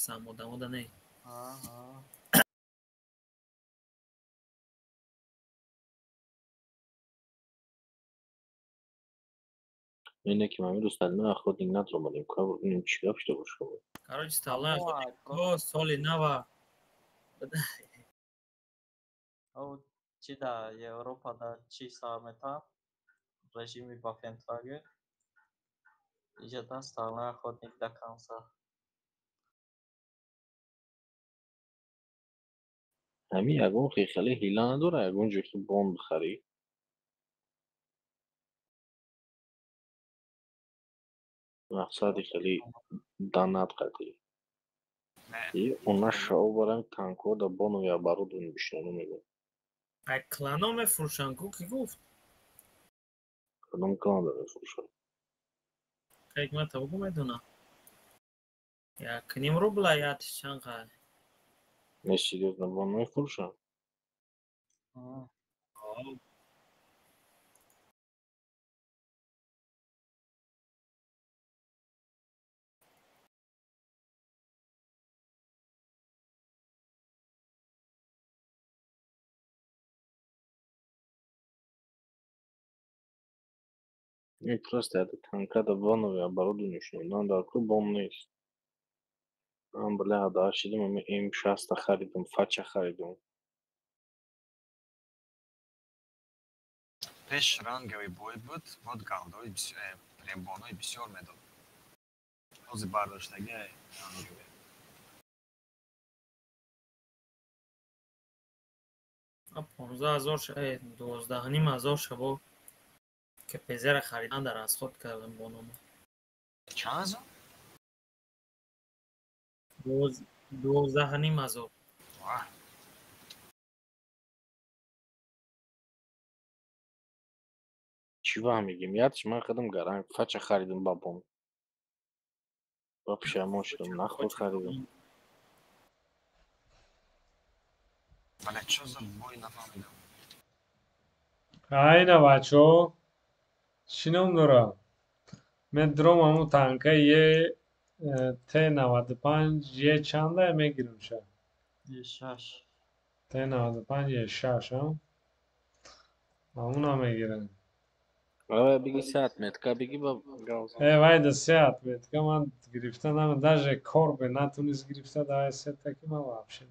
Одамо да не. Ине ки ма имрӯз стальной охотник надромадем, ка бинем чӣ гап шуда бошад. Короче, стальной охотник соли нава. Чи да Европа да чи сар мета режими Ваффентлагер иҷода стальной охотник до конца. Ҳамин ягон хеле ҳила надора, ягон ҷо ки бон бихарӣ? Мақсади хеле данат қатӣ. Она шао барам танкҳо да бону я барудун бишнону мегӯям. Ай клано мефурӯшанд ку, ки гуфт? Кадом клан да мефурӯшад? Ҳикмата бугӯ, медонам. 1,5 рубла я чанд қай? Не, серьёзно, бон мефурӯшанд? Не, просто это танка да бонове оборудование нишондан дар ку бон нест. Ман бля да шидам, ами М6 харидам, фача харидам. Пеш ранговый бой буд, вот голдои прембонои бисёр медод. Ҳозир бардоштаги ранговый. 15 000, 12,5 ҳазор шабо КПЗ-ра харидан дар расход кардам бо нома. Чанд ҳазор? 12,5 ҳазор. Чӣ ваҳм мегим? Ядш ман худам гаранг фача харидам ба бон. Ба пушаймон шудам, нахуд харидам. Бале, чо за бой нафаҳмидам. Айна бачо, чӣ ном дорад? Медром ҳамун танка е Т95 е чанда мегирам ша? Е шаш. Т95 е шаш, а? Ҳамуна мегирам. Ава биги се отметка, биги ба галза. Э, вай да се отметка ман гирифта нама, даже корбе натунист гирифта да се таки ма вообще.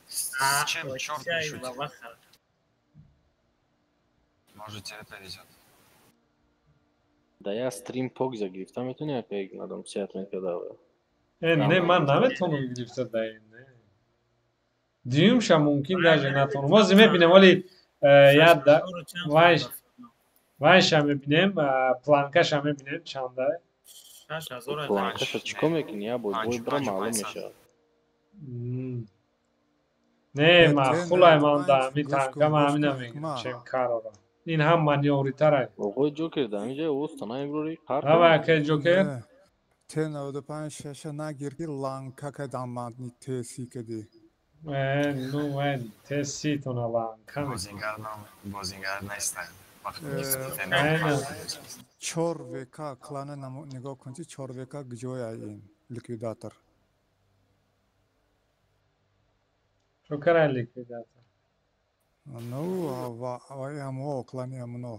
С чем черт не шутит? Может, тебе повезет. Да я стрим пок загирифта метавонӣ, ака надам се отметка дава. Э, не, ман наметавонам гирифта да не. Дуюмша мумкин даже натавонам. Ҳозир мебинем, вале я да вайша мебинем, планкаша мебинем чанда. 6 ҳазор. Планкаша чӣ кор мекунӣ? Я бой бой бира маълум мешавад. Не, маъқулай, ман да ҳамин танка ман ҳамина мегирам, чем карора. Ин ҳам манёвритарай. Оғои Ҷокер да ҳамин ҷои остона имрӯри қар. Ава, акай Ҷокер? Т95 шаша нагир ки ланка кадам мадни Т30 кади. Э, ну вай Т30 тона ланка. Бозингар ном, бозингар неста. Чор ВК клана нигоҳ кун, чи чор ВК гиҷоя ин ликвидатор. Чокара ликвидатор? Ну, вай ҳамо клани ҳамоно.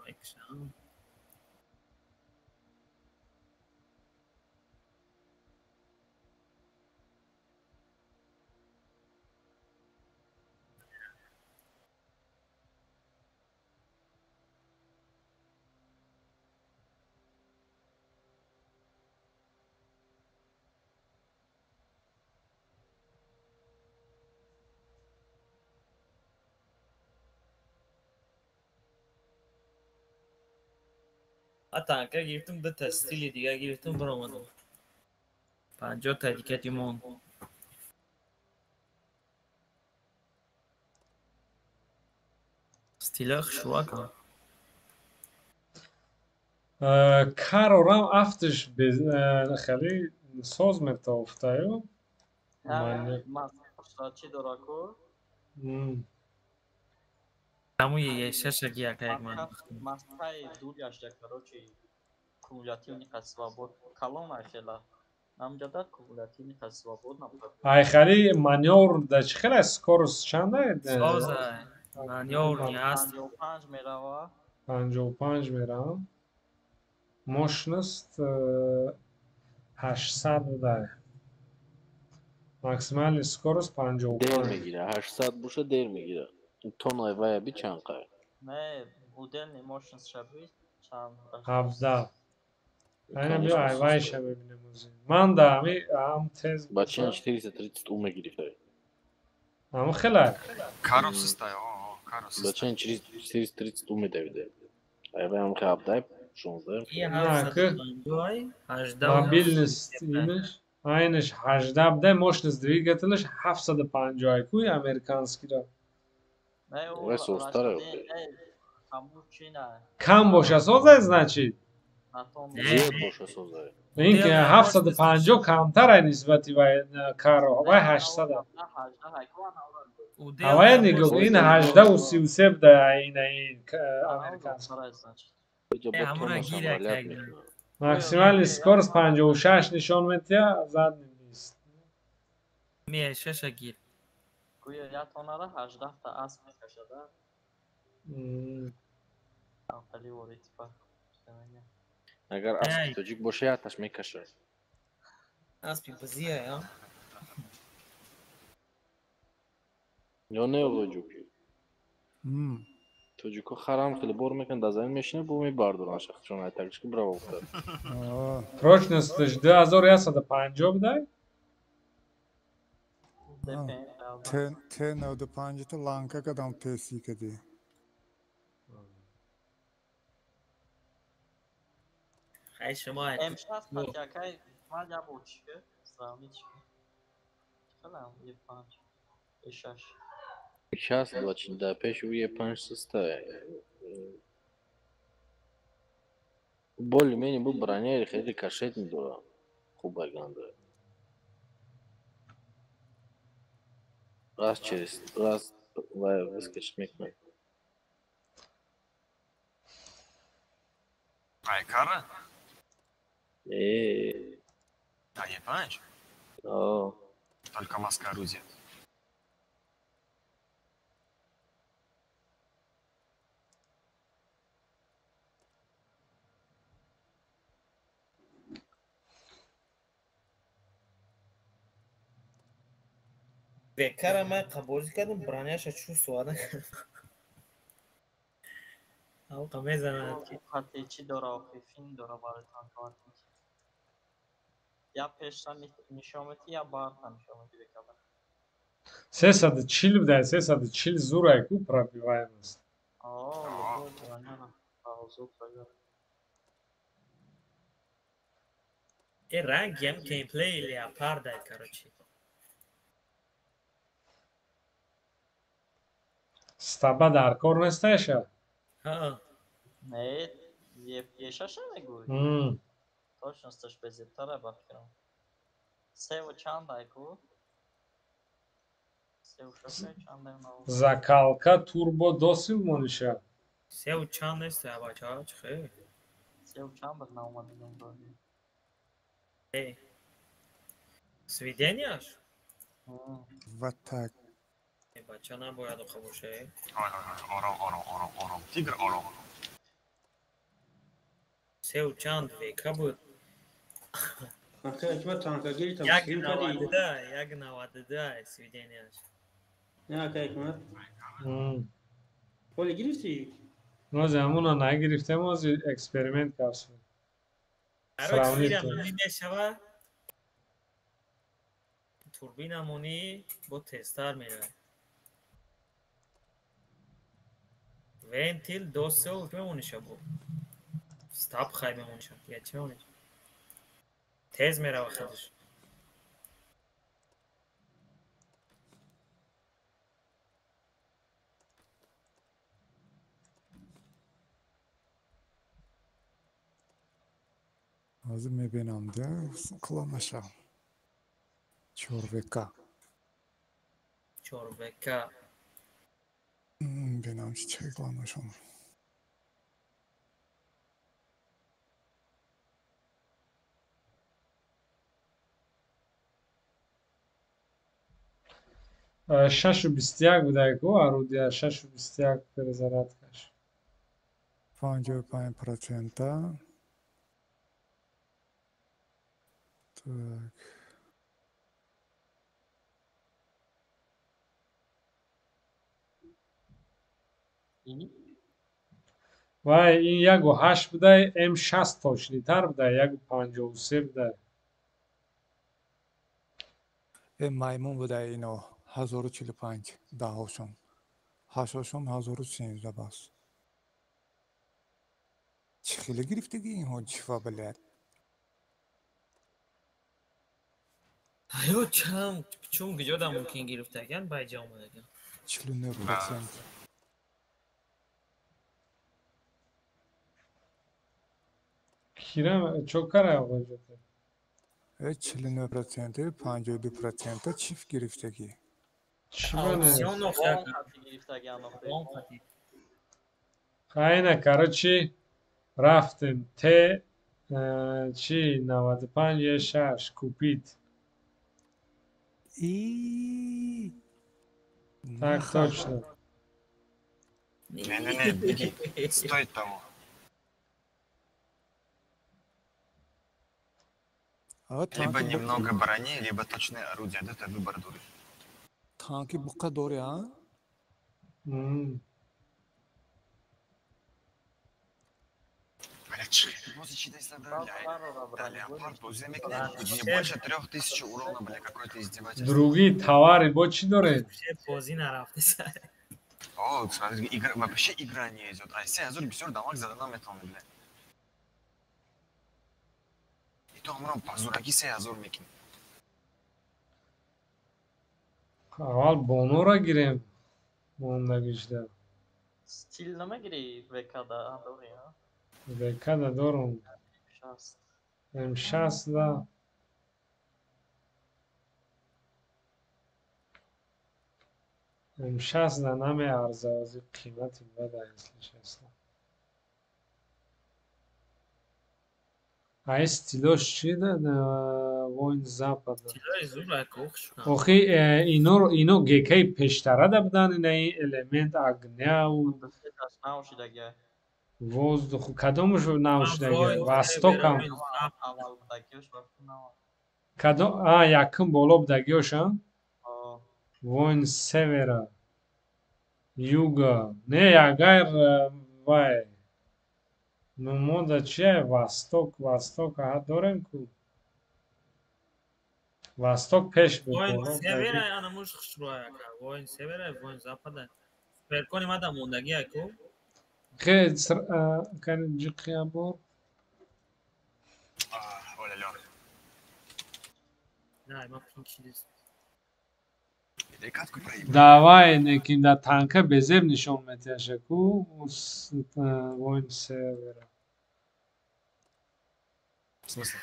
Мекушам. Танка гирифтам, дута стили дига гирифтам, баромадам. 50 та дикати монд. Стиля хушрӯакам. Карорам афтиш хеле соз метофтаю. Чӣ дора ку? Ҳамун Е6 аги яка як ман. Мастаи дуляшда, короче, кумулятивный қад свобод калон айхела. Намҷада кумулятивный қад свобод. Ай хали манёвр да чӣ хела, скорость чанда? Соза манёвр ҳаст. 55 мерава. 55 мерава. Мощность 800 буда. Максимальный скорость 55. Дер мегира, 800 боша, дер мегира. Тонай вая би чанд қай? Не, удельный мощность шаби чанд? 17. Айна биё, айвайша бибинем ози. Ман да ами ам тез. Бача 430 у мегирифта. Ам хела. Каро систай, о, каро систай. Бача 430 у медавиде. Айвай ам 17, 16. Мобильность инаш айнаш 18 буда, мощность двигателаш 750 куй американскийро. Кам боша созай, значит. Зиёд боша созай. Ин ки 750 камтар ай нисбати вай каро, вай 800. Авая нигоҳ, ин 18 у 33 буда, ин американский. Максимальный скорость 56 нишон метиҳад, задний 20. Мешаша гир. Гӯё як тоннара 18-та асп мекашада. Хеле вори типа. Агар аспи тоҷик боша, якташ мекашад. Аспи бизия, я? Ё не, оғоҷуки? Тоҷико харам хеле бор мекунад, дар замин мешинад, бо мебардоранд шахчон айтагиш ки браво гуфтад. Прочностьш 2150 будай? Т 95 то ланка кадам теси кади. Хай шумо. М6 патякай ман я бор чӣ ки сравнить чӣ хелам Е5 Е6. Шаст бачин да пеш ӯ Е5 систа. Более-менее бу броняи хеле рикошет медорад. Хуб ганда. Раз через раз выскочить мекунад. Ай кара? Э. А Е5? О. Только маска орудия. Бекара ман қабозӣ кардам, броняша чӯ суада авқа мезанад. Хати чӣ дора охи, фин дора барои танковати. Я пешта нишон мети, я барта нишон мети бекада. 340 будай, 340 зурай ку пробиваемость. О, броняра. Зур проверь. Э, ранги ам геймплей леопардай, короче. Стаба дар кор несташа? Ҳа. Не, Е6-а мегӯй? Точносташ безебтара ба фикрам. Севу чанд ай ку? Севу шаш чанд ай? Закалка турбо досил мониша. Севу чанд нест, бачаҳо, чӣ хел? Севу чанд буд, наомадидам вроде. Э. Сведенияш? Вот так. Бача набояд охо боша. Ой, ой, ой, ором, ором, ором, ором. Тигр, ором. Севу чанд века буд? Ака, ҳикмат, танкагиритам. 1,92, 1,92 сведенияш. Не, ака ҳикмат. Поле гирифтӣ? Нози ҳамуна нагирифтем, ози эксперимент кардем. Короче, мешава турбинамонӣ бо тезтар меравад. Вентил досел мемониша, бо стаб хай мемониша, я чӣ мемониша? Тез мерава худаш. Ҳозир мебинам, да, қиломаша. Чор ВК. 4 ВК. Бинам чи чӣ кланашон. 6,21 буда ку орудия 6,21 перезарядкаш. 55%. Так. Вай ин 1,8 будай, М6 точнитар будай, 1,53 будай. Маймун будай ино 1045 даҳошон. Ҳаштошон 1013 бас. Чӣ хеле гирифтагӣ инҳо чифа блядь. Аё чам чун куҷода мумкин гирифтаган байҷа омадаган. 49%. Кира чокара оғоҷота? 49%, 52% чиф гирифтагӣ. Хайна, короче, рафтем. Т чи 95 6 купить. И так точно. Не-не-не, беги. Стоит того. Либо немного брони, либо точное орудие. Это выбор дуры. Танки буқа дори, а? Не больше 3000 урона, бля, какой-то издевательство. Другие товары бо чӣ доред? О, смотри, игра, вообще игра не идет. А 7000 бисёр дамаг зада наметавонад, бля. И то ҳамро ба зӯракӣ 3000 мекунӣ. Аввал бонуро гирем мондагишда. Стил намегирӣ ВК-да дорӣ, а? ВК-да дорум. М6 да. М6 да намеарза, ози қимати бада, если честно. А стилош чи да войн запада? Охи ино ГК-и пештара да будан, ина элемент огня воздуху. Кадомуш навшидаги? Востокам. Кадом? А, якум боло будагиош, а? Войн севера, юга. Не, агар вай. Ну, мода чия? Восток, Восток, аҳа дорем ку. Восток пеш буд. Войн севера, анамуш хушрӯя ака. Войн севера, войн запада. Перкони мада мондагия ку. Хе, кани ҷиқия бор. Олелё. На, ма пинчидис. Давай, неким да танка безеб нишон метиҳаша ку. Войн севера. В смысле?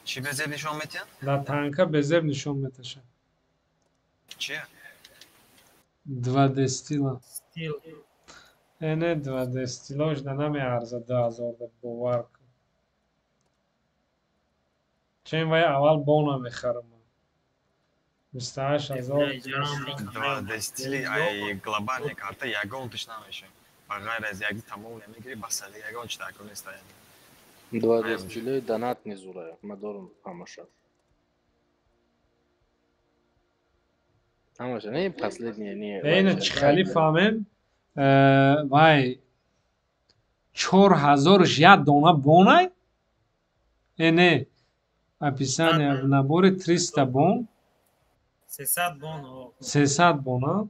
Чӣ безеб нишон метиҳад? Да танка безеб нишон меташа. Чи? 2D стила. Стил. Не 2D стилош да намеарза 2000 да бовар кун. Чен вай аввал бона мехарам. 28000. 2D стили ай глобальная карта ягон тиш намеша. Ба ғайр аз як тамом намегири бас ягон чи такун нест. 2D стили донат незурая. Ма дорум ҳамаша. Ҳамаша, не последняя, не. Ина чи хали фаҳмем? Вай 4000 як дона бонай? Не. Описание в наборе 300 бон. 300 бон. 300 бон, а?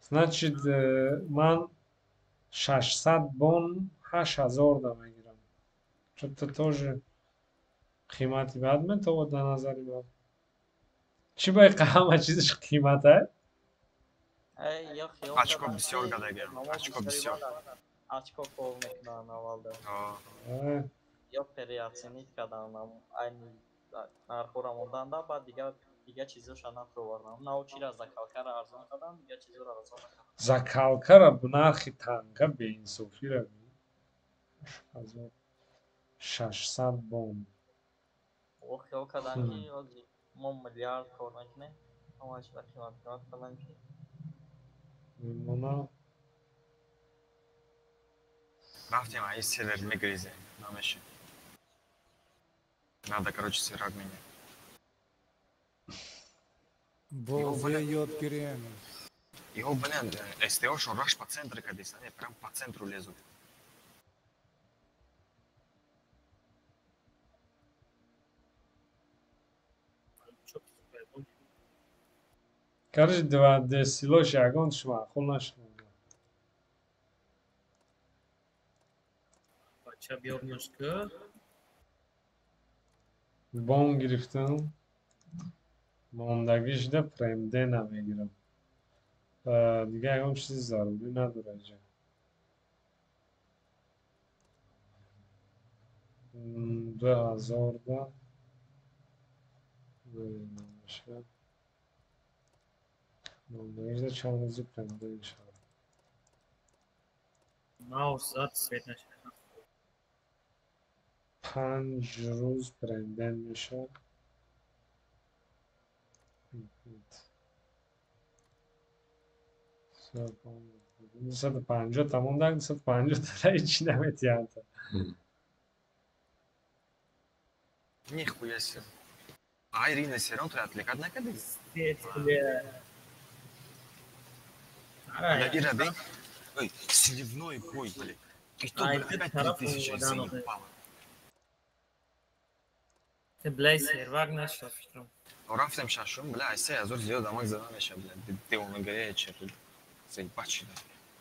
Значит, ман 600 бон 8000 да мегирам. Что-то тоже қимати бад метавод дар назари ман. Чӣ бай ҳама чизаш қимат а? Очко бисёр гадага. Очко бисёр. Очко кор мекунанд аввалда. Ё переоценить кардан, айни нархҳоро монданда, баъд дигар чизоша нафровардан. Научира закалкара арзон кардан, дигар чизоро арзон накардан. Закалкара нархи танка беинсофира 600 бомб. О хиёл кардан ки ҳозир мо миллиард кор накунем, ҳамаашро қимат қимат кардан ки. Мемона. Рафтем, а из сервер мегрезем, намешем. Надо, короче, сервак менять. Бо ёд гирем. Его, блин, СТО шо раш по центру кадис, они прям по центру лезут. Короче, два десилош ягон шмаъқул нашуд. Бача биёбнушка. Бом гирифтам. Мондагишда премдена мегирам. Дигар ягон чизи зарурӣ надорад ҷа. 2000 да намешавад. Мондагишда чанд рӯзи премден мешавад. Маус зад свет нашавад. 5 рӯз премден мешавад. 250 тамом дар 250 дора ҳеҷ наметиҳанд. Нихуя себе. А Ирина Серон твоя отвлекать накады? Бля. Ира, бей. Ой, сливной бой, блядь. И то, блядь, опять 3000 заебало. Ты, блядь, сервак нашел, что? Рафтем шашум, бля, 3000 зиёд дамаг зада меша, блядь. Девонагария чепил. Заебать, да.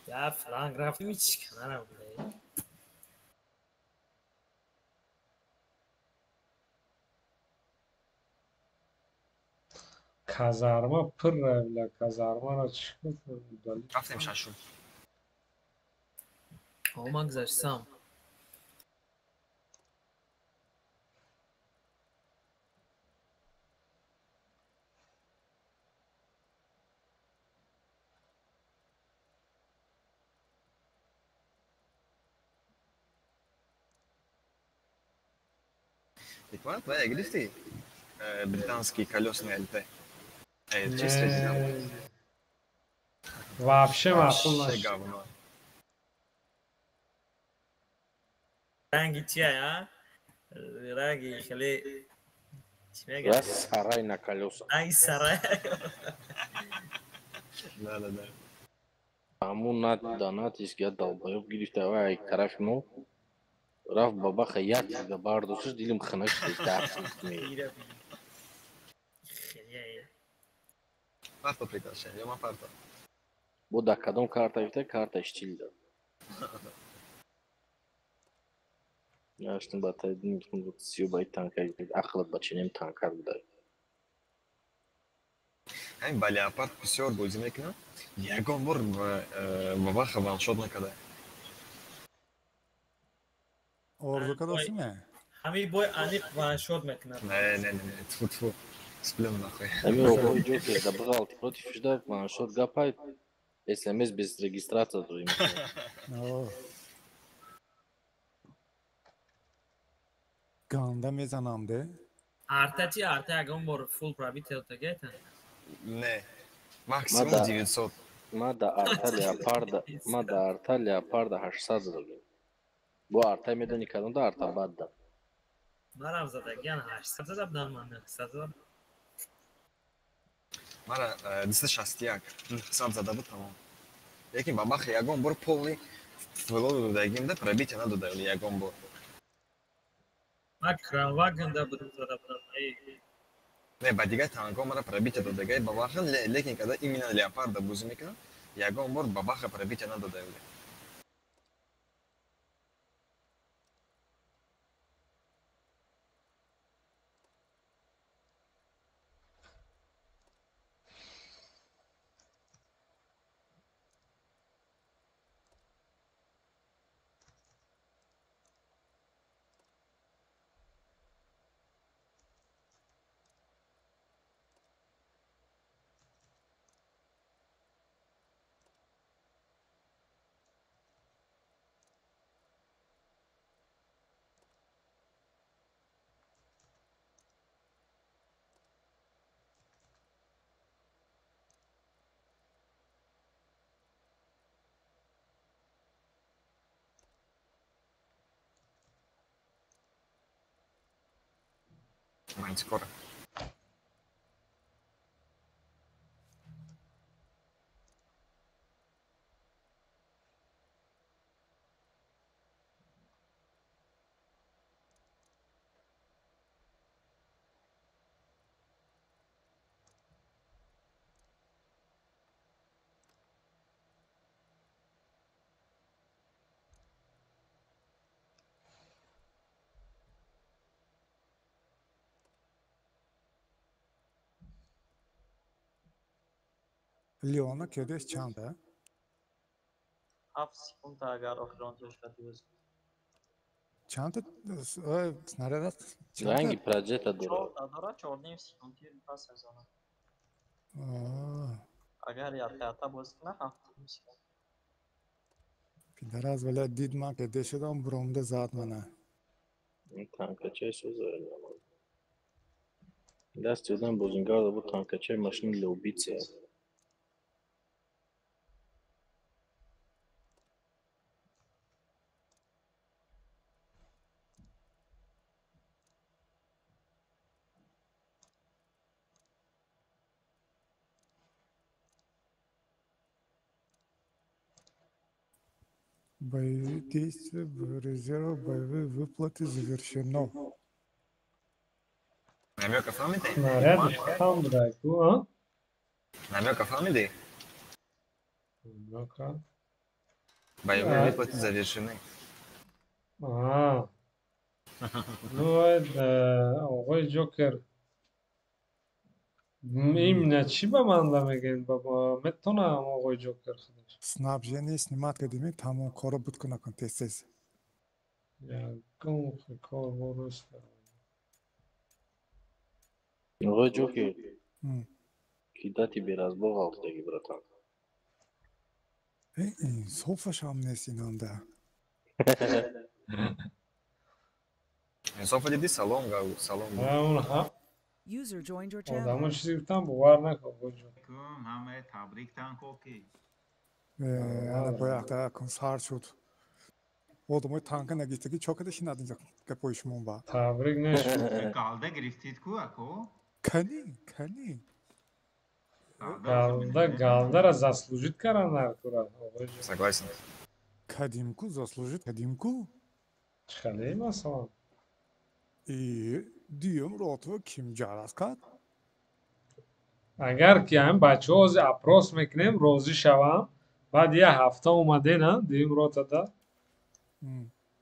Я фланг рафтем ҳеҷ канара, блядь. Казарма пурра, бля, казармаро чӣ кунам? Рафтем шашум. О, ман гузаштам. Икман, твоя гирифти? Британский колесный ЛТ. Чисто вообще маъқул нашуд. говно. Ранги чия, а? Ранги хеле чӣ мегӯяд? Сарай на колёсах. Ранги сарай. Да, да, да. Ҳамун донатис га долбоёб гирифта ва як тарафи мо рафт бабаха як га бардошташ дилим хунак шуд. Парто приглашаем, ё ман парто. Бо дар кадом карта гирифта? Карта штил да. Гаштам ба таи сиё ба танка ақлат ба чинем танкар буда. Ҳамин ба леопард бисёр бозӣ мекунам. Ягон бор бабаха ваншот накарда. Орзу кардосӣ ме? Ҳамин бой аниқ ваншот мекунад. Не, не, не, тфу, тфу. Сплюм нахуй. Ҳамин оқои Ҷокер да бғалти против шуда ваншот гапай СМС без регистрация дорим. Ганда мезанам де. Арта чи арта ягон бор фул пробитие додагета? Не. Максимум 900. Ма да арта леопарда, ма да арта леопарда 800 задагем. Бо арта медони кадом да арта бад да. Марам задагян 800 зада будам ман 900 зада. Мара 261 900 зада буд тамом. Лекин бабах ягон бор полный фло додагим да пробитие надодали ягон бор. Ма кранваген да будам зада будам. Не, ба дигар танкҳо мара пробитие додагай бабаха, лекин когда именно леопарда бозӣ мекунам, ягон бор бабаха пробитие надодали. Мантикора. Леона кедес чанда? 7 секунд агар охирон тешкати бозӣ. Чанда снаряд? Ранги проджета дора. 4 дора, 4.5 секунди пас аз она. Агар ята бозӣ кунад 7.5 секунд. Пидараз валя дид ман кеде шудам буромда зад мана. Танкачаи соза. Дасти одам бозингарда бу танкачаи машини для убийцы. Боевые действия резерва боевые выплаты завершено. Намёка фаҳмидӣ? Снарядиш кам буда ку, а? Намёка фаҳмидӣ? Намёка. Боевые выплаты завершены. А. Ну, оғои Ҷокер. Именно чӣ ба манда мегӯед? Баба метонам оғои Ҷокер худаш. Снабжение снимать кардем, тамом корро буд кунакун тез-тез. Ягон кор боруст. Оғои Ҷокер. Кидати беразбор ғалтидаги, братан. Инсофаш ҳам нест инанда. Инсофа дидӣ? Салом гав, салом. User joined your channel. Одамо чизе гуфтам, бовар накун, оғои Ҷокер. Ҳамаи табрик танкоки. Ана бояд акун сар шуд. Одамои танка нагирифтаги чо када шинад инҷа гапои шумо ба? Табрик нашуд. Галда гирифтид ку ако? Кани, кани. Галда, галдара заслужит кардан наркура, оғои Ҷокер. Согласен. Кадимку заслужит, кадимку. Чӣ хеле масалан? И дуюм ротва ким ҷараз кард? Агар ки ҳамин бачаҳо ҳозир опрос мекунем, розӣ шавам, баъд як ҳафта омадена, дуюм ротада.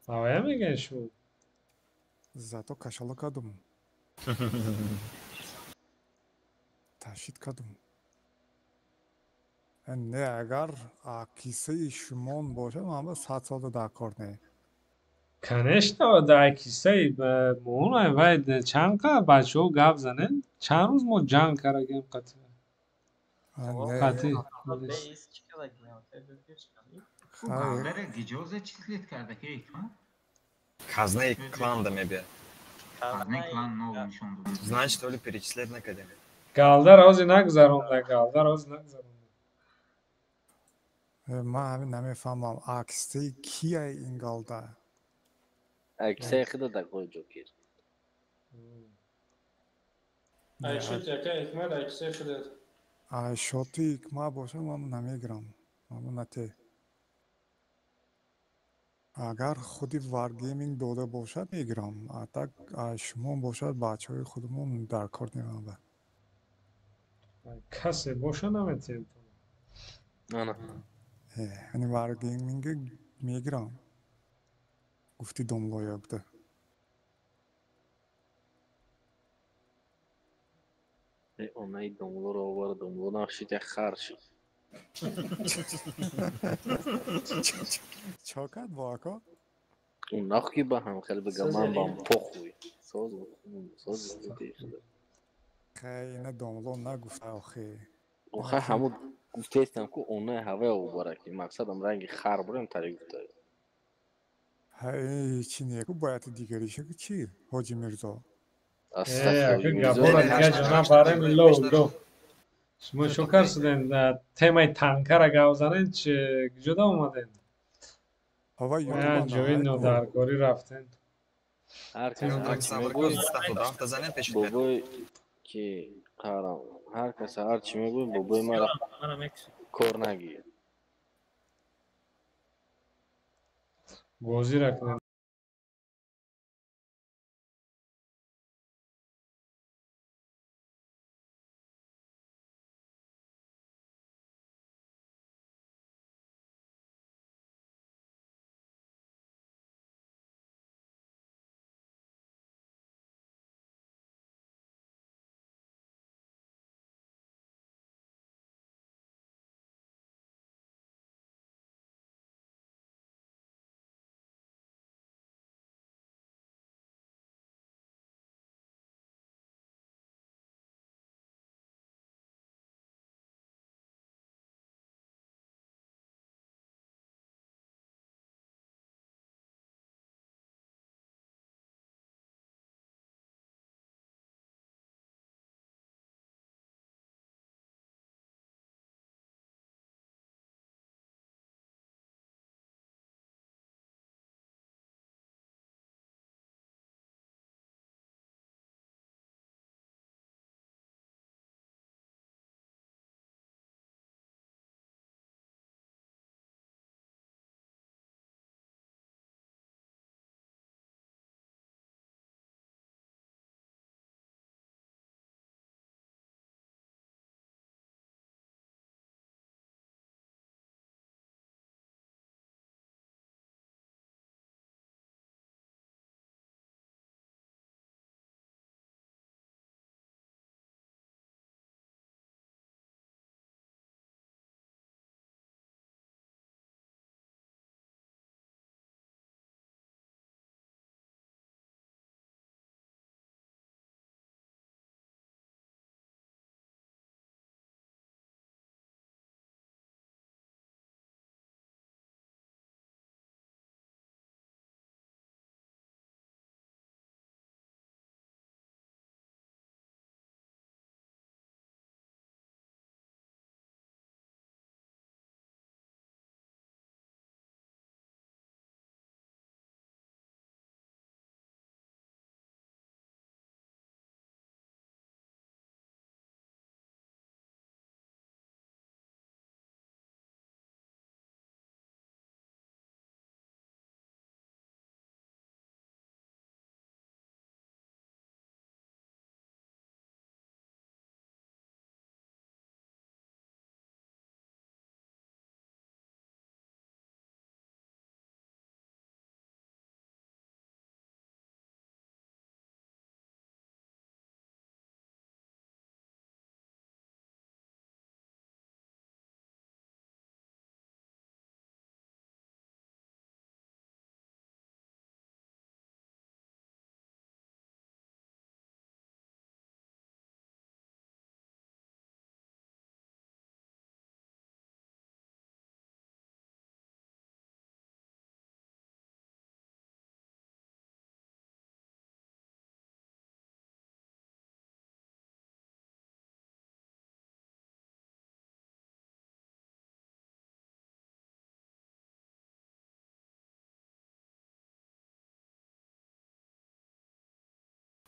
Ҳавая мегӯед шумо? Зато кашала кардум. Ташид кардум. Не, агар кисаи шумон бошад, ман ба 100 солда дар кор не. Конечно, дар кисаи мон вай чанд қа бачаҳо гап занем, чанд рӯз мо ҷанг карагем қатъи. Қатъи. Галдара гиҷозе числит карда ки ҳикмат? Казнаи кланда мебия. Казнаи клан нол нишон дод. Значит, оли перечислять накардем. Галдара ҳозир нагузаронда, галдара ҳозир нагузаронда. Ман ҳамин намефаҳмам, аксаи кия ин галда? Аксаи худат, оғои Ҷокер. Айшот яка ҳикмат аксаи худат. Айшоти ҳикмат бошад, ман намегирам. Ман нате. Агар худи Wargaming дода бошад, мегирам. А так шумо бошад, бачаҳои худамон дар кор неман. Касе боша наметиҳем. Ана. Ани Wargaming мегирам. Гуфти домлоя буда. Онаи домлоро овар, домло нахшид, як хар шид. Чо кард бо ако? Нах ки ба ҳам хеле бигам, ман бам похуй. Соз, соз. Хай, ина домло нагуфта охи. Охай ҳамун гуфтаистам ку онаи ҳавай овара ки мақсадам ранги хар бурем тари гуфта. Ҳай, чи неку бояд дигариша ки чи, Ҳоҷи Мирзо? Ака гапора дига ҷона барем ло ло. Шумо чо кар шудем? Темаи танкара гап занем, чи куҷода омадем? Ҳава Ҷои нодаркорӣ рафтем. Ҳар кас ҳар чӣ мегӯй, бобой ки қарам, ҳар кас ҳар чӣ мегӯй, бобои мара кор нагир. Бозира кунем.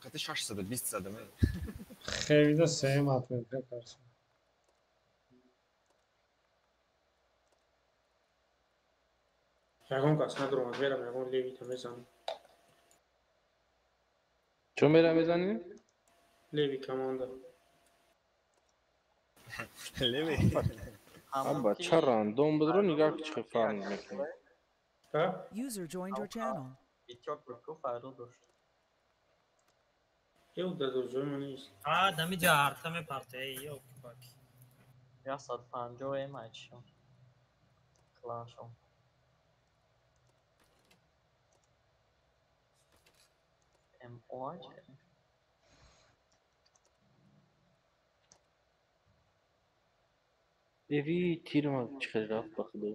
Қати 620 задам. Хевида сеюм отметка карсам. Ягон кас надромад, мерам ягон левита мезанам. Чо мера мезанӣ? Леви команда. Леви. Аба ча рандом будро нигаҳ чӣ хел фарқ мекунад. User joined your channel. Битёк буд ку файру дошт. Ё дадоҷои ман нест. А, дамиҷа арта мепарте, ёки паки. 150 эм айчишон. Кланшон. МО чӣ? Эви тирма чӣ хел рафт ба худо.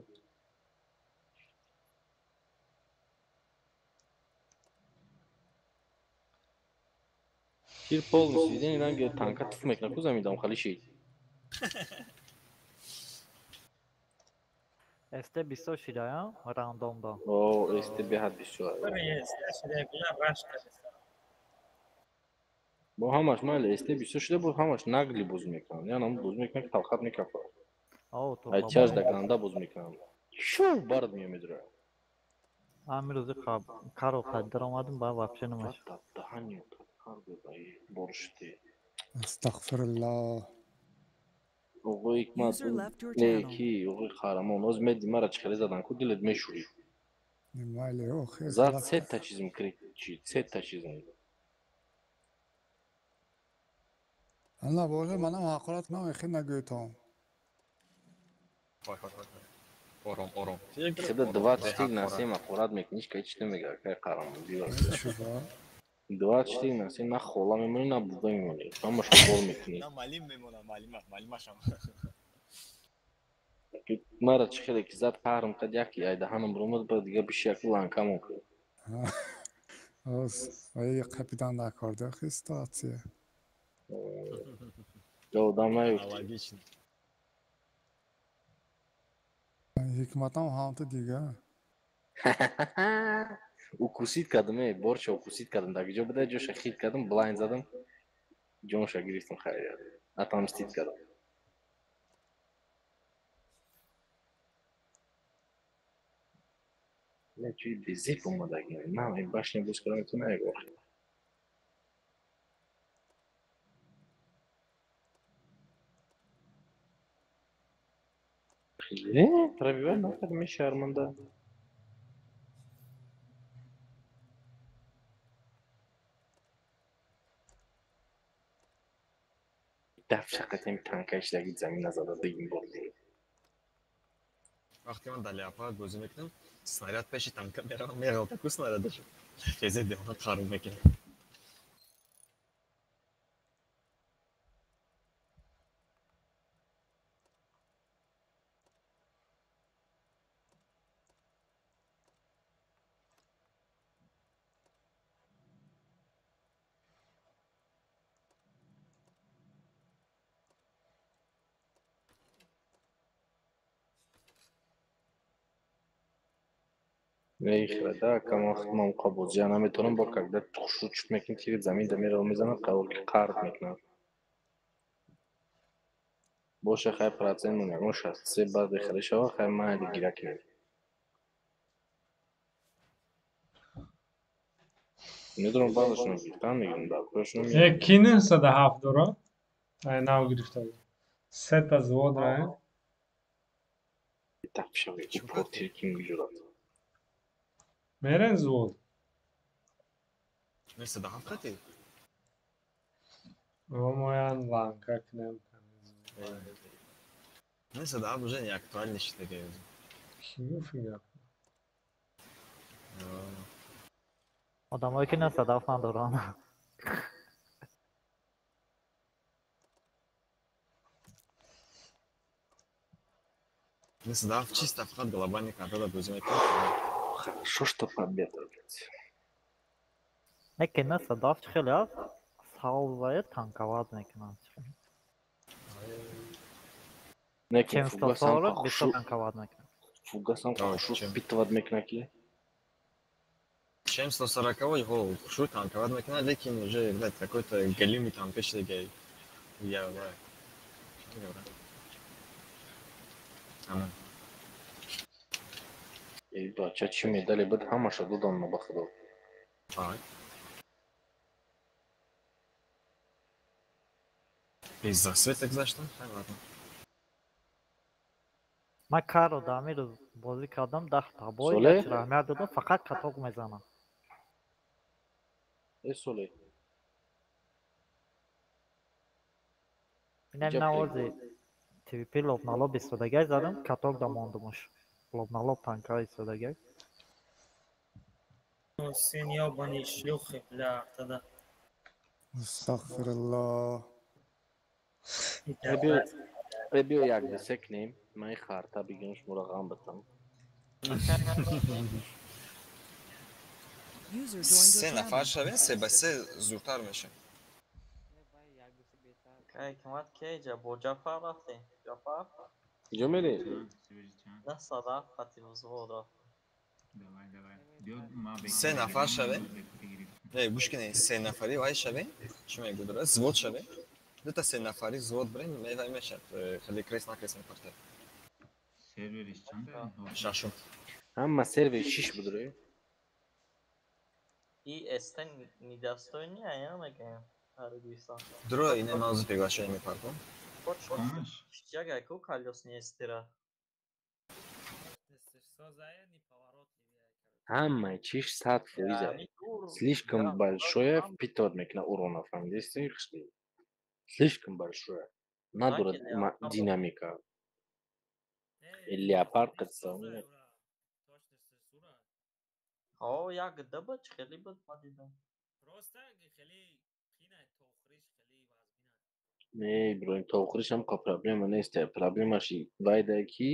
Тир полностью дидани ранги танка туф мекунад, ку замидам хали шид. СТ бисёр шида, рандомда. О, СТ беҳад бисёр. Бо ҳамаш майли, СТ бисёр шуда, бо ҳамаш нагли боз мекунанд. Яъне ҳам боз мекунанд, ки талхат мекафад. Ай чаш да ганда боз мекунанд. Шу бард меомедра. Ами рӯзи каро қад даромадам, ба вообще намаш. Даҳани боршти. Астағфируллоҳ. Оғои ҳикмат, не ки оғои қаҳрамон, оз меди мара чӣ хеле задан ку дилет мешӯрӣ. Майли, охир. Зад сета чизм кричи, сета чизм. Ана боже, манам ҳақорат кунам, охир нагӯйтон. Ой, ой, ой. Ором, ором. Хеда 24 на 7 ҳақорат мекунӣ, ҳеч кай чӣ намегӯяд, кай қаҳрамон биваз. 24 на 7 на хола мемонӣ, на бува мемонӣ. Ҳамашо бор мекунӣ. На малим мемонам, малима, малимашам. Мара чӣ хеле ки зад қаҳрам кад яки ай даҳанам баромад, баъд дига биши яку ланкамон кунӣ. Оз, ай капитан дар кор дохи ситуация. Одам наёфт. Логично. Ҳикматам ҳамту дига. Укусид кардам, борча укусид кардам, дар ҷо буда, ҷоша хит кардам, блайн задам, ҷонша гирифтам, хайр, отомстить кардам. Не, чуи безеб омадаги, на, ин башня боз кардам, ту наягор. Пробивай накард, мешарманда. Дафшақатем танкаишдаги замин назада дигин борди. Вақте ман дар леопард бозӣ мекунам, снаряд пеши танка меравам, меғалта ку снарядашо. Фезе деона қарум мекунам. Мехрада, кама худмам қабозия наметавонам, бо когда хушрӯ чут мекунӣ, тири замин да мерава мезанад, қарор ки қард мекунад. Боша хай процент мон ягон 63 баъд хеле шава, хай майли гира кунем. Медонам баъзашонро гирифтан мегирам, дар кӯшонро Э, ки 907 дора? Ай нав гирифта. Сета зводра, э? Тапшаве, упор тири ки мегиҷурад. Мерен звод. 907 қати? Моян ланка кунем. 907 уже не актуальный шидаги. Ки гуфт гап? Одамое ки 907 надоранд. 907 чисто фақат глобальный картада бозӣ мекунад. Хорошо, что победа, блядь. Не ки 907 хеле аст, салвае танковат мекунанд. Не ки Чем фугасам 140 бисёр танковат мекунанд. Фугасам хушрӯ чем? впитывать мекунад ки. Чем 140 его хушрӯ танковат мекунад, лекин уже, блядь, какой-то галимый там пеш дига. Я, да. Чӣ говорю? Ама. Эй, бача, чӣ медали буд, ҳамаша додам ма ба худо. Так. Без засветок заштам? Хай, ладно. Ман каро дар ҳамин рӯз бозӣ кардам, 10 та бой, Соле? як раҳмият додам, фақат каток мезанам. Э, Соле. Инам Ҷа навози ТВП лобналоб истодагай задам, каток да мондумуш. Лобналоб танка истодагай. Сын ёбаный шлюхи, бля, тогда. Астағфируллоҳ. Э, биё як десе кунем, ман ин харта бигирам, шуморо ғам битам. User joined your Се нафар channel. шавем, се ба се зудтар мешем. Кай ҳикмат ке ҷа бо Ҷафар рафтем? Ҷафар? Куҷо мерӣ? 907 хати взвод рафт. Давай, давай. Биё, ма Се нафар шавем. Не, гӯш кунед, се нафари вай шавем. Чӣ мегӯ, взвод шавем. Дута се нафари взвод бирем, мевай мешавад. Хеле крест на крест мепартад. Сервериш чанда? Шашум. Ҳама сервер шиш буд рӯ. И СТ недостойный, а я мегӯям. Дро, ине ман озу приглашение мепартам. Ҷагай ку колёсни СТ-ра. Ҳамаи чиш 100%. Слишком большое впитывать мекунад урона, фаҳмидисти? Слишком большое. Надорад динамика. Леопард қисса. Ҳо, як даба чӣ хеле буд, ма дидам. Просто хеле қинай тохриш хеле вазмина. Не, Иброҳим, тохриш ҳам ка проблема нест. Проблемаш вайда ки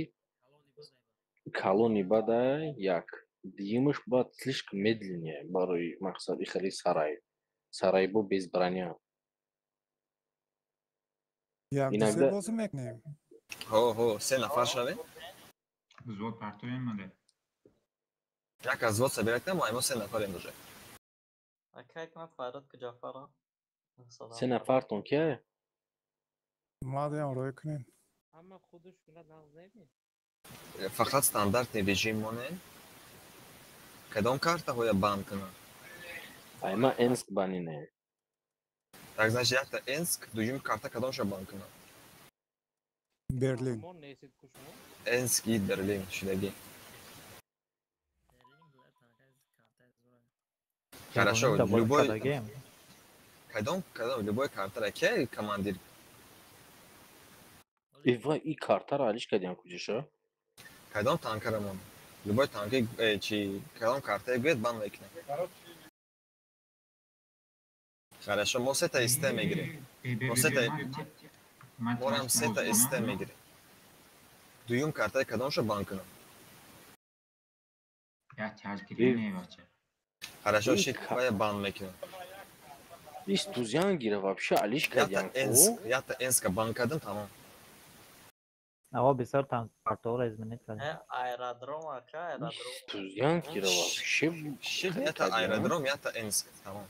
калони бадай як. Дуюмаш баъд слишком медленнее барои мақсад и хеле сарай. Сарайбо без броня. Як ду се бозӣ мекунем. Ҳо, ҳо, се нафар шавем. Взвод партоем маде. Як аз взвод собирать кунем, мо се нафарем уже. Акай кунад Файрат ки Ҷафара. Се нафартон кия? Мадам рой кунем. Ҳама худаш кунад нағз неми. Фақат стандартный режим монем. Кадом картаҳоя банд кунам? Ай ма Энск банине. Так, значит, якта Энск, дуюм карта кадомша банд кунам? Берлин. Энск и Берлин шудагӣ. Хорошо, любой кадом кадом любой картара ке командир. Ива и картара алиш кардиам куҷоша? Кадом танкара мон? Любой танки чи кадом картае гӯяд банд мекунем. Хорошо, мо сета СТ мегирем. Мо сета морам сета СТ мегирем. Дуюм картаи кадомша банд кунам? Я тяж гирем бача. Хорошо, ши кая банд мекунам. Ис тузян гира вообще алиш кардиам ку? Ята Энска банд кардам, тамом. Аво бисёр танк картаҳоро изменить кардем. Аэродром ака, аэродром. Тузян гира вообще. Ята аэродром, ята Энск, тамом.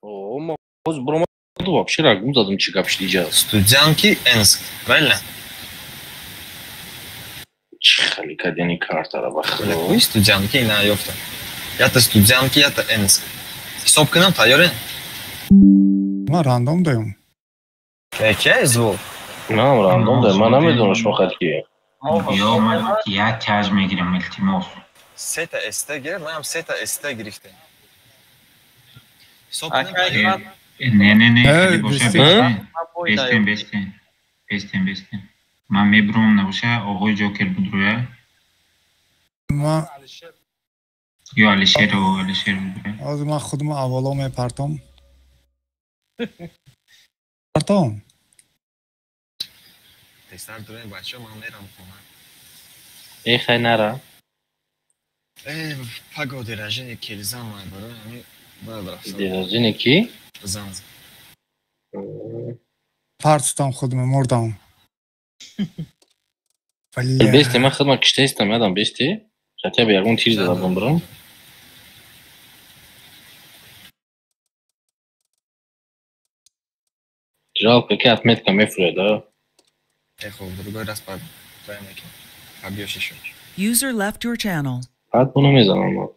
О, ма ҳоз буромаду вообще рагум задам чӣ гап шуд иҷа. Студянки Энск, правильно? Чӣ хеле кардиани картара ба худо. Куи студянки на ёфта. Ята студянки, ята Энск. Ҳисоб кунам, тайёре? Ман рандом даём. Ке звук? Ман рандом даём, ман намедонам шумо хат кие. Ё ман як тяж мегирам, илтимос. Сета СТ гирифт, манам сета СТ гирифтем. Ҳисоб кунам. Не, не, не, хеле боша, бестен, бестен, бестен, бестен. Ман мебурам набоша, оғои Ҷокер буд рӯя. Ман ё Алишер, Алишер буд рӯя. Ҳозир ман худмо аввало мепартом. Партом. Тезтар дуроем бачаҳо, ман мерам хона. Э, хай нара. Э, паго день келзан май барои ҳамин бояд рафтам. День рождения ки? Зан. Партутам худмо мурдам. Бести, ман худман киштаистам, ядам бести. Хотя бы ягон тир задам бирам. Жалко, ки отметка мефуред, а? Э, хуб, другой раз правильно мекунем. Побьёшь ещё. User left your channel. Баъд бо намезанам ман.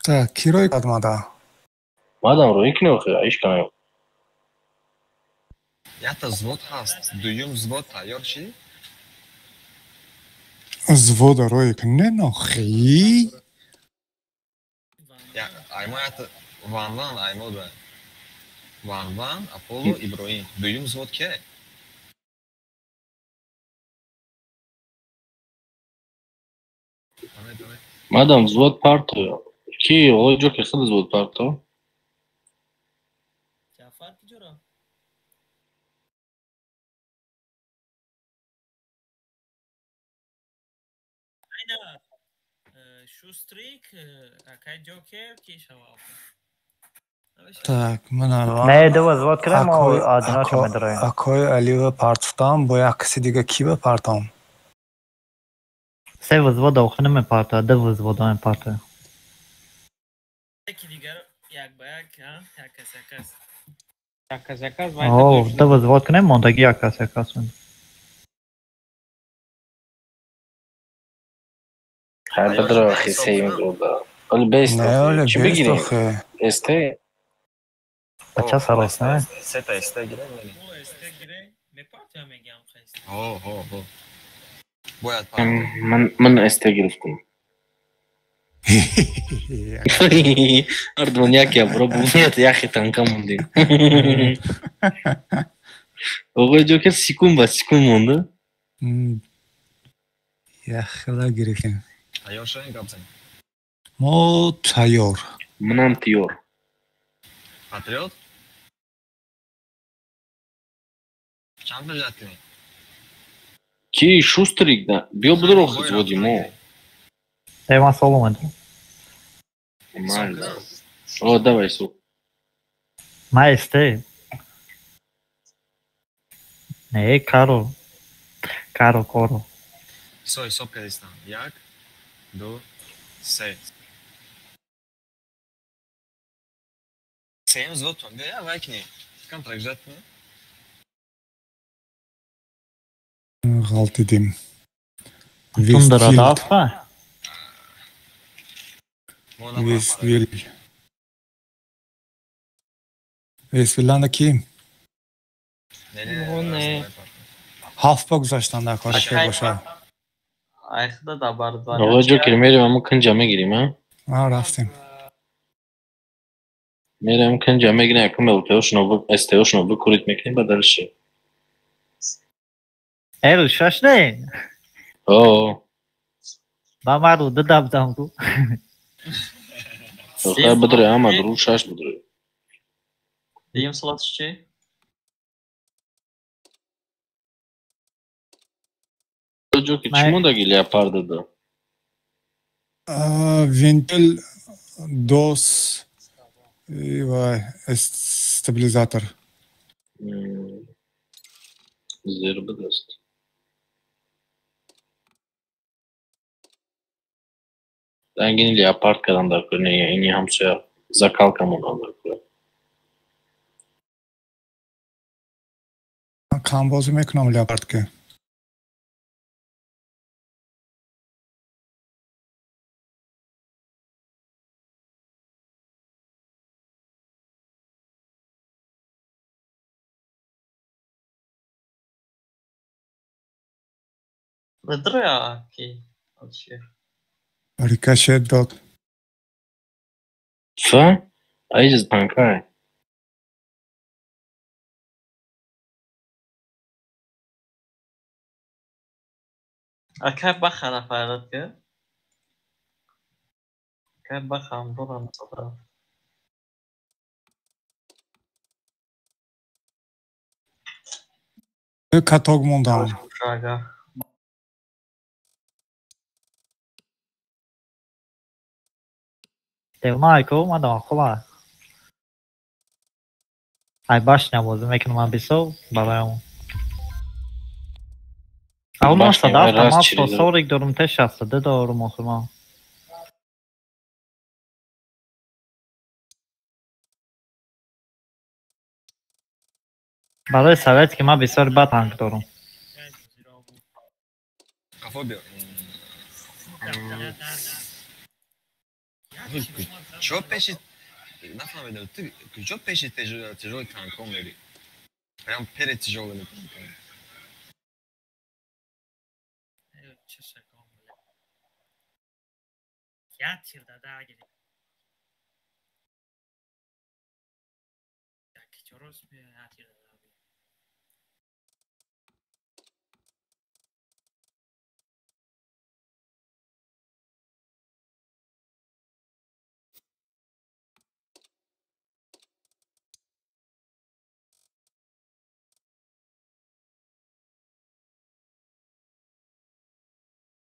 Так, ки рой кард мада? Мадам рӯй кунӣ охир, иш кунам. Якта взвод ҳаст, дуюм взвод тайёр шид? Взвода рой кунен охи? Я, аймо якта ван-ван аймо да. Ван-ван, Аполло, Иброҳим. Дуюм взвод ке? Мадам взвод парто. Ки оғои Ҷокер худ взвод парто? Ҷафар куҷоро? Айна Шустрик, акай Ҷокер ки шава? Так, ман Не, ду взвод кардем, мо одиночка медароем. Акои Алиева партофтам, бо як каси дига ки ба партом? Се взвода охир намепартояд, ду взвода мепартояд. Яки дигар як ба як, а? Як кас, як кас. Як кас, як кас. О, ду взвод кунем, мондагӣ як кас, як кас. Хай бадро хисеим груда. Оли бест. Не, оли Чӣ бест бигирем? охе. СТ? Бача сарос, не? Сета СТ гирем или? О, СТ гире, мепартоя мегам хай. Ҳо, ҳо, ҳо. Бояд партоем. Ман СТ гирифтам. Ардмон як ябро бунят яхи танка мондем. Оғои Ҷокер секунд ба секунд монда. Як хела гирифтем. Тайёр шавем, гап занем. Мо тайёр. Манам тайёр. Патриот? Чанд бежат кунем? Ки шустрик да? Биё бидро взводи мо. Э, ман сол омадам. Нормально. О, давай су. Ман СТ. Не, Каро. Каро, Коро. Со ҳисоб кардистам. Як, ду, се. Сеюм взводтон. Биё, вай кунем. Камтарак ждать кунем. Ғалтидим. Тундра дафа? Вествил. Вествиланда ки? Не. Ҳафт ба гузаштан дар кор шер боша. Ай худа да бардвани. Оғои Ҷокер мерем ҳамун кунҷа мегирем, а? А, рафтем. Мерем кунҷа мегирем, якум ЛТОшно, СТОшно бикурит мекунем, ба дальше. Э, рӯшаш не? О. Ба ман руда дабдам ку. Хай бидре, ама ру шаш бидре. Дуюм слотш чи? Ҷокер чӣ мондаги леопарда да? Вентил, дос и вай, стабилизатор. Зер бадаст. Ангини леопард кадан дар кор, не, ини ҳамсоя закалка мондан дар кор. Кам бозӣ мекунам леопард ки. Бадроя ки. Алшер. Рикошет дод. Фа? Аиҷаз танкай. Акай бахара файрат ки. Акай бахам дорам садра. Каток мондам. Шага. Девона ку мадам хула. Ай башня бозӣ мекунам ман бисо бароям. Ау Башня, 97 раз ман через 140 дорум те 62 дорум охир ман. Барои советский ман бисёр бад танк дорум. Қафо биё. Чо пеши нафаҳмидам, ту куҷо пеши тяжёлый танкҳо мерӣ? Прям перед тяжёлыми танками. Чашакон, бля. Як тир дада гирифт. Як чорос як тир дада.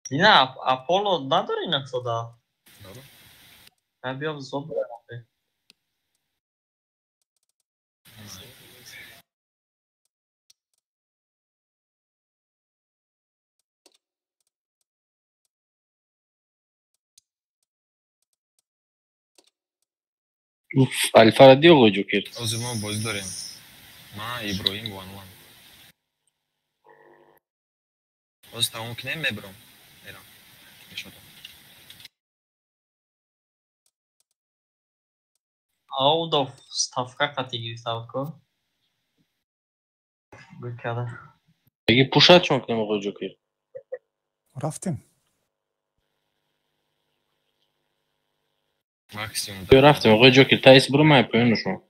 Дина Аполло надори нақсада? Дору. Ҳа биё зод барам. Алфара ди оғои Ҷокер. Ҳозир мо бозӣ дорем. Ман, Иброҳим, Ванван. Ҳозир тамом кунем, мебиром. Мерам. Мешодам. Аудов ставка қати гирифта буд ко? Бикада. Аги пушат чон кунем оғои Ҷокер. Рафтем. Максимум. Рафтем оғои Ҷокер, таис буру ман поён шумо.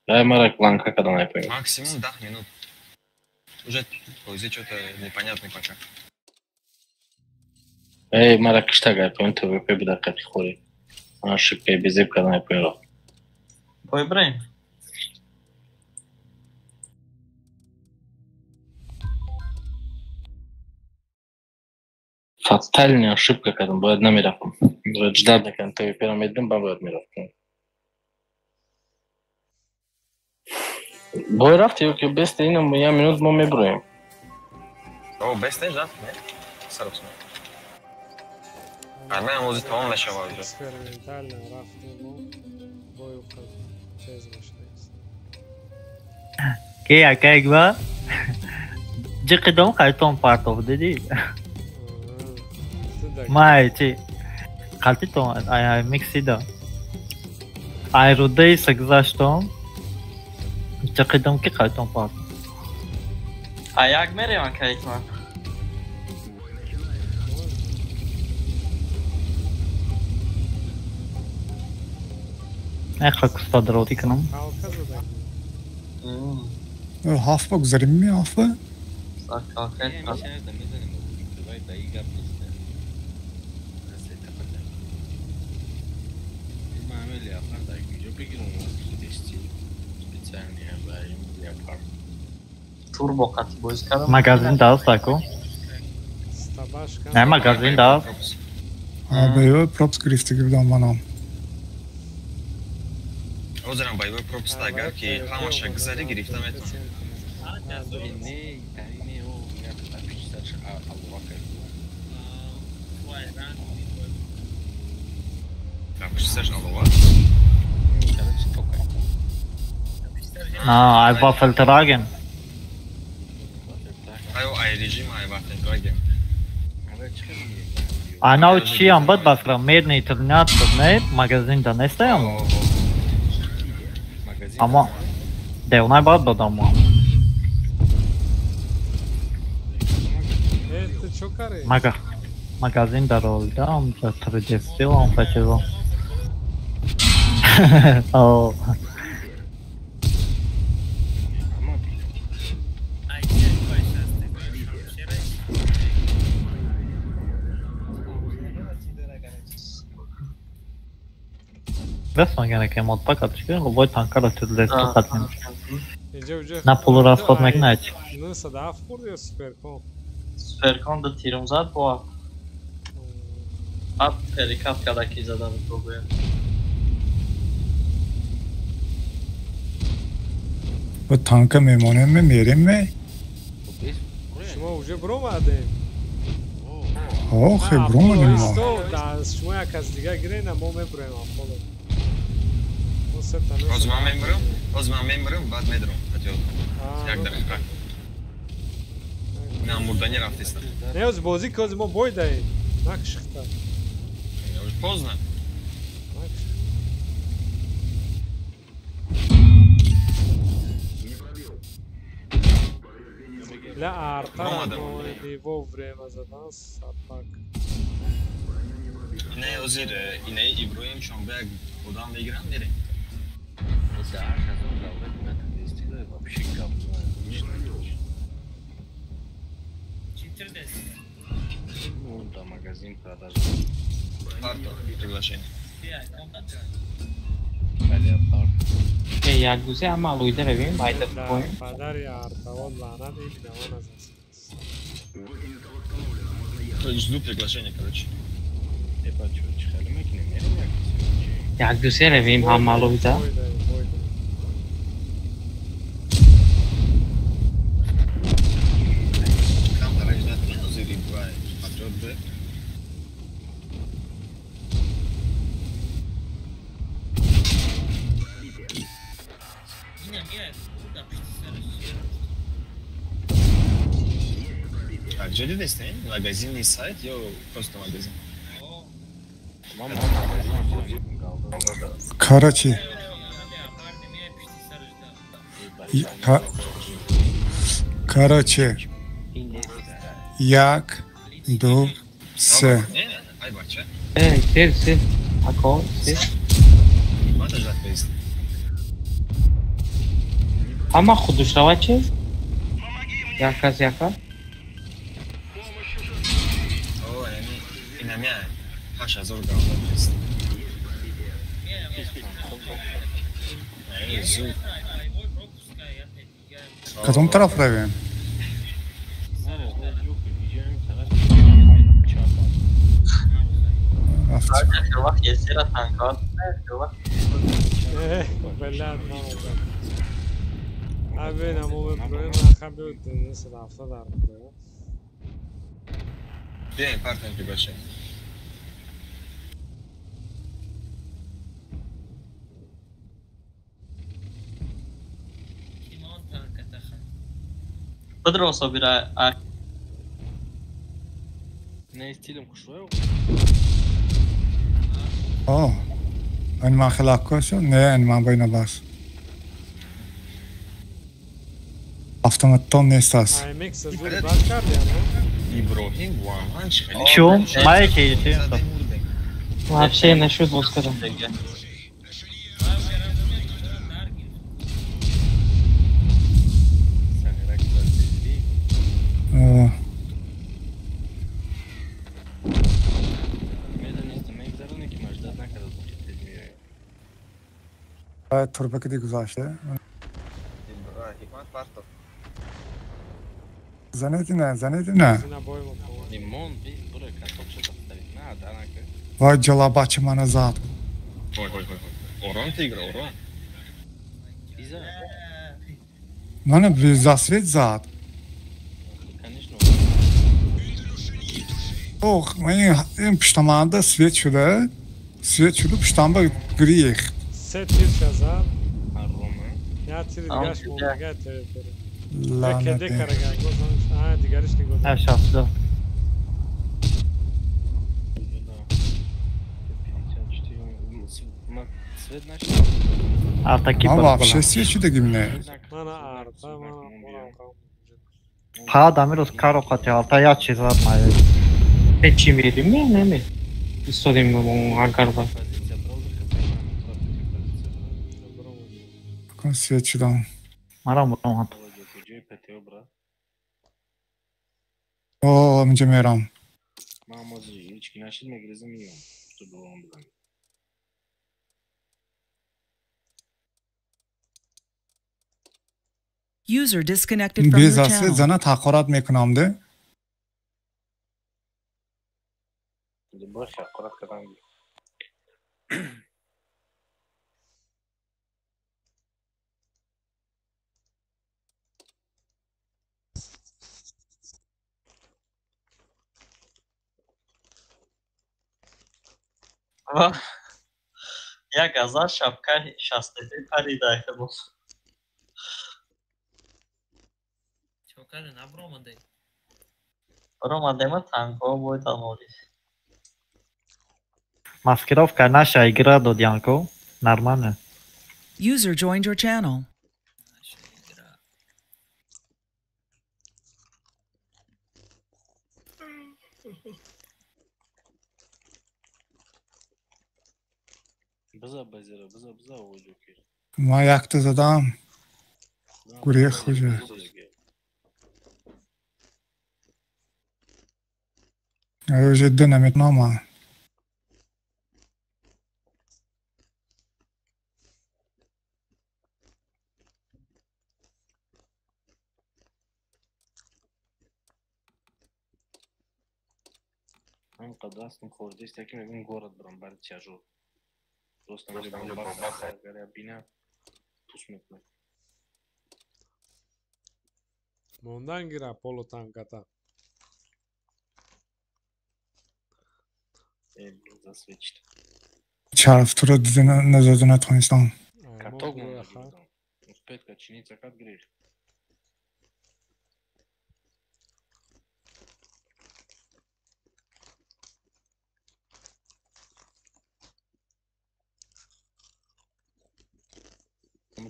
Дай мара планка кадан ай поён. Максимум 10 минут. Уже бозӣ чё-то непонятный пока. Эй, мара киштаг ай поён ТВП буда қати хӯрӣ. Ман шибкаи безеб кадан ай поён рафт. Бой бираем. Фатальная ошибка кардам, бояд намерафтам. Бояд ждать мекардам, ТВП-ро медидам, баъд бояд мерафтам. Бой рафти ё ки бесте инам я минут мо меброем. О, бесте ждать, не? Сарос. Армия ҳозир тамом мешавад уже. Экспериментально рафтем бой уқад тез мешавад. Ки акай гва? Ҷиқидом қайтон партов дидӣ? Май чи қалтитон ай миксида. Ай рудей сагзаштом. Ҷиқидом ки қайтон партов. А як мерем акай ман. Еха куста дроти кунам. Ҳафт ба гузарем ми ҳафт ба? Турбо қати бозӣ кардам. Магазин даст аку? Не, магазин даст. Боевой пропуск гирифтагӣ будам манам. Ҳозирам боевой пропуск агар ки ҳамаша гузарӣ гирифта метавонам. На, ай Ваффелтраген. Ай ай режим ай Ваффелтраген. Ана чиам бад бафра медни 13 не магазин да нестаям. Ама девнай бад бадам. Мага магазин даролдам за 3D стилом хотел. О. Бес мегӯяд ки модпак чӣ бой танкара тюдлесто хатм. На пулу расход мекунад. 97 хӯрд ё суперкон? Суперкон да тирум зад бо ап перекат карда ки зада буд бо. Бо танка мемонем мерем ме? Шумо уже бромадем. Охе бромадем мо. Шумо як аз дига гирена мо меброем Аполло. Ҳозир ман мемирам, ҳозир ман мемирам, баъд медурам. Як дақиқа. На мурданӣ рафтистам. Не, ҳозир бозӣ ки ҳозир мо бой даем. Накшихта. Уже поздно. Ля арта вовремя задан сапак. Не, ҳозир инаи Иброҳим чон ба як одам мегирам мерем. Магазин продажи. Парто, приглашение. Як гузе ама алоида равем, айда поем. Падари артавон лаънат ин давон аз аст. Жду приглашение, короче. Як дусе равем ҳама алоида. А где дидестен? Магазинный сайт ё просто магазин? Короче. Короче. Як, ду, се. Се, се. Ако, се. Ама худушава че? Яка, яка. Кадом тараф равем? بدر صبرا. Не стилем кушоё. О, ан ма хилаккошо, не ан ма байна бас. Автоматтон нест аст. Иброҳим ваҳан хеле. Чё? Майки чи? Вообще нашуд боз кардам. Турбаки гузашта. Занети не, занети не. Вай ҷалабачи мана зад. Ой, ой, ой. Орон тигр, орон. Мана засвет зад. Ох, ин пуштаманда свет шуда. Свет шуда пуштамба гирехт. Се тир шазад. Я тир дигаш мондага территория. Кеде карага, а дигариш нигоҳ. А шаст. Арта ки ман вообще свет шудагим не. Мана арта, мана Па дамирос каро қати арта я чиз зад май. Э чи мерим не не. Истодем агарда. Кон свет шудам. Марам бурам. О, инҷа мерам. User disconnected from your channel. Зана ҳақорат мекунам де. Як азар шапка 63 парида буд. Чокаде набромаде. Бромадема танко бой тамори. Маскировка наша игра додянко. Нормально. User joined your channel. Ма якта задам. Гурех уже. Я уже динамит мама. Мондан гира полутанката. Чарф туро назадана тонистам.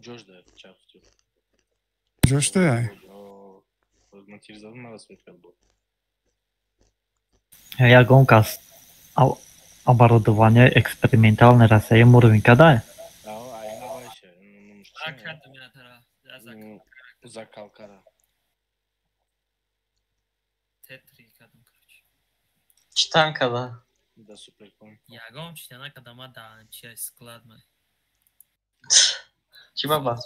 Ҷош да чафтю. Ҷош да? Ман тир задам, мара свет кард бо. Ягон кас оборудование экспериментальный расаи муровин кадай? Закалкара. Т3 кадам, короче. Чӣ танка да? Да суперкон. Ягон чита накадам, ма да чи склад ма. Чӣ ба бас?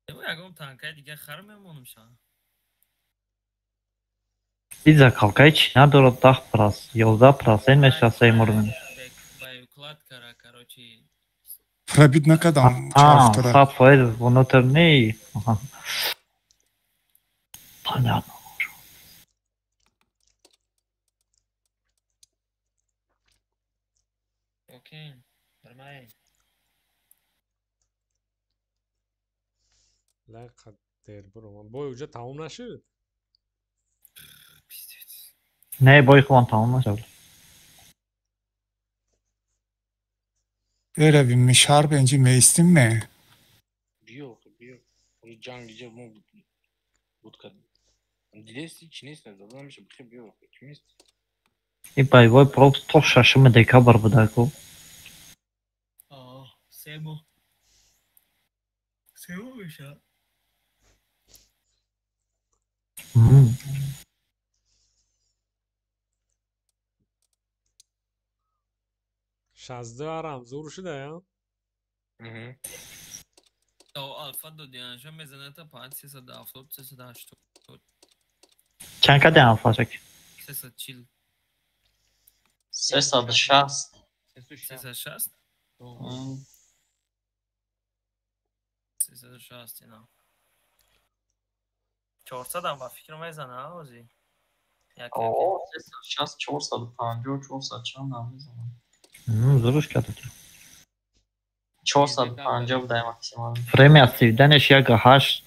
Ягон танкаи дига хар мемонам ша. И закалкаи чӣ надорад 10 11% мешасаи муровин. Боеукладкара, короче. Пробит накадам. А, 100% внутренний. Понятно. Окей, нормально. Лайқад дер буромад. Бой уже тамом нашуд? Не, бой хубам тамом нашуд. Эравим мишар бенҷи меистим ме? Биё, биё. Ҷанг иҷа мо буд кардем. Дидести чи нест, зада намеша, бихе биё, чи нест? И боевой пропуск то 6 декабр буда ку. Семо. Семо меша. Шазду арам зур шуда я? Алфа додианша мезаната панҷ 370 380. Чанд каде алфашак? 340. 360. 360? 360 ина. 400 ам ба фикр мезана ози. О, 360 450 400 чанд ам мезана. Зуруш кард. 450 будай максимал. Время свиданеш 1.8.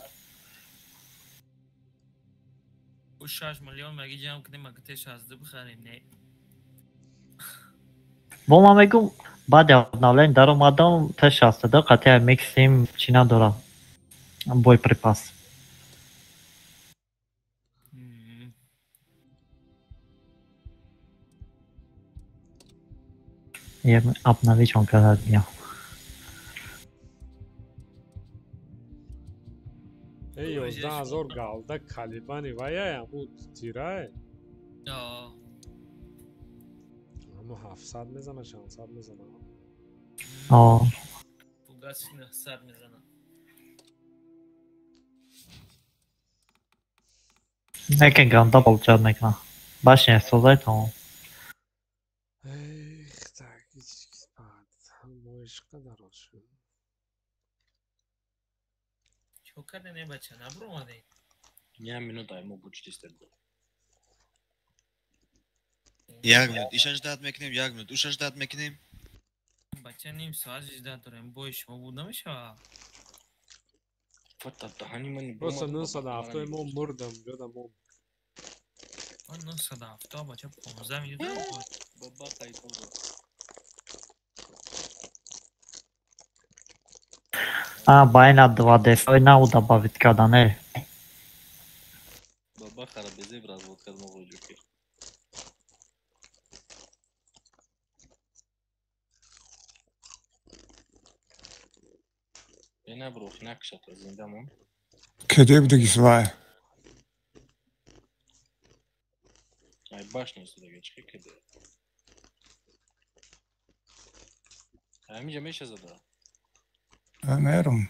6 миллион маги ҷамъ кунем, ага Т62 бихарем, не? Бо ман мегум, баъди обновление даромадам Т62 қатъи миксим чӣ надорам. Боеприпас. Обновить он когда дня. Эй, 11 000 галда калибани ваяй, аму тирай? Да. Аму 700 мезана, 600 мезана. О. Фугас 900 мезана. Неке ганда получать мекна. Башня созай тамом. Эх, так, моиш қадар шуд. Чо карде не бача, набромаде? Як минут ай мо бучтисте. Як минут, иша ждать мекунем, як минут, уша ждать мекунем. Бача ним соат ждать дорем, бой шумо буд намешава. Просто 970 мо мурдам, ҷода мо. 970 бача 15 минут буд. Баба қайто. А, байна 2D нав добавить кардан, э. Баба харабезе развод кард мо ҷокер. Наброх накшата зиндамон. Кеде будагис вай? Ай башня истодага чӣ кеде? Ҳаминҷа меша зада. Мерум.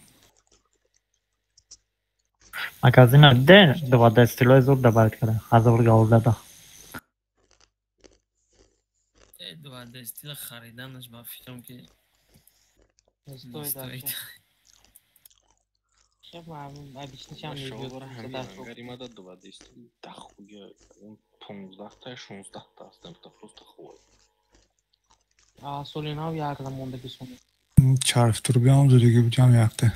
Магазина де 2D стилой зур добавить карда. 1000 галда да. 2D стила хариданаш ба фикрам ки не стоит. Гаримада 2D стил дохуя. 15 та 16 та астам та просто хуй. А соли нав як замондаги сум. Чарф турбиам зудиги будям якте.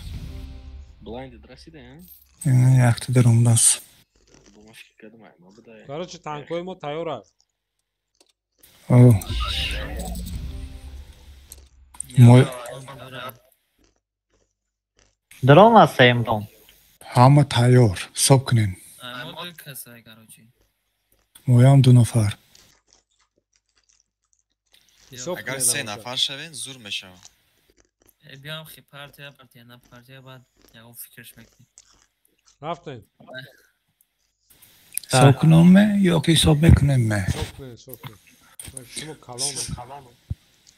Блайнд расида, а? Якте даромдас. Короче, танкои мо тайёр аст. О. Мой. Дрон астаем дон. Ҳама тайёр, ҳисоб кунем. Моям 2 нафар. Агар 3 нафар шавем, зур мешавад. Биям хи партия, партия на партия, баъд ягон фикрш мекунем. Рафтем. Ҳисоб кунам ме ё ки ҳисоб мекунем ме? Ҳисоб кунем, ҳисоб кунем. Шумо калон.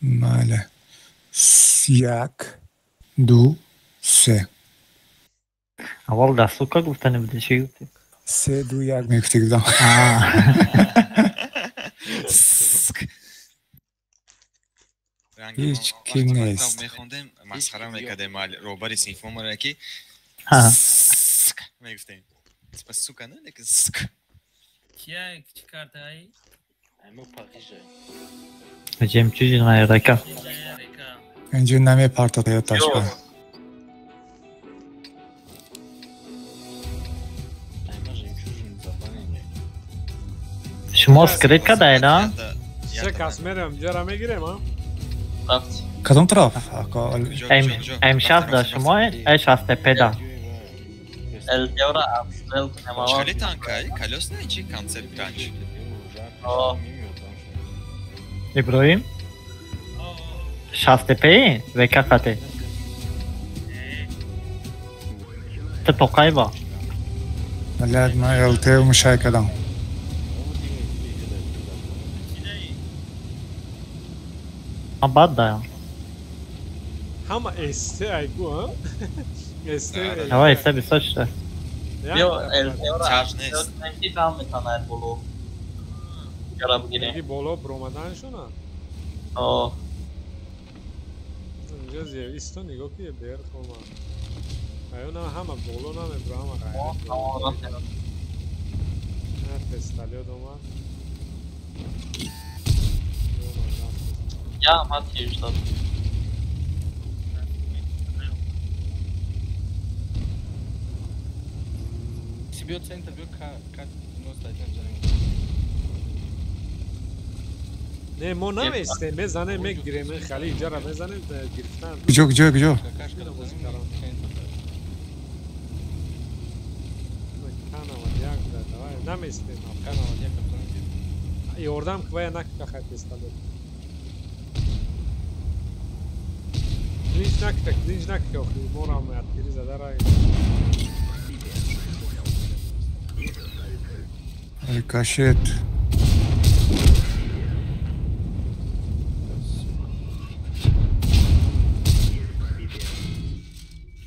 Майли. 1, 2, 3. Аввал дастука гуфтани буди, чӣ гуфтӣ? 3, 2, 1 мегуфтӣ гуфтам. Ҳеҷ ки нест. Мехондем, масхара мекардем роҳбари синфомонро ки мегуфтем. Типа сука, не? Лекин сука. Кия чӣ кардаи? Жемчужина река. Инҷо намепартад ҳаёташка. Шумо скрит кадаед, а? Се кас мерем, ҷара мегирем, а? Кадом тараф? М6 да шумо, Э6 педа. ЛТ-ра обстрел кунем аввал. Чали танкай? Колёс не чи концепт ранч? Иброҳим? 6 пи ВК хате. Ту тоқайба. Блядь, ман ЛТ мушай кардам. Ман бад даям. Ҳама СТ айгу, а? СТ. Ава СТ бисёр шуда. Биё ЛТ-ра обстрел кунем ки дам метавонад боло. Ҷара бигирем. Ки боло бромаданшона? О. Инҷо зер исто нигоҳ ки бер хома. Аю на ҳама боло намебро, ҳама ғайр. На пистолет омад. Я омад тир дод. Биё центр, биё к 91 занем. Не, мо наместем, мезанем, мегирем, хали иҷара мезанем, гирифтан. Куҷо, куҷо, куҷо? Наместем. Ёрдам квая накка хай пистолет. Клинч накка, клинч накка, охи, морам артири зада рай. Рикошет.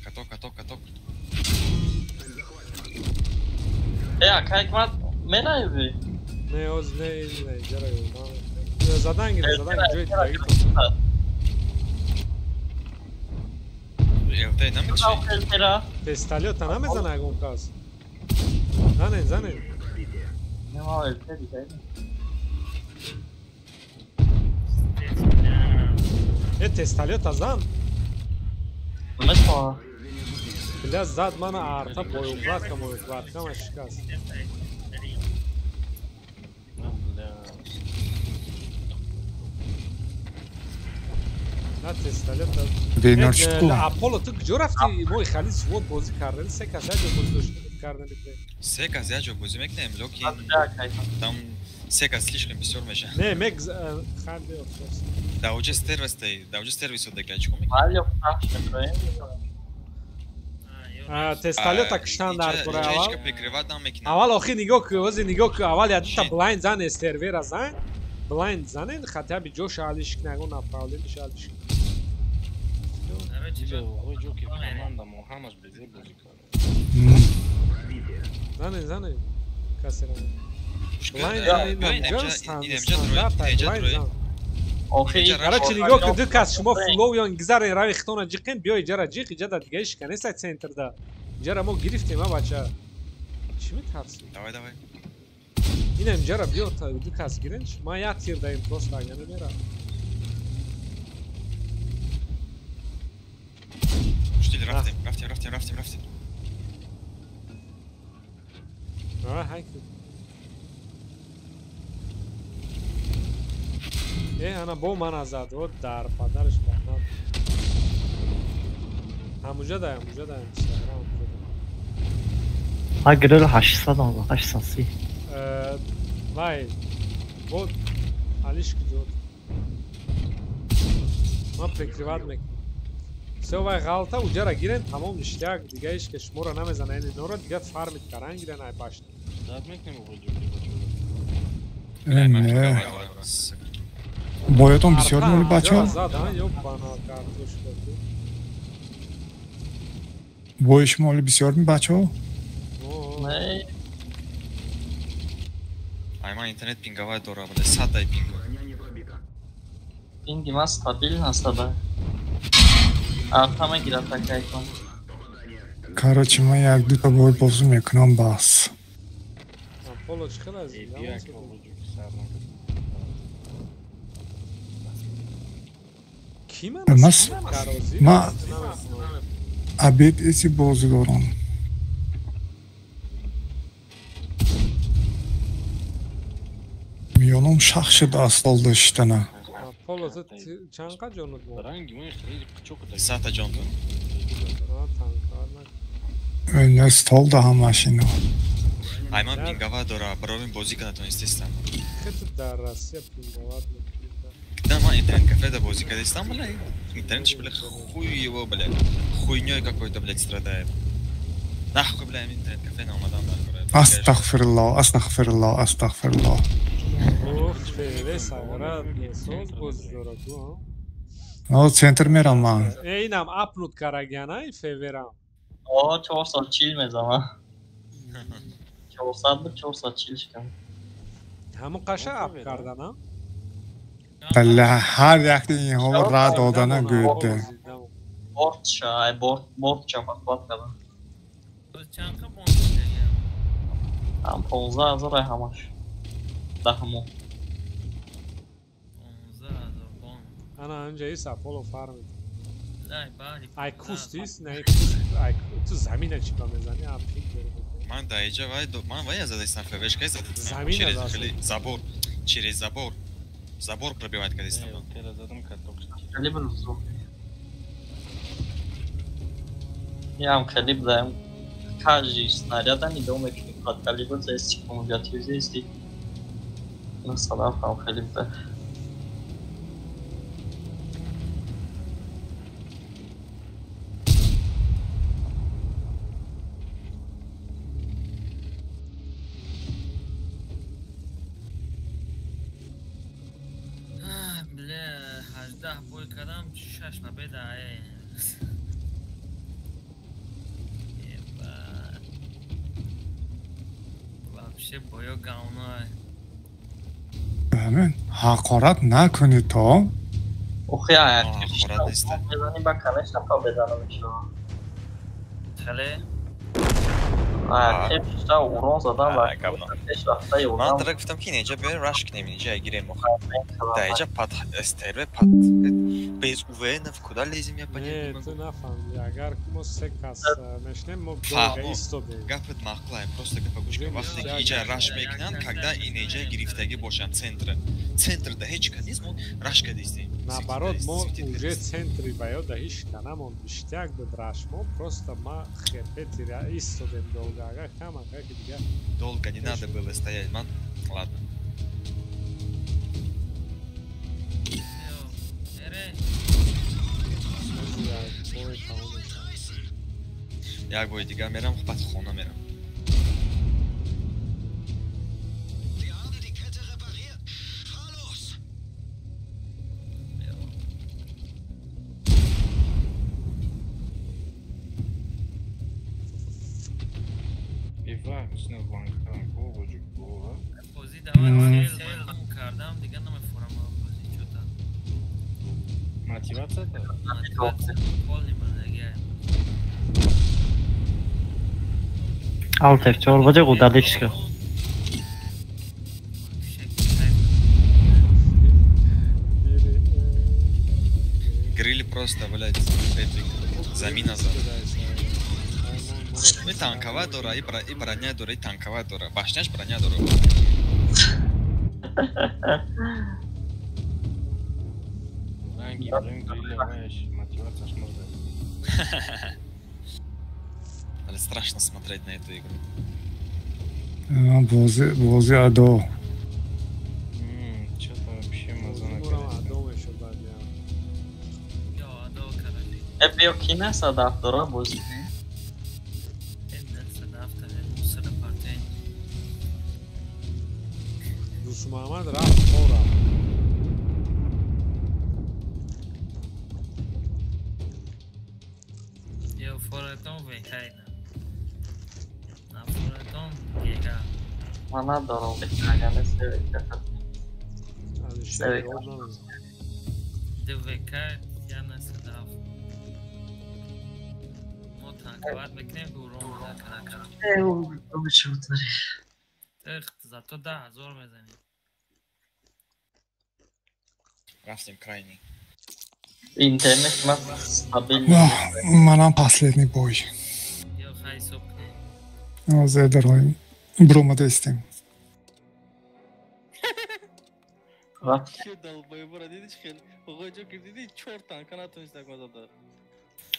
Каток, каток, каток. Акай ман менаёбӣ? Не, оз не, не, ҷара ёрдам. Задан гирифт, задан ҷои дигагитон. ЛТ намекушӣ? Пистолета намезана ягон кас. Занен, занен. Не, ма ЛТ дигаи. Э, тестолета зан? Метавонам. Бля, зад мана арта боёукладка, моёукладка ма шикаст. На тестолета. Вейнор читку. Аполло, ту куҷо рафтӣ? Мо хали свод бозӣ кардем, се кас як ҷо бозӣ доштем кардем. Се кас як ҷо бозӣ мекунем, лекин там се кас слишком бисёр мешавад. Не, мек хали офсос. Даоҷа сервис даоҷа сервисо дега чико мекунем? Вале пахш мекунем. Тестолета киштан дар кора аввал. Аввал охи нигоҳ ку, ози нигоҳ ку, аввал якта блайнд зан, сервера зан. Блайнд занен, хотя бы ҷоша алиш кна, ягон направление алиш кна. Занен, занен. Касера. Блайнд занен, ҷо стандарт, блайнд зан. Короче, нигоҳ ку, ду кас шумо флоу ён гизарен рави хитона ҷиқен, биё иҷара ҷиқ, иҷа да дигаи шиканеста центрда. Иҷара мо гирифтем, а бача. Чӣ метарсӣ? Давай, давай. Инам иҷара биё ду кас гирен, ман як тир даем просто агар намерам. Штиль, рафтем, рафтем, рафтем, рафтем, рафтем. Давай, хайки. Э, ана бо мана зад, вот дар падарш лаънат. Ҳамуҷа дай, ҳамуҷа дай, Инстаграм ҳамуҷа дай. Ҳа гирил 800 он, 830. Вай, вот Алиш куҷо? Ман прикрывать мекунам. Всё, вай ғалта, уҷара гирен, тамом ништяк, дига ҳеч ке шуморо намезана, яъне нора дига фармит каран гирен ай башта. Зад мекунем оғои Ҷокер бачаҳо. Не. Боятон бисёр моли бачаҳо? Зад, а, ёбана картошка ту. Бои шумо оли бисёр ми бачаҳо? Не. Ай ман интернет пинговай дора, бля, садай пинг. Пинги ман стабилн аст ада. Арта мегирад такайкон. Короче, ман як дута бой бозӣ мекунам бас. Аполло чӣ хел аз Э, биё як оғои Ҷокер сар накард. Ки ман Ман обед эси бозӣ дорам. Миёнам шах шуд аз столда шиштана. Аполло ту чанд қа ҷонут буд? Ранги мо хеле қучоқ да. Сата ҷон ту. А, танкар накун. Не столда ҳамаш ино. Ай ман пингова дора, баровим бозӣ кана тонистестам. Хе ту дар Россия пинговат мекунӣ? Да, ман интернет кафе да бозӣ кардистам, бля, интернетш, бля, хуй его, бля, хуйнёй какой-то, блядь, страдает. Нахуй, бля, интернет кафе наомадам дар кора. Астағфируллоҳ, астағфируллоҳ, астағфируллоҳ. Уф, феве сагара соз бозӣ дора ту, а? О, центр мерам ман. Э, инам апнут карагиана и феверам. О, 440 мезанам. 400 буд, 440 шикам. Ҳамон қаша ап кардан, а? Бля, ҳар якти инҳо ра додана гӯйда. Бортша, ай борт, бортча бахват кардам. Чанд қа бон додагиам? Ҳам 15 000 ай ҳамаш. Даҳмо. 15 000 бон. Ана анҷа ис Аполло фармид. Ай баъди Ай куст ис, не куст, ай ту замина чӣ ба мезанӣ, а пик дори. Ман да иҷа вай ман вай задастам февешка задастам. Замина Через заст. хеле забор, через забор. Забор пробивать кардистам. Э, тера задам каток. Калибр зур. Ям калибр даем. Каждый снаряда нигоҳ мекунӣ под калибр зести кумулятив зести. Масалан ҳам калибр да. Бля, 18 бой кардам, шаш победа, ай. Еба. Вообще боё говно. Ҳамин ҳақорат накунед то. Охи ай ҳақорат нест. мезанӣ ба конечно победа намешавад. Хеле? Ай пешта урон задан ва говно. пеш рафта Ман ёрдам. дара гуфтам ки инҷа биёем раш кунем, инҷа гирем охир. Да иҷа под стерве под без УВН куда лезем, я понять Не, не могу. ту нафаҳмидӣ. Агар ки мо се кас мешнем, мо долго Фаҳмо. истодем. Гапат маъқулай, просто гапа гӯш кун. Вақте ки иҷа раш мекунанд, когда инеҷа гирифтагӣ бошанд центра. Центрда ҳеҷ кас нест, мо раш кардистем. Наоборот, мо уже центри ба ёда ҳеч ка намонд. Иштяк буд раш мо, просто ма хепе тира истодем долго. Агар кам агар ки дига Долго не надо было стоять, ман. Ладно. Эре, як бой тамом мешавад. Як бори дигар мерам, баъд хона мерам. Ива, сина ванг оғои Ҷокер, ова. бозӣ давай хел ман кардам, дига намефурам бозӣ чӯта. Мотивация да? Мотивация полный бурдаги. Alt F4 баҷа удалишка. Гриль просто, блядь, эпик. Замина зад. И танкова дора, и броня дора, и танкова дора. Башняш броня дора. Ранги Ибраҳим грилля ваяш мотиватсияш мурда. Страшно смотреть на эту игру. Бозӣ адо. Что-то вообще маза. Биё ки насадаф дора бозӣ? Дӯстмуҳаммад рафт хора. Ё форатон векайна. На форатон гега. Ман надорам векайна, не се века. Ду века я насадаф. Мо танкават мекунем урон накард. Э, у шутари. Эхт, зато 10,000 мезанем. Рафтем крайний. Интернет ман стабил. Манам последний бой. Ё хай ҳисоб кунем. Ҳозир дароем. Буромада истем.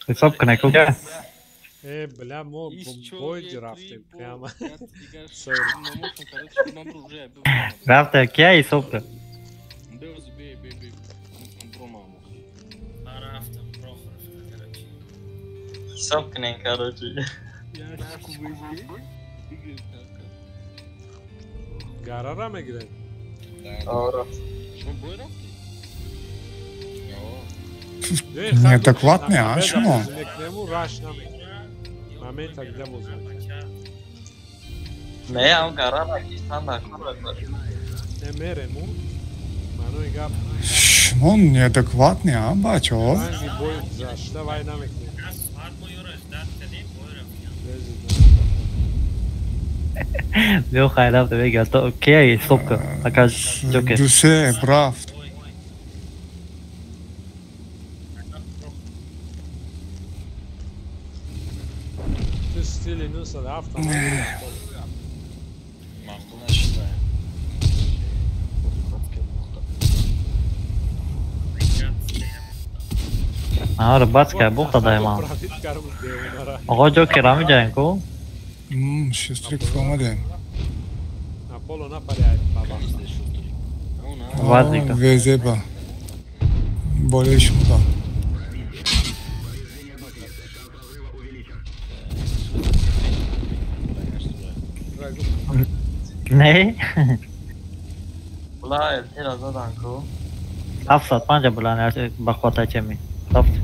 Ҳисоб кунед кука. Э, бля, мо бой рафтем прямо. Рафта, кия ҳисоб кун? Ҳисоб кунед, короче. Гарара мегиред? Ора. Неадекватный, а шумо? Раш намекунем. Момента где бозӣ? Не, ам гарара кистан накор. Не мерему. Манои гап. Шумо неадекватный, а бачаҳо? Ранги бой гузашта вай намекунем. Биё хай рафта бега то кия ҳисоб кун. Ака Ҷокер. Дусе рафт. Ту стили 907 Маъқул нашуда. Ара бацка бухта дайман. Оғо Ҷокер ҳамиҷаем ку? Шустрик фуромадем. Аполло напари баба. Вазика. Везеба. Болои шумо ба. Не? Бла, элтера задан ку. 705 булан ба хвата чеми. Рафт.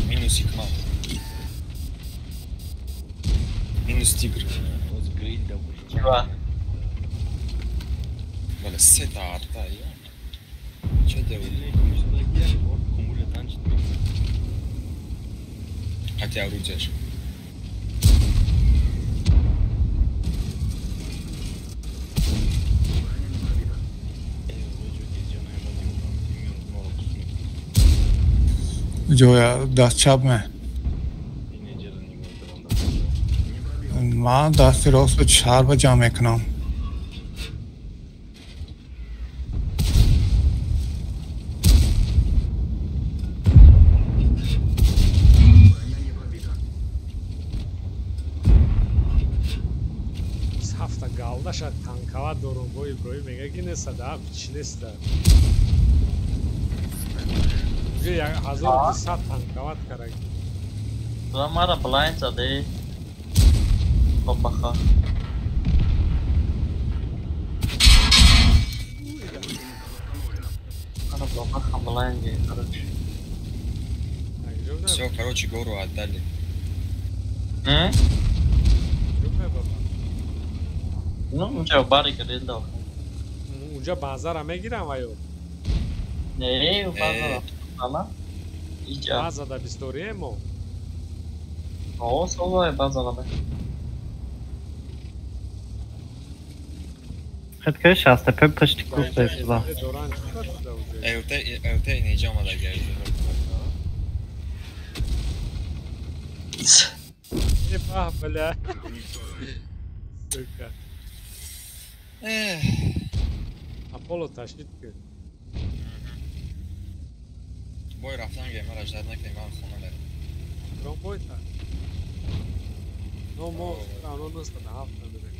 Минус Икмал. Минус Тигр. Бля, сета арта, ё. Чё делать? Хотя орудие же. Ҷоя дастчап ме. Ман дасти рост ба шаҳр ҷамъ мекунам. Ҳафта галдаша танкава дорум бо Иброҳим мега ки несада чӣ неста. 1200 танкават карак. Тура мара блайнд заде. Бабаха. Ара бабаха блайнд, короче. Все, короче, гору отдали. Ну, унҷа бари грилда. Унҷа базара мегирам ваё? Не, базара. Ана? Иҷа. Базада бисториемо? О, солое базара. Хет шаста пеп пашти куста исла. ЛТ инеҷа омада гай. Ебах, бля. Сука. Аполло ташрид ки. Бой рафтан ге, мара ждать накунем, ман хона мерам. Ром бойта. Но мо равно 97 дорем.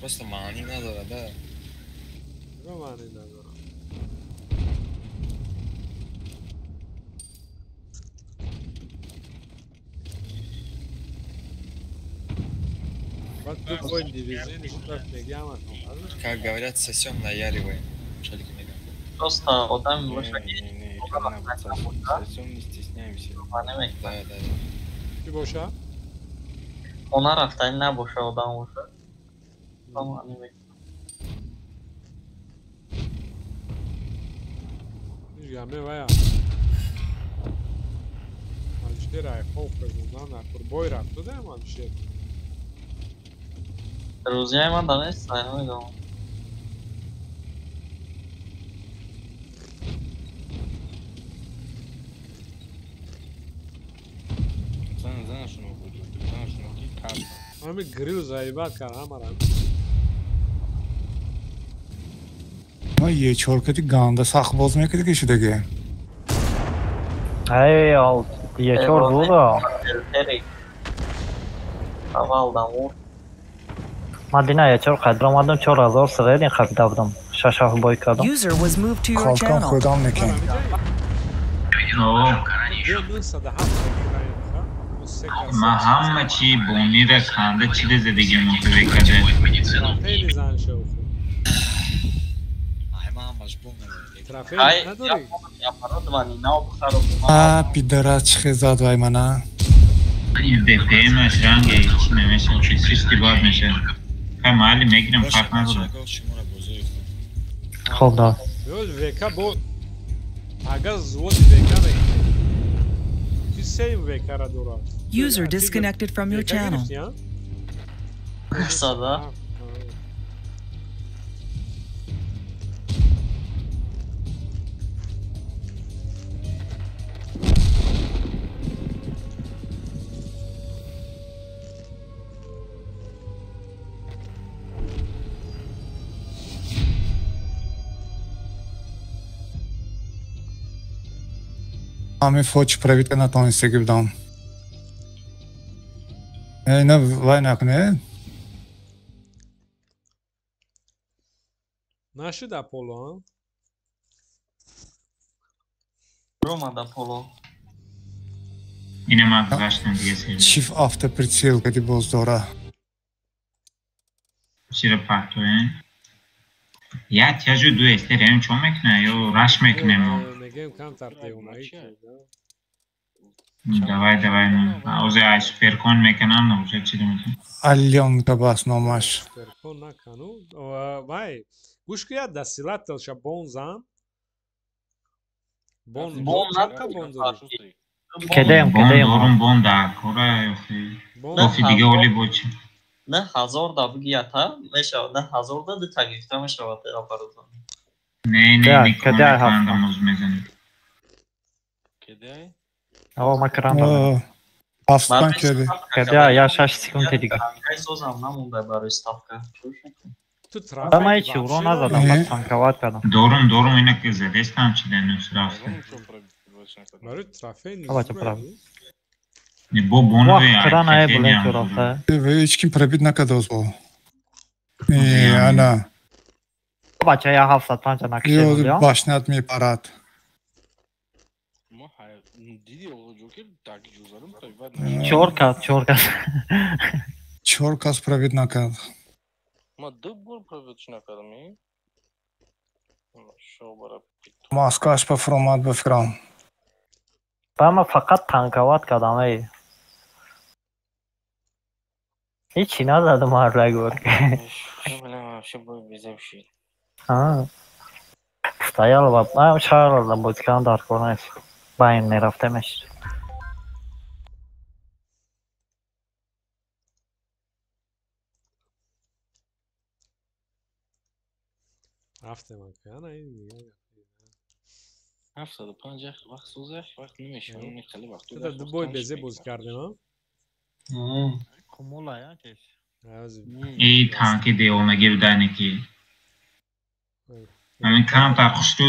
Просто маънӣ надорад, да? Чаро маънӣ надорад? Как говорят, сосем наяриваем. Просто одам сосем не стесняемся. Да, да. Чӣ боша? Хона рафтани набоша, одам боша. Гаме вая. Алишер Айхов хезондан дар бой рафтадаем Алишер. Друзья ман да нест, намедонам. Ҳами грил заебат кард ҳамара. Ма Е4 кати ганда сахт боз мекарди ки шудаги. Ай, ал Е4 буда. Аввал дамур. Ман дина Е4 қадр омадам 4000 средин харида будам. 6-7 бой кардам. User was moved to your Қалкан channel. худам мекин. Ма ҳама чи бонира канда чида задагим мухове каде. Хеле зан шав. Трофей надорӣ? А, пидорас чӣ хел зад вай мана. ДПМаш ранге чӣ намеша, чисти бад меша. Хай майли мегирам, фарқ надорад. Хоб да. Ёл ВК бо агар взводи ВК мекунӣ. Ки сеюм ВК-ра дорад. User disconnected from your ВК channel. гирифтӣ, а? Сада. Ҳами фоч правитка натонистаги будам. Э, ина вай накуне. Нашид Аполло, а? Ромад Аполло. Ина ман гузаштам дига сервис. Чиф автоприцел кади боз дора. Чира партоем? Я тяжу ду эстер ем чо мекуна ё раш мекунем? Мегем камтар девонаӣ ки. Давай, давай, ну. Озе ай суперкон мекунам, но уже чида мекунам. Алёнка бас номаш. Суперкон накану. Вай, гӯш ки як дастилателша бон зан. Бон Бон чанд та бон дорӣ? Кедаем, Бон кедаем. дорум, бон да кора ёхи. Кофи дига оли бочи. 9000 да бигията мешавад, 9000 да дута гирифта мешавад аппаратон. Не, не, Да, не, кедай ҳафт. кона моз мезанем. Кедай? О, ма кран дорам. Ҳафтан кеди. Кедай, я 6 секунд дига. Танкай созам намонда барои ставка. Ту Да ман ҳеч уро назадам, баъд танковат кардам. Дорум, дорум, ина ки задестам чида нус рафта. Барои трофей Албатта, прав. Не бо бонове Вах, кран ай булен чо рафта. Ҳеч ким пробит накардоз бо. Э, ана. Бача я 705 накшидам, Ё я. башнат мепарад. Мо диди оғо Ҷокер так ҷузарам пробиват Чор кас, чор кас. Чор кас пробит накард. Ма ду бор пробиват накардам, и? Шо бара Маскаш ба фуромад ба фикрам. Ба ман фақат танковат кардам, эй. Ҳечи назадам ҳар як бор. Бля, вообще бой безеб шид. А. Стоял ва ман шаҳр бозӣ кардан дар кор нест. Байн мерафтемеш. Рафтем ака, ана ин дига. 705 як вақт соза, як вақт намешавад. Хеле вақт. Ту дар ду бой безе бозӣ кардем, а? Кумула, я кеш. И танки девонагӣ будане ки. Ҳамин камтар хушрӯ,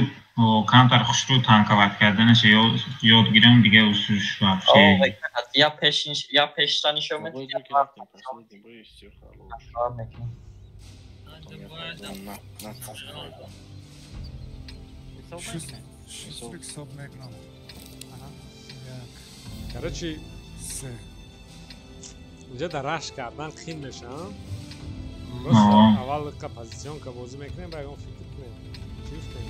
камтар хушрӯ танковать карданаша ёд гирам, дига усуш вообще. Я пеш, я пешта нишон медиҳам. Ҳисоб мекунам. Короче, инҷа дар рашк кардан қин мешавам. Аввал ка позиционка бозӣ мекунем, ба ягон фикр кунем. Чӣ гуфтем?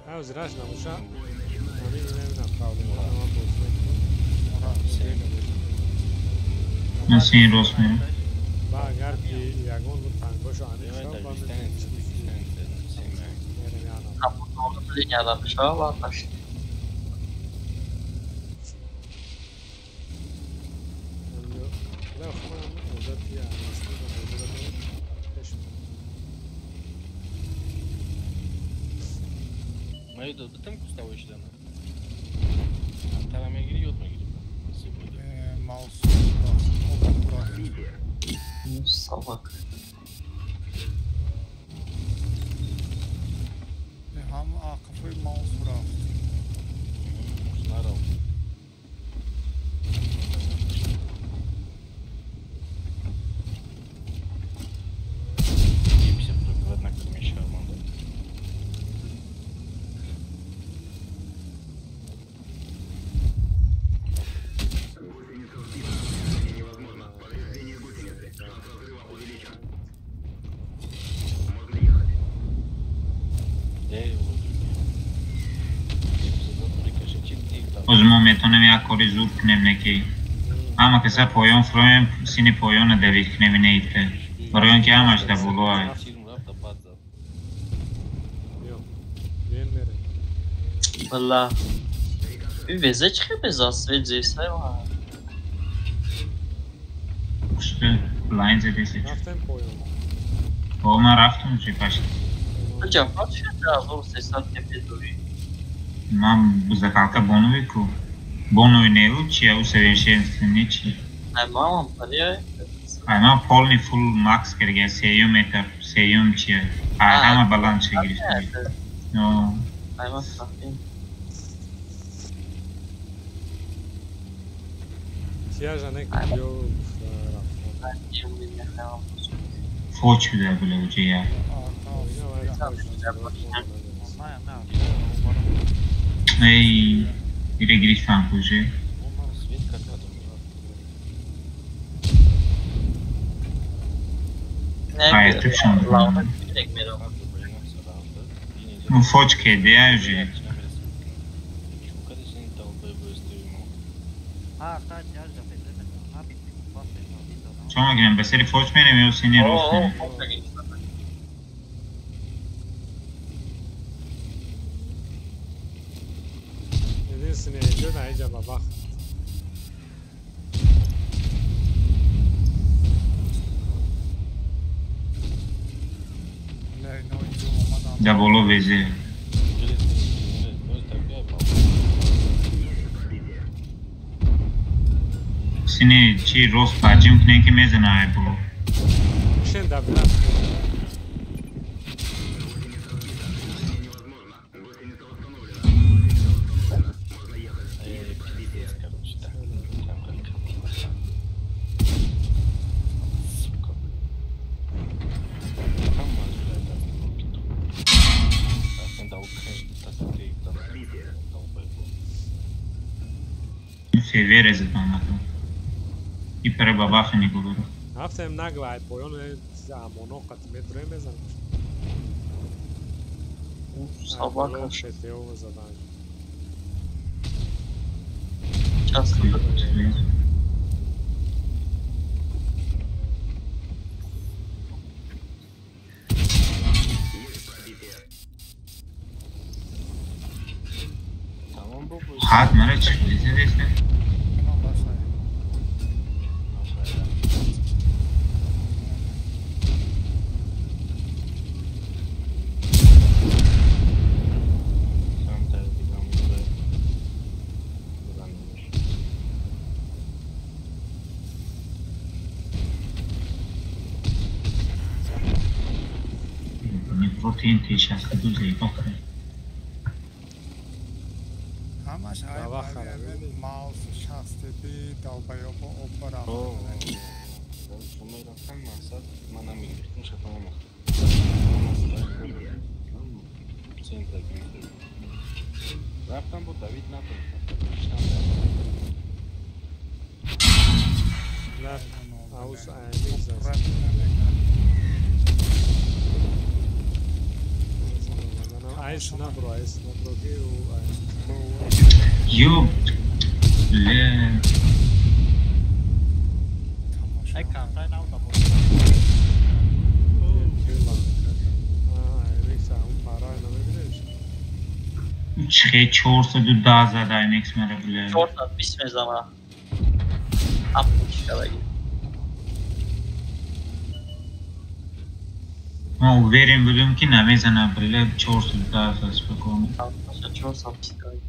Ҳозир рашк набоша, ҳамин намедонам проблема. Ман бозӣ мекунам. Ман син рост мерам. Ба агар ки ягон танкошо аниқ шавад, ба линияда мешавад ва пашт. Ман ёд додам куставой шудана. Тара мегири, ёд мегири. Маус. Собака. Ҳам ақфи маус рафт. Нарав. Боз мо метавонем як кори зуд кунем, не ки ҳама каса поён фуроем, сини поёна давид кунем инаите, барои он ки ҳамаш дар боло ай. Бала. Везе чӣ хел беза свет зесай ва. Пушти лайн задеси. Рафтем поён. О, ман рафтам чи пашт. Ҷафар чӣ 1300 кп дорӣ? Ман закалка бонови ку. Бонови неву чи ау совершенствени чи. Ай мамам пария. Ай ман полный фул макс карга сеюм этап, сеюм чи. Ай ҳама баланд чи гирифта. Но. Ай ман фаҳмидам. Тияжа не ё рафтан. Фоч буда була уҷа я. Эй, ира гирифтан куже. Ай, тупшон. Ну фоч кеде уже. Чо мегирем? Ба сари фоч мерем ё сини рост мерем? Единственное, идет на иджа бабах. Да боло везе. Сини чи рост паҷим кунем ки мезана ай боло. Шен да била. Севере заданато. И пребабаха ни говорю. Рафтем нагла, ай поён амоно қати метроем мезанем. Собака. Шетеова задан. Часто. Хат мара чӣ задеста? Бронепротеин Т62 зебо хӯрд. Ҳамаш ай маус 62 долбоёбо об рафт. Мерафтам мақсад ман намегирифтам шатама центра гирифта. Рафтам бо Давид натонистам. Аус AMX аст. Айс набро, айс набро ки Ёб, бля. Ай картай нав да бо. Чихе 410 зад AMX мара, бля. 420 мезана. Апуч кадаги. Ман уверен будам ки намезана, бля, 410 зад спокойно. 420 кадаги.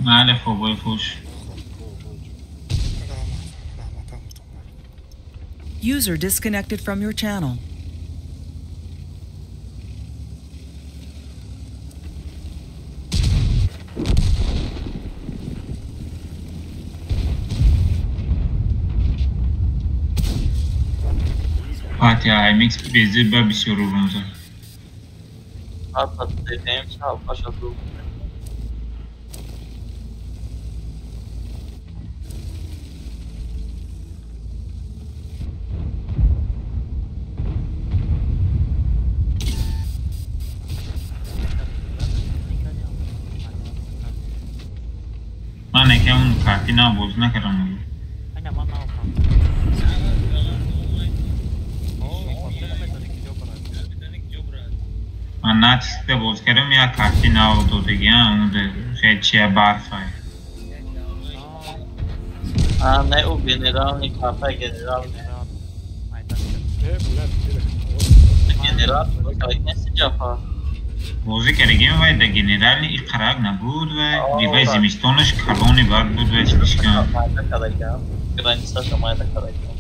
Мале хобой хуш. User disconnected from your channel. Пати AMX бези ба бисёр урон зад. Ҳатто ДТМ шалпаша ду. Ман якам он карти нав боз накардам. Ман натиска боз кардам, як карти нав додагиам, онда хеле чия барфай. А, не, у генерални карта генерални. Генерал, неси ҷафа. Бозӣ кардагим вай да генерални и қарак набуд вай, дивай зимистонаш калони бад буд вай слишком. Майда кардагиам, границаша майда кардагиам.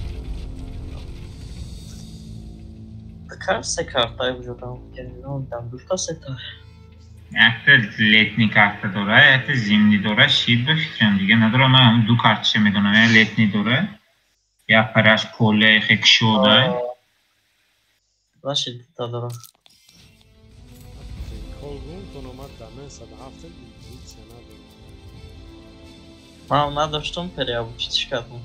Кар се карта вуҷудам, генерал дам дута сета. Якта летний карта дора, якта зимний дора, шид ба фикрам дига надорам, ман ду карташа медонам, як летний дора, як параш поле хе кушода. Наши дута дора. Ман надоштум переобучить кардам.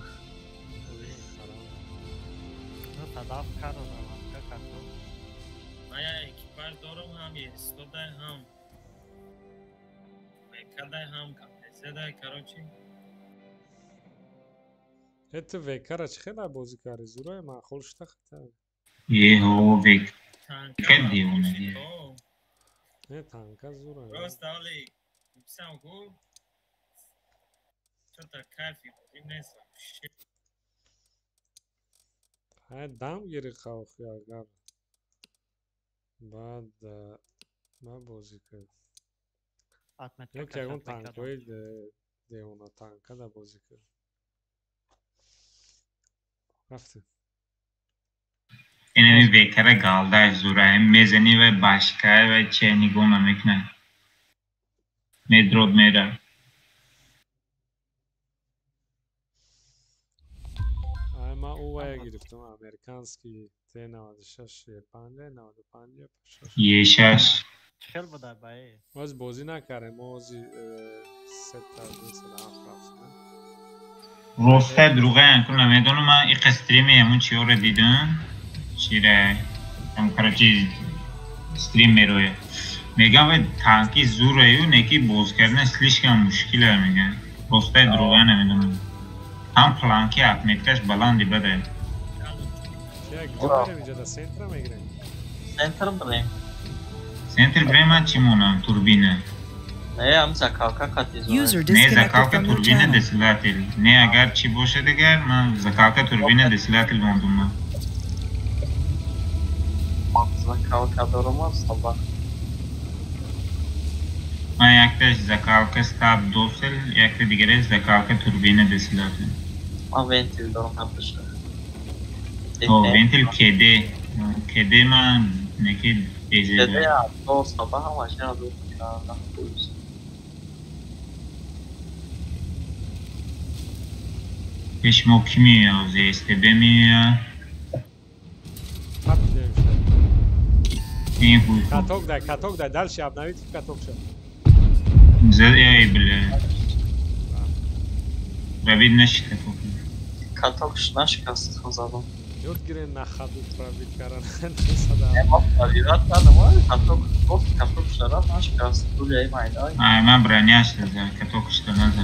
Ман як экипаж дорам, ҳам Естодай, ҳам ВК-дай, ҳам КПЗ-дай, короче. Это ВК-ра чӣ хела бозӣ карди? Зурай маъқул шуда хата. Еҳо, ВК девона. Не, танка зурай. Просто али, писам ку, чё-то кайфи бозӣ нест вообще. Ҳай дам гири қавхи агар. Баъд ма бозӣ кард. Як ягон танкҳои девона танка да бозӣ кард. Рафтем. Инами ВК-ра галдай зурай, мезани вай башкай вай че нигоҳ намекунад. Медрод мера. Ай ма ӯ вая гирифтам, американский Т96 Е5 95 Е6. Хел буда баи. Боз бозӣ накардем, мо ози сета 207 рафтем. Роста дурӯғаян ку намедонам, ман иқа стрими ҳамун чиёро дидам. Чира там, короче, стрим мероя. Мегам вай танки зураю, неки боз кардан слишком мушкила мегам. Роста дурӯғая намедонам. Ҳам планки отметкаш баланди бадай. Центр мегирем. Центр брем. Центр брем ман чӣ монам? Турбина. Не, ам закалка қати зура. User Не, disconnected закалка from your турбина channel. десилатель. Не, агар чӣ бошад агар, ман закалка турбина десилатель мондум ман. Ман закалка дорам аст, Ман якташ закалка стаб досел, якта дигараш закалка турбина десилатель. Ман вентил дорам ҳафташа. О, вентил кеде. Кеде ман неки безе. Кеде то саба ҳамаш я ду кардам. Пеш мо ки меояд? СТБ меояд. Каток дай, каток дай, дальше обновить каток шо. Эй, бля. Пробить наши каток. Каток наш каст задам. Ёд гирен на ходу пробить каран. Пробивать надо, каток, просто каток шарап наш каст. Гуляй, майдай. А, ман броня что за каток что надо.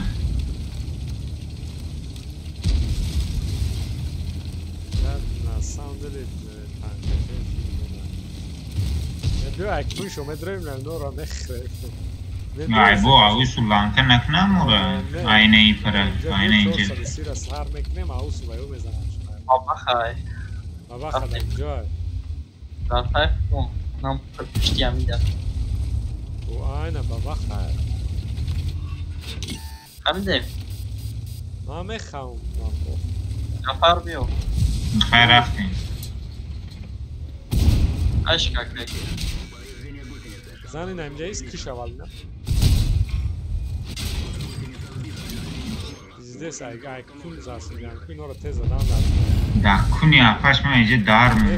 Да, на самом деле биё акпӯш омед роем нора мехӯрем. Ай бо аусу ланка накунам ора айнаи пара айна инҷа. Сира сар мекунем аусу ба ё мезанам. Бабахай. Бабаха дар ҷой. Дар тайф кун нам пушти амида. О айна бабахай. Ҳамиде. Ман мехоҳам. Нафар биё. Хайр рафтем. Ашка каки. Зани на инҷа ист киш аввал на. Здесь ай ай кун засидам. Кун ора тез задан дар. Да куни апаш ман инҷа дар мон.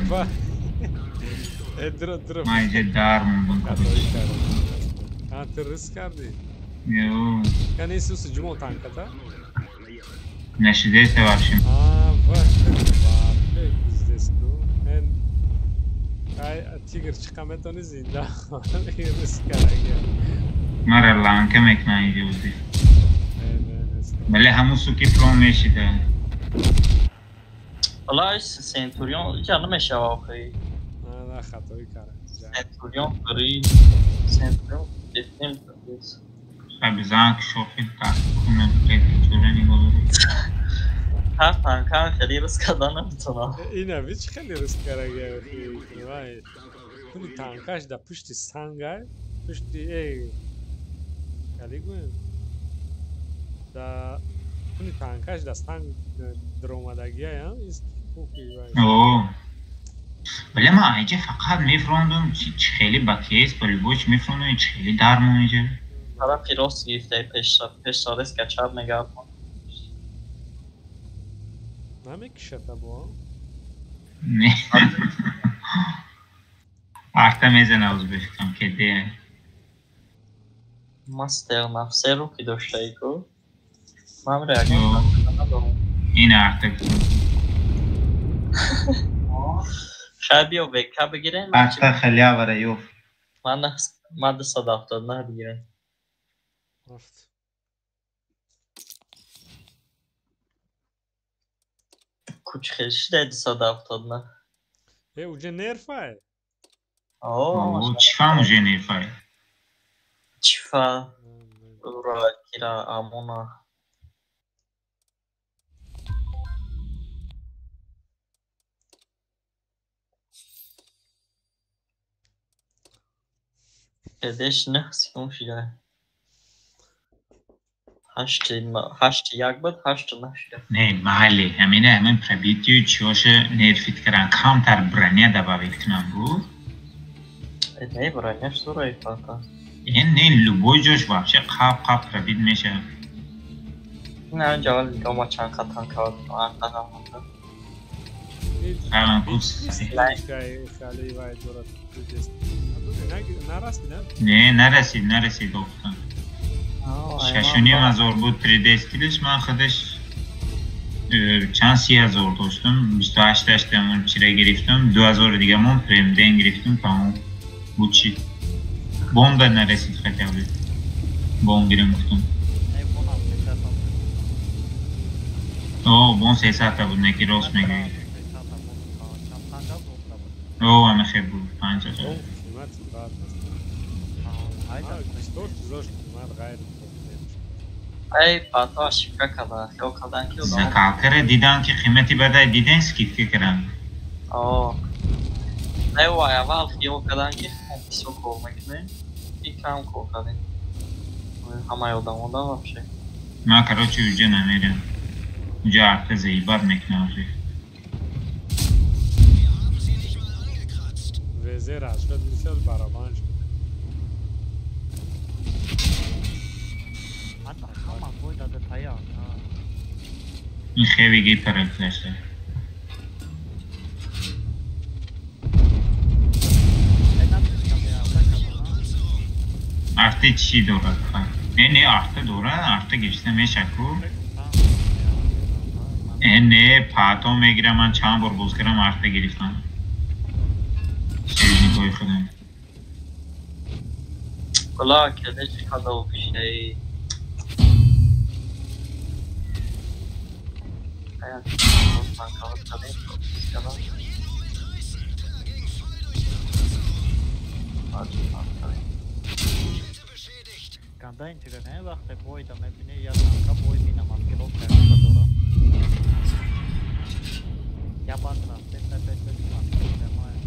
Э дро дро. Ман инҷа дар мондам. А ты риск кардӣ? Ё. Кани Исус ҷумон танката? Нашидеста вообще. А, ва. Здесь ку. Эн ай тигр чиқа метавонӣ зинда риск кардаги. Мара ланка мекунан инҷа буди. Бале ҳамун суки фрон мешида. Валлаҳи Сентурион инҷа намешава охи. На хатоӣ кардам. Сентурион бри Сентурион дефнем кардес. Бизан шохи так кунад чора нигоҳ дорӣ. Ҳар танкан хеле риск карда наметавонам. Ина вич хеле риск кардаги охи. Вай. Куни танкаш дар пушти сангай, пушти эй кали гӯем. Да куни танкаш дар санг даромадагиай, а? О. Бале ман айҷа фақат мефрондум, чи хеле ба кес, ба любой чи мефрондум, чи хеле дармон инҷа. Тарафи рост гирифтаи пеш пеш резка чап мегардон. Намекишад або? Не. Арта мезана узбекистон кеде. Мастер на все руки доштаи ку. Ман реагент надорам. Ин арта. Шай биё ВК бигирем. Арта халявара ёфт. Ман 279 бигирем. Рафт. Куч хел шида 279. Э, уже нерфай. О, чифам уже нерфай. Чифа. Ура, кира амона. Кедеш нах секунд шида. Ҳашти як буд, ҳашту наҳ шида. Не, маҳалли, ҳамина ҳамин пробитию чиёша нерфит кардан, камтар броня добавить кунам буд. Не, броняш сураи фака. Э, не, любой ҷош вообще қап қап пробит мешавад. Не, ҷавал дома чанд қа танка арта монда. Фаран кус. Не, нарасид, нарасид гуфтам. 6,5 ҳазор буд 3D стилиш, ман худаш чанд 30 ҳазор доштам, 28 тамон чира гирифтам, 2 ҳазори дига мон премден гирифтам, тамом буд чи. Бонда нарасид хотя бы. Бон гирем гуфтам. О, бон 300 та буд, неки рост мегӯӣ. О, ама хеб буд, 5 ҳазор. Ай, пато ошибка кардан, хиёл кардан ки одам. Закалкара дидан ки қимати бадай диден скидка кардан. О. Не, вай, аввал хиёл кардан ки бисёр кор мекунем, и кам кор кардем. Ҳамаи одамо да вообще. Ман короче уже намерам. Уҷа арта заибат мекунад. Везер ашкад мисал барабан шуд. Ин хеле гипер гузашта. Арта чӣ дорад? Не, не, арта дорад, арта гирифта мешавад ку. Не, пато мегирам, ман чанд бор боз кардам, арта гирифтам. Союзникҳои худам. Кула кеде чӣ қадар пишаи. Ганда интересно, вақте бойда мебини, я танка бой мина маскировка дора. Я банд рафте, маскировка мая.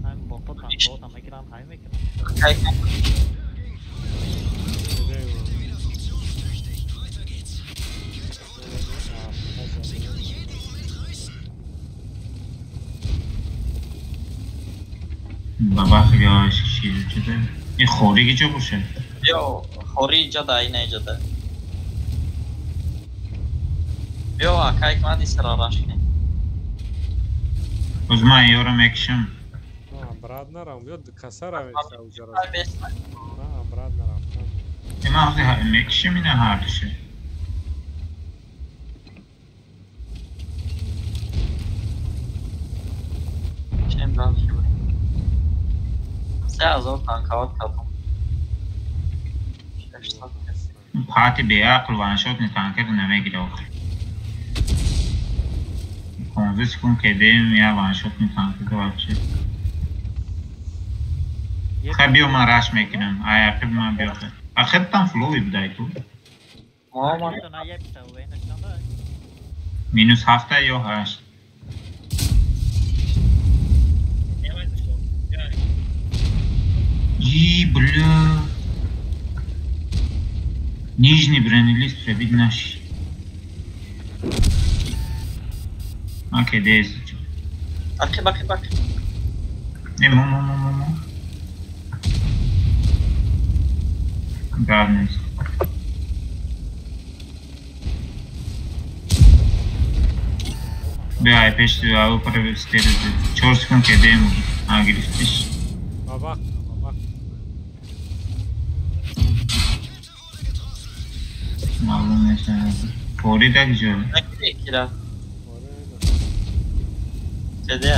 Ҳам бото танко мегирам, ҳай мекунам. Баба хеле чиз чида. Ин хориги ҷо боша? Биё, хори ҷа да, ина ҷа да. Биё, акай кмади сара рашки. Боз ман ёро мекишам. На, брат нарам, биё касара мекша уҷара. На, брат нарафтам. Ман ҳозир мекишам ина ҳардуша. Чем дальше? 3000 танкават кардам. Пати беақл ваншот ни танкер намегира охир. 15 секунд кедем я ваншот ни танкер вообще. Хай биё ман раш мекунам. Ай ақиб ман биё. Ахир там флови будай ту. Минус 7 ё 8. И, бля. Нижний бронелист пробить наш. Окей, дез. Акиб, акиб, акиб. Не, мо, мо, мо, мо, мо. Гадность. Бля, пеш ту, ау провести. 4 секунд кедем. А, гирифтиш. Баба. Маълум нест. Фори да куҷо? Кира. Чеде?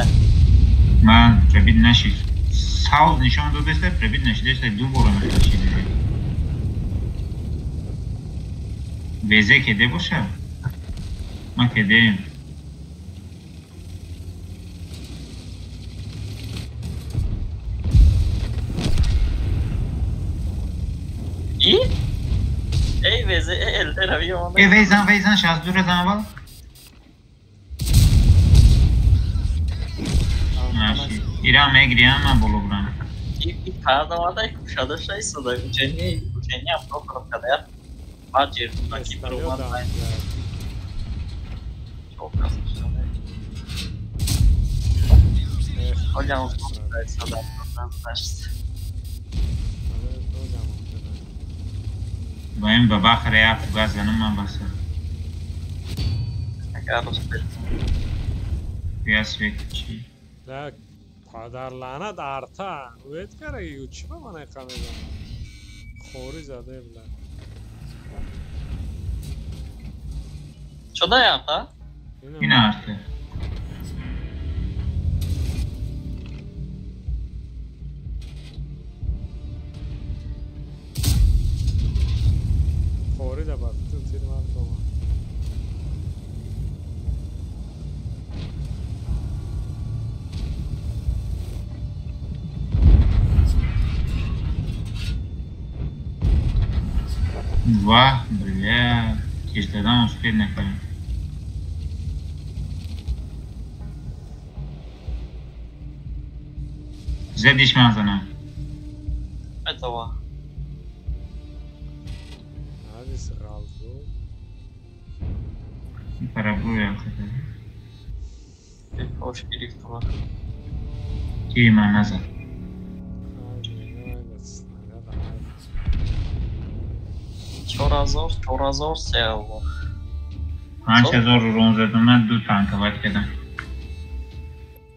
Ман пробит нашид. Сауз нишон додеста, пробит нашидеста, ду бора мехашиде. Везе кеде боша? Ман кедеем. И? Ey везе, эл дера биё. Эй вейзан, вейзан, 62 зан аввал. Наши. Ира мегирям ман боло бурам. И карда кушада шай сада учени, учени Прохоров кадар. Баджир, таки баромад. Чока шуда. Олям сада, значит. Баем баба хрея фугас занам ман баса. Агар успеть. Я свет чи. Так, падар лаънат арта. Уэт караги чӣ ба ман айқа мезанам? Хори заде бла. Чода арта? Ин арта. Хори да бар, ту тир ман дома. Ва, бля, киш дадан успел накардам. Задиш ман занам. Этого. Нест ғалзо. Парабруя. Ош гирифтам. Ки ман назад. 4000, 4000, 3000. 5000 урон задам, ман ду танковать кардам.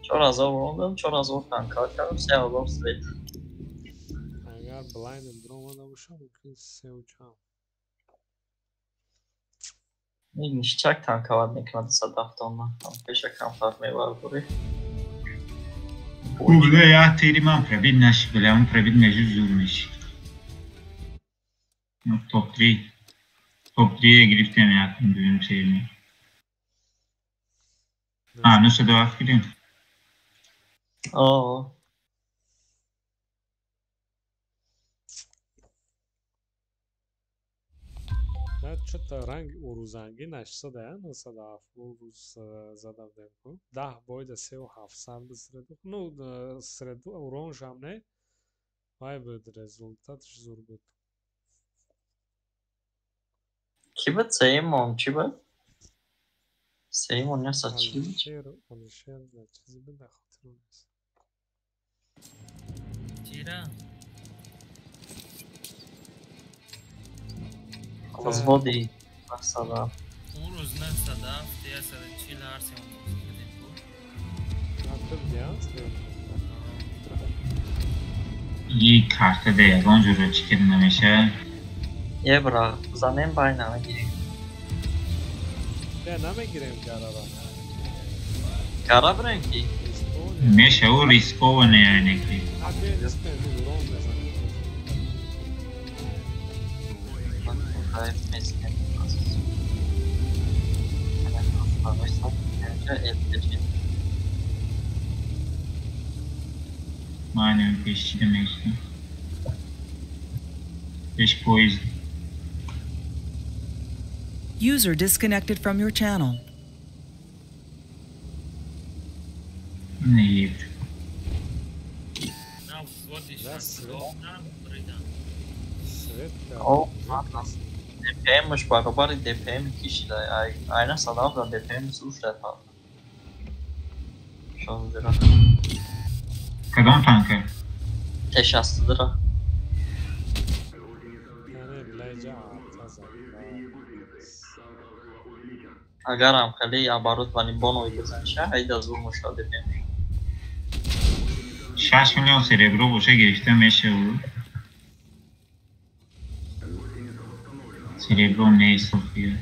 4000 урон дадам, 4000 танковать кардам, 3000 свет. Агар блайндем биромада бошам, мумкин сеу чанд. Ништяк танковать мекунад 170 пеша камтар мебардорӣ. Бля, я тири ман пробит наши, бля, он пробит между зур меши. Ну, топ-3. Топ-3 гирифтем якум, дуюм, сеюм. А, ну 107 гирем. О. Чё-то ранг урузанги нашсада, 97 уруз зада будем ку. 10 бойда 3700 среду. Ну, среду уроншам не. Вай буд результатш зур буд. Ки буд сеюмон, чӣ буд? Сеюмон яса чӣ буд? Алишер, чизе буд, дар хотирам нест. Чира? Разводи 97. Урӯз 97, 140 ҳар сеюм бозӣ кардем ку. И карта да ягон ҷуро чӣ кида намешавад? Ебра, занем бай намегирем. Не, намегирем гарара. Гара бирем ки? Меша, ӯ рисковане яъне ки. Манем пеш чида мешта. Пеш поезд. User disconnected from your channel. Не. О, ДПМ-ш баробари ДПМ кишида. Айна садав да ДПМ слушает. Шондира. Кадом танка? Т-62. Агарам хеле оборот вани бонои бизанша, айда зур муша ДПМ. 6 миллион серебро боша гирифта мешавад. Серебро нест, София.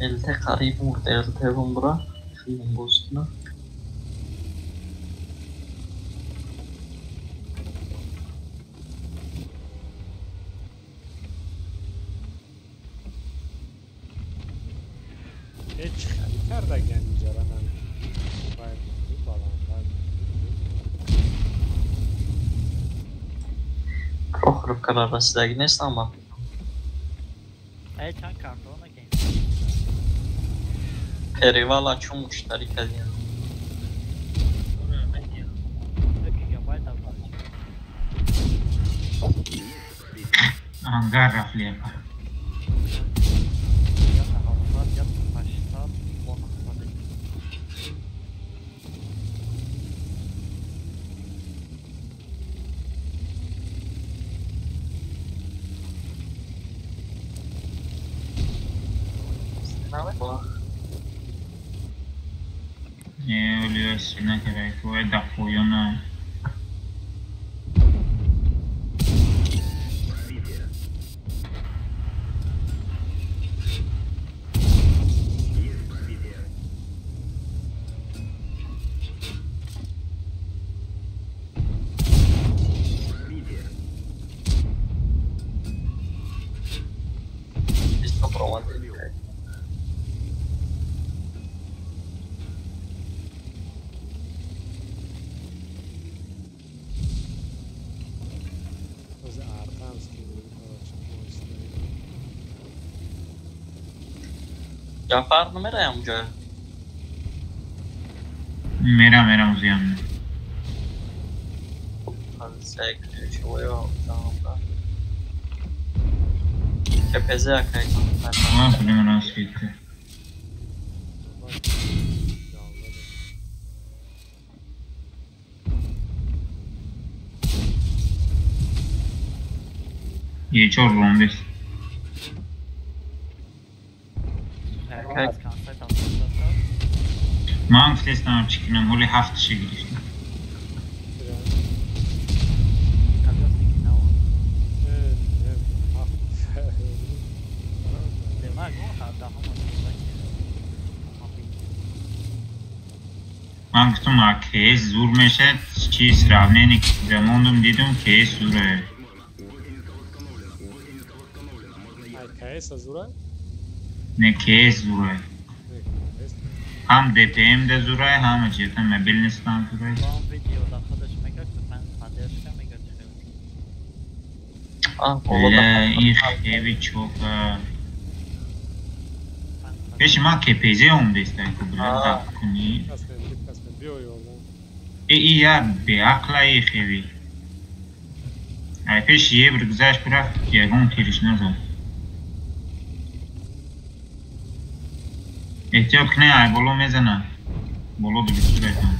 ЛТ қариб мурд, ЛТ бумбра. Филм бозкина. Ҳеҷ хали кардаган иҷара Прохоровкара расидаги нест ама. Эй, чанд картона ки? Перевала чун муштарӣ кардем. Ангар рафт лепа. Не, Оля, накарай, кое да поёна. Ҷафар намераям ҷо? Мерам, мерам узиям. КПЗ акай. Ман худим рост кетти. Е4 ромбес. Ман гуфтестам чӣ кунам, ҳоли ҳафташа гирифтам. Ман гуфтам КС зур мешад, чи сравнение замондум дидум КС зуре. КС зура? Не, КС зуре. Ҳам ДПМ да зуре, ҳам ҷета мобилностам зуре. Бля, ин хеви чока. Пеши ман КПЗ омдеста ку бля так кунӣ. Э и як беақла и хеви. Ай пеши евр гузашт рафт, ягон тириш назад. Эҳтиёт кунед, ай боло мезанад. Боло дубистуретон.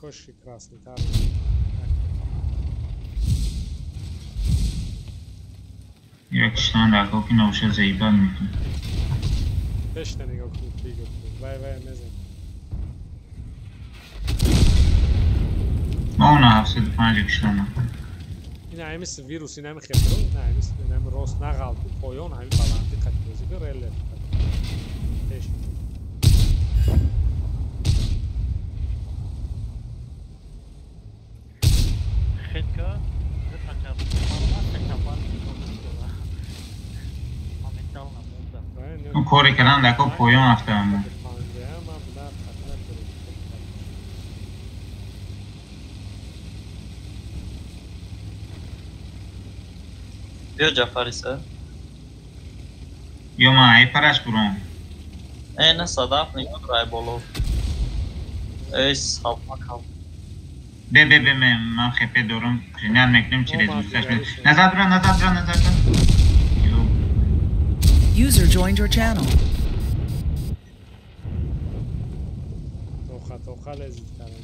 Кошки красный тар. Як киштан дар ки навша заибат мекунад. Пешта нигоҳ кун, бигӯ. Вай вай мезан. Ма она 75 киштан. Ин ҳамис вирус, ин ҳами хебро, ин ҳамис ин ҳами рост нағалти, поён ҳами баланди қати бозӣ ки рельеф. Пеш. Хетка, Он коре кардан дако поён афтам. Биё Ҷафариса. Ё ман ай параш буром. Э, на садаф нигоҳ ай боло. Эй, сабакам. Бе бе бе ман хепе дорам, принят мекунем через густаш. Назад бира, назад бира, назад бира. User joined your channel. Тоха тоха лезит кардан.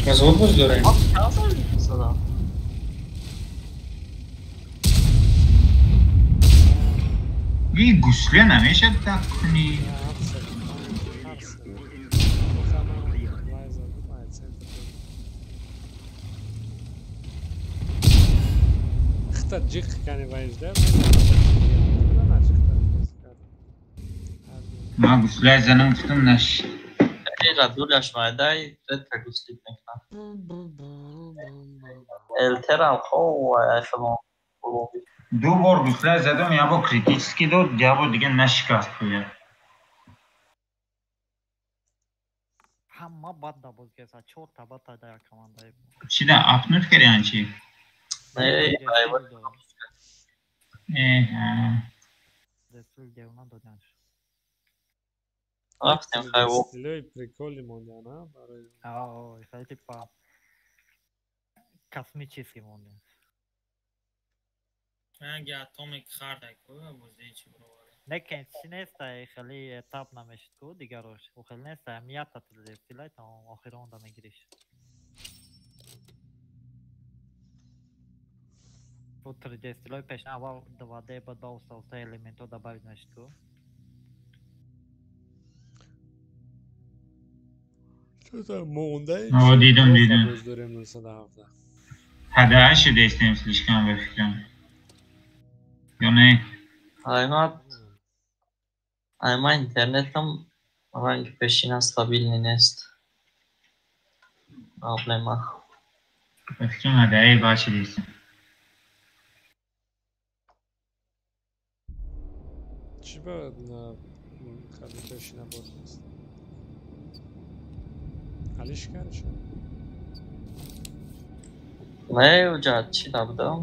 Аз боз дорем. Садам. И гусле намешад так кунӣ. Ҷиқ кани вайжда. Ман гусле занам гуфтам наш. Ра дуляш майдай, редка гуслит мекунам. Элтерам хо айфон. Ду бор гусле задам, як бор критически дод, як бор дига нашикаст пуя. Ҳама бад да боз геса, чор та бад да як команда. Чӣ да апнут кардиан чи? Не, рафтем хайво. Стилои приколи мондан, а? Барои Аа, хеле типа космический мондан. Ранги атомик хардай ку, бозии чи бировард. Не кен чи неста, хеле этап намешид ку дигарош. У хеле неста, мията стилай там охирон да мегириш. По 3D стилой пеш аввал 2D баъд ба оста оста элементҳо добавить мешид ку. Что-то монда. О, дидам, дидам. Боз дорем 917. Ҳадааш шудастем слишком ба фикрам. Ё не? Айма интернетам ранги пешина стабилни нест. Проблема. Ба фикрам ҳадаи бад шудастем. Чӣ ба хали пешина боз нест? Алиш кард? Не, уҷа чӣ набудам?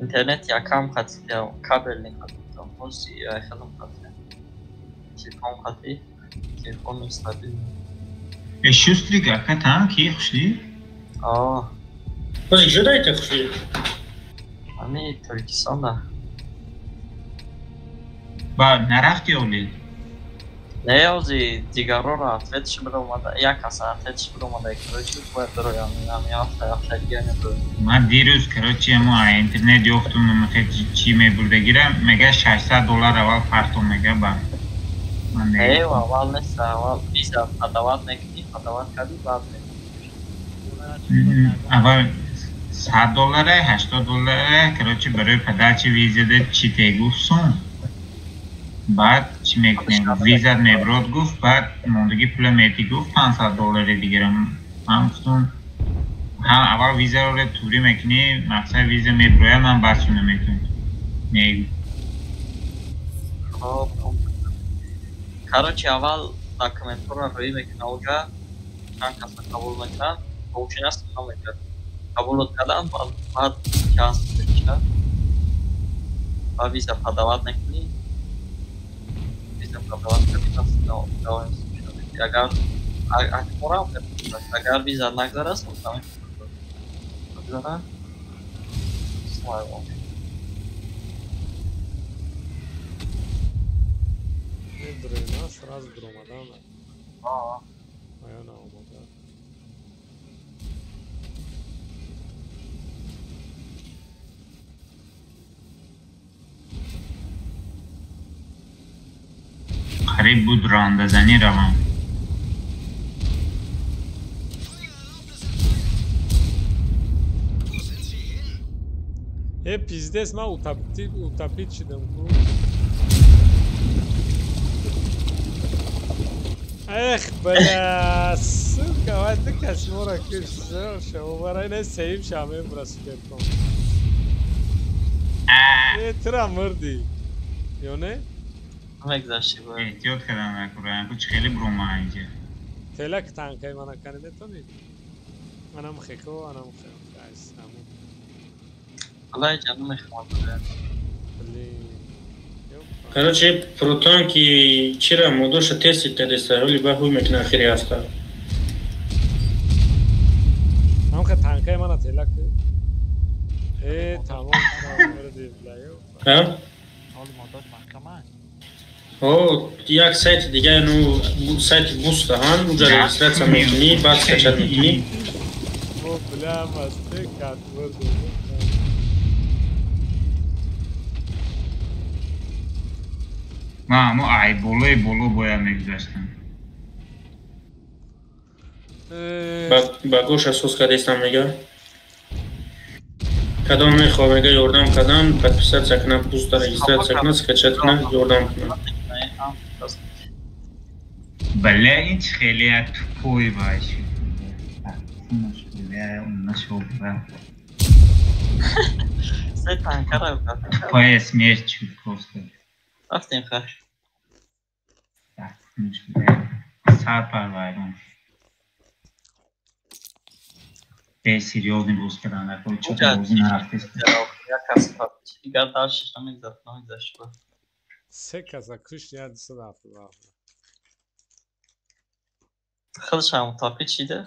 Интернет якам хатида, кабел нехатида. Ози айхадам қатъи. Телефон қатъи. Телефон стабилни. Э шустрик ака танки хушли? Аа. Ози куҷо даите хушли? Ами Тоҷикистонда. Ба нарафти оли? Не, ози дигарора ответш биромада, як каса ответш биромада, короче, бояд бироям, ами ҳафта, ҳафта дига небироям. Ман дирӯз, короче, мо интернет ёфтум, намехе чӣ мебурдагира, мега $600 аввал парто мега ба. Не, аввал нест, аввал виза подавать мекунӣ, подавать кардӣ, баъд аввал $100, $80, короче, барои подачи визада чӣ те гуфт сум. Баъд чӣ мекунем? Визат меброд гуфт, баъд мондагӣ пула метӣ гуфт, $500 дигарам. Ман гуфтум, ҳа, аввал визаро турӣ мекунӣ, мақсад виза меброяд, ман баъд чӣ наметавонам. Не. Хоб. Короче, аввал документҳоро рӯй мекунад оҷа, чанд каса қабул мекунад, получен аст, намекунад. Қабулот кардан, баъд чанд мешавад. Баъд виза подавать мекунӣ. Виза подавать кардӣ, пас давом агар акморам агар виза нагзара, султан нагзара. Слава. Дрена сразу биромадан. Ая наомада. Қариб буд рондазанӣ равам. Э, пиздец, ман утопит шидам ку. Эх, бля, сука, вай ду кас моро кушт, шо, барои не сеюм шам мебура суперком. Э, тура мурдӣ. Ё не? Мегзашти бо. Эҳтиёт кардам накура, ку чӣ хеле брума инҷа. Телак танкаи мана кани метонӣ? Анам хеко, анам хеко, айс, аму. Валлаи ҷану мехоҳам. Блин. Короче, протон ки чира модоша тестит кардеста, ҳоли ба ҳуй мекуна охири ҳафта. Амха танкаи мана телак. Э, тамом, мурдӣ, бля. Ҳа? Ҳоли модош маҳкама аст. О, як сайти дига, ну, сайти буста ҳан, уҷа регистрация мекунӣ, баъд скачать мекунӣ. О, бля, масте кат мурдӣ. Ман ҳамо ай болои боло бояд мегузаштам. Ба гӯша соз кардестам мега. Кадом мехоҳ мега ёрдам кардам, подписаться кунам, буста регистрация кунам, скачать кунам, ёрдам кунам. Бля, ин чӣ хеле як тупой вай шуд. Бля, он нашел, бля. Се танкара. Тупая смерть шуд просто. Рафтем хай. Сар парвайрон. Бе серьёзный боз кардан накун, чё-то бозӣ нарафтест. Як кас дигар даршиш намегзашт, намегзашт. Се каса кушт 177. Худшам утопит шида?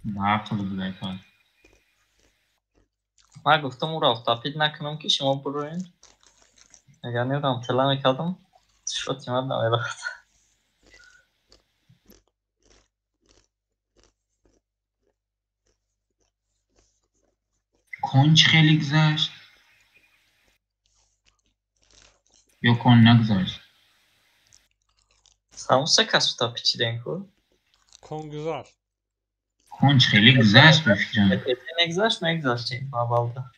Маъқул будай кор. Ман гуфтам ӯро утопит накунам ки шумо бироен. Агар нерам тела мекардам, шоти ман намерафт. Кон чӣ хеле гузашт? Ё кон нагузашт? Самон се кас утопит шидем ку? Кон гузашт. Кон чӣ хеле гузашт ба фикрам. КПЗ мегузашт, мегузаштем аввалда.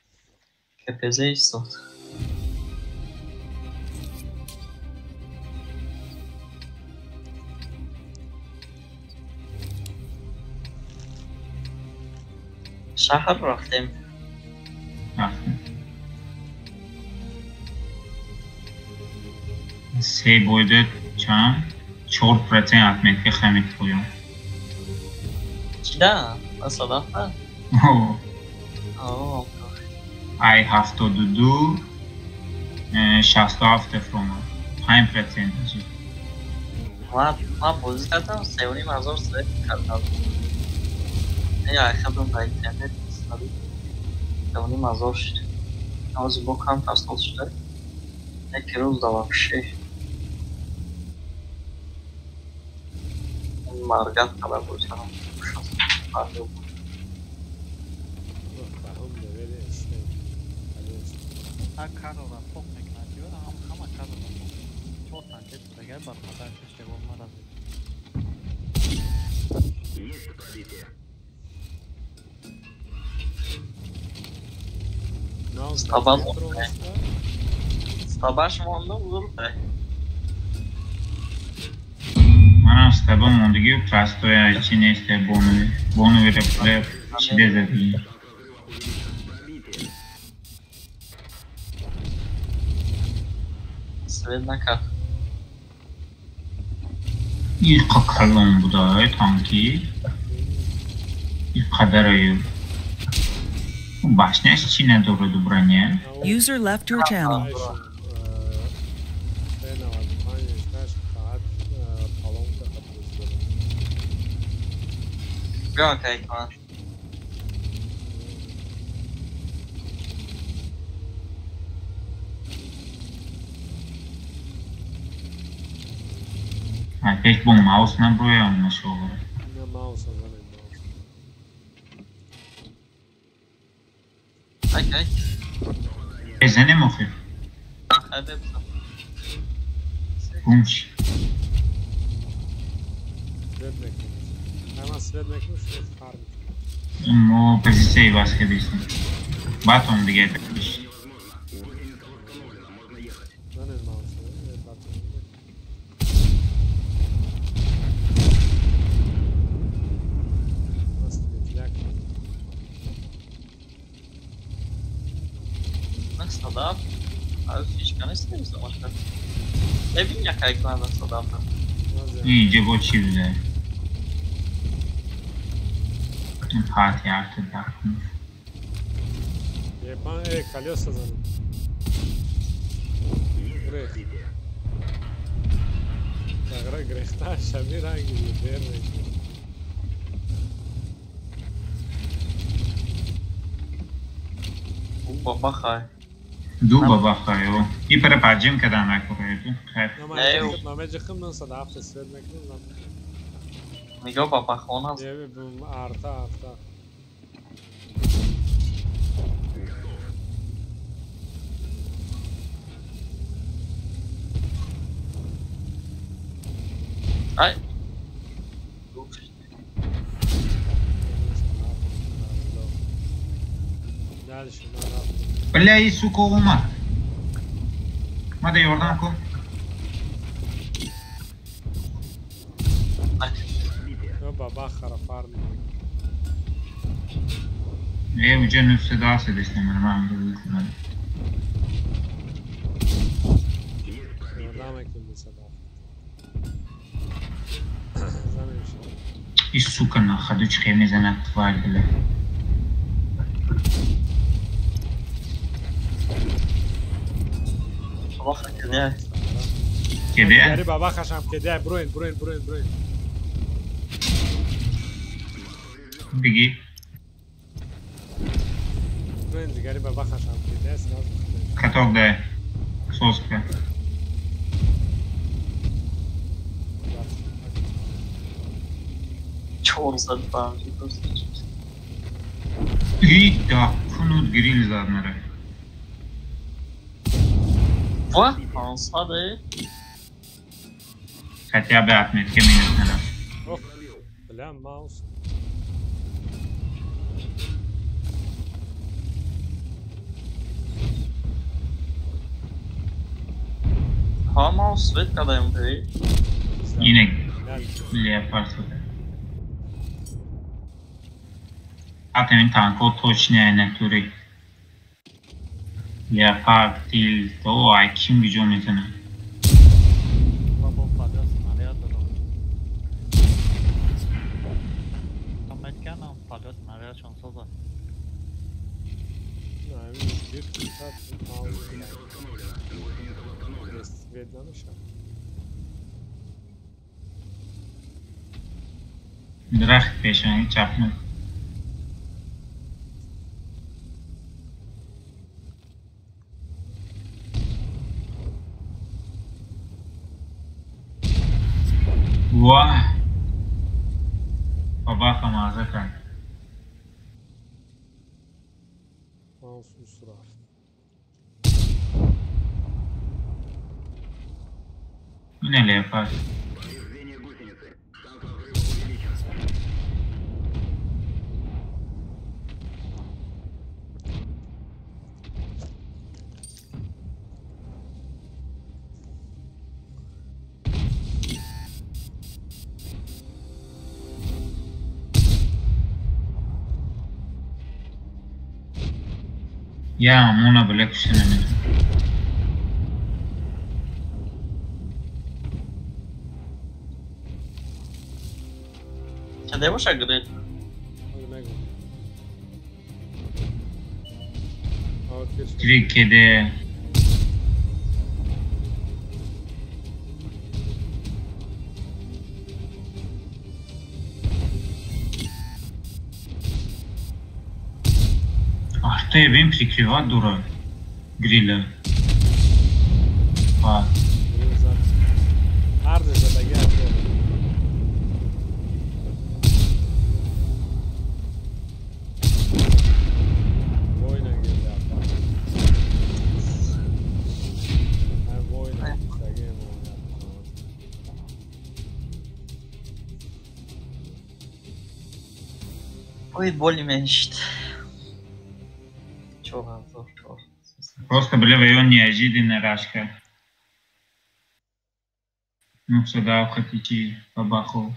КПЗ истод. Шаҳр рафтем. Рафтем. Се бойда чанд? 4% отметка хамид поён. Чида? Асадафа? О. О. Ай 72 67 фрома. 5% шид. Ман бозӣ кардам, 3,5 ҳазор свет кардам. Не, хадам дар интернет 3,5 ҳазор шид. Ҳозир бо камтар сол шуда. Яке рӯз да вообще. Маргат када бошам. Карора пок мекунад, ҳама карора пок. Чор танкет дигар баромадан иштибоҳ наравед. Стабаш мондум зурда. Манам стаба мондагию простоя чи нест бонови. Боновира пуле чиде задии. Свет накард. Иқа калон буда танки. Иқадараю. Башняш чи надораду броня? User left your channel. Биён кай кунад. Пеш бо маус наброям нашовара. На мауса занем маус. Ай, ай. Занем охир. Хай бебзан. Гумш. Свет мекунем. Ама свет мекунем, шумо фарм. Мо позиция иваз кардистем. Батон дига пеш. Занем мауса, батон. Садап, а фишка нест замошка. Бибин якай кунад садап. Инҷа бо чӣ буда? Пати арта дакун. Ебан, э, колеса занем. Грех. Грехта шаби ранги бер мекунад. Бабахай. Ду бабахаю. И пара кадан накораю. Хайр. Намеҷихм 97 свет мекунам. Нигоҳ бабахон аст. Арта, арта. Ай. Дальше Бля, и сука омад. Мада ёрдам кун. Бабахара фарм. Е, уҷа 910 дестем, ман бигӯям. Ёрдам мекунем садо. И сука на ходу чихе мезанад тварь, бля. Бабаха кеде? Кеде? Яри бабахашам кеде, броин, броин, броин, броин. Беги. Броин, дигари бабахашам кеде, сразу. Каток дай. Соска. Чор зад бам. И да, кунуд грил зад мара. Ва, 500. Хотя бы отметки минус надо. Ох, бля, маус. Ха, маус свет кадаем ты. Инек. Леопард. Атемин танко точно натуре. Леопард, тил, то ай ким биҷо мезанад. Бабо падёс снаряд дорам. Там метканам падёс снарядшон созад. На, Свет намешавад. Дарахт пешани чапна. Ваҳ! Бабаха маза кард. Маус рафт. Ина лепа. Я амона бля кушта наметавонам. Чанде боша грил? Три кеде. Артоя бин прикрывать дура гриля. А. Ой, более-менее. Просто, бля, он неожиданно рашка. Ну, сюда хотите бабаху.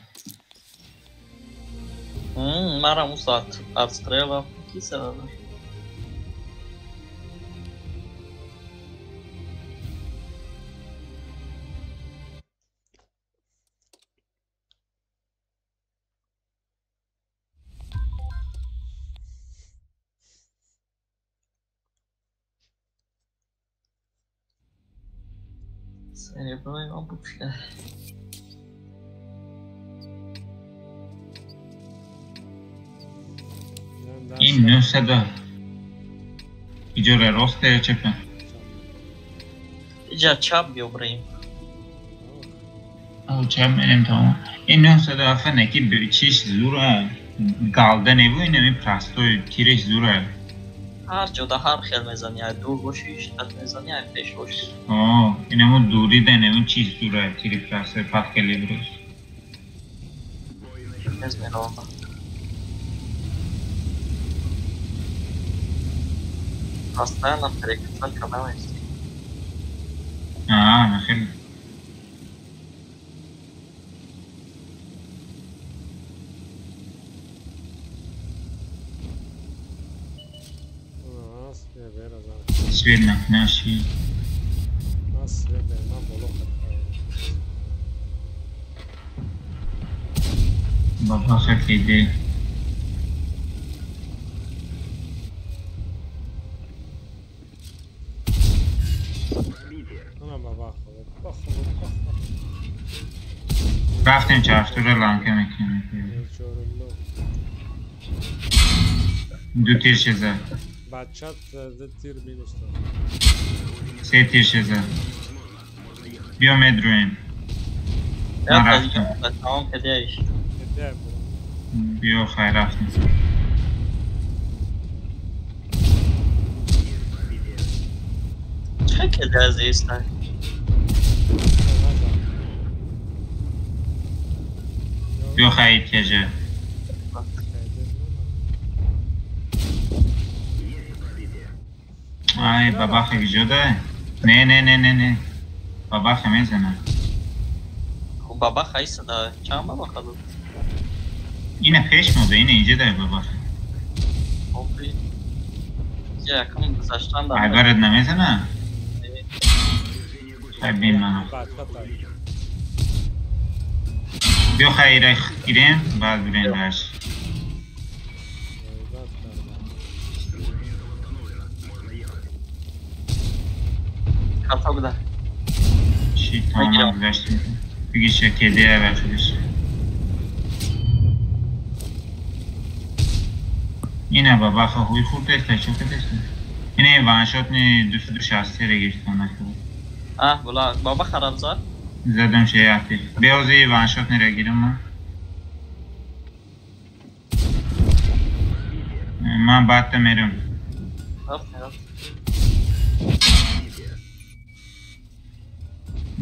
Мара мусат отстрела кисела. Серебро обувь. Ин 900 иҷора роста ё чапа? Иҷа чап биёбраим. Чап мерем тамом. Ин 907 неки чиш зура галда неву инами простой тиреш зура. Ҳар ҷода ҳар хел мезани, ай дур бошӣ штат мезани, ай пеш бошӣ. Инаму дурида инаму чиз зура тири простой под калибрус. Тез меравам. Постоянно переключать каналы. А, нахер. Свет наши. Бабаха киде. Рафтем чарштура ланка мекунем. Ду тир шеза. Бачат ду тир минус. Се тир шеза. Биё медруем. Ман рафтам. Тамом кадияш. Биё хай рафтем. Чӣ кадия зиста? Биё хай тяжа. Ай, бабаха гиҷода? Не, не, не, не, не. Бабаха мезана. Хуб, бабаха истада. Чанд бабаха дод? Ина пеш мода, ина иҷода бабаха. Хуб, иҷа якам гузаштан дар. Ай, барад намезана? Хай бин мана. Биё хай гирем, баъд бирем даш. Каток да. Чи тамом гузаштем. Бигиша кеде вақидиш. Ина бабаха хуй хурдеста чо кадеста. Ина ваншот ни 263 ра гирифтан накард. А, була баба хараб зад. Задам шеяти. Беози ваншот ни ра гирам ман. Ман баъдта мерам. Рафт, рафт.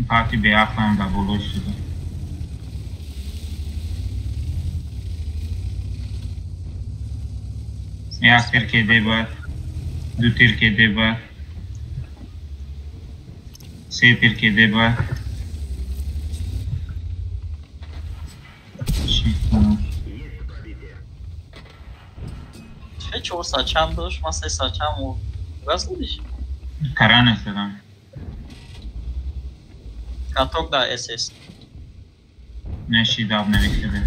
Парти беақлам да боло шуда. Як тир кеде бояд, ду тир кеде бояд, се тир кеде бояд. Че чор сачам дошт, ман се сачам газ будиш? Каране задам. Каток да СС. Неши дав намекарда.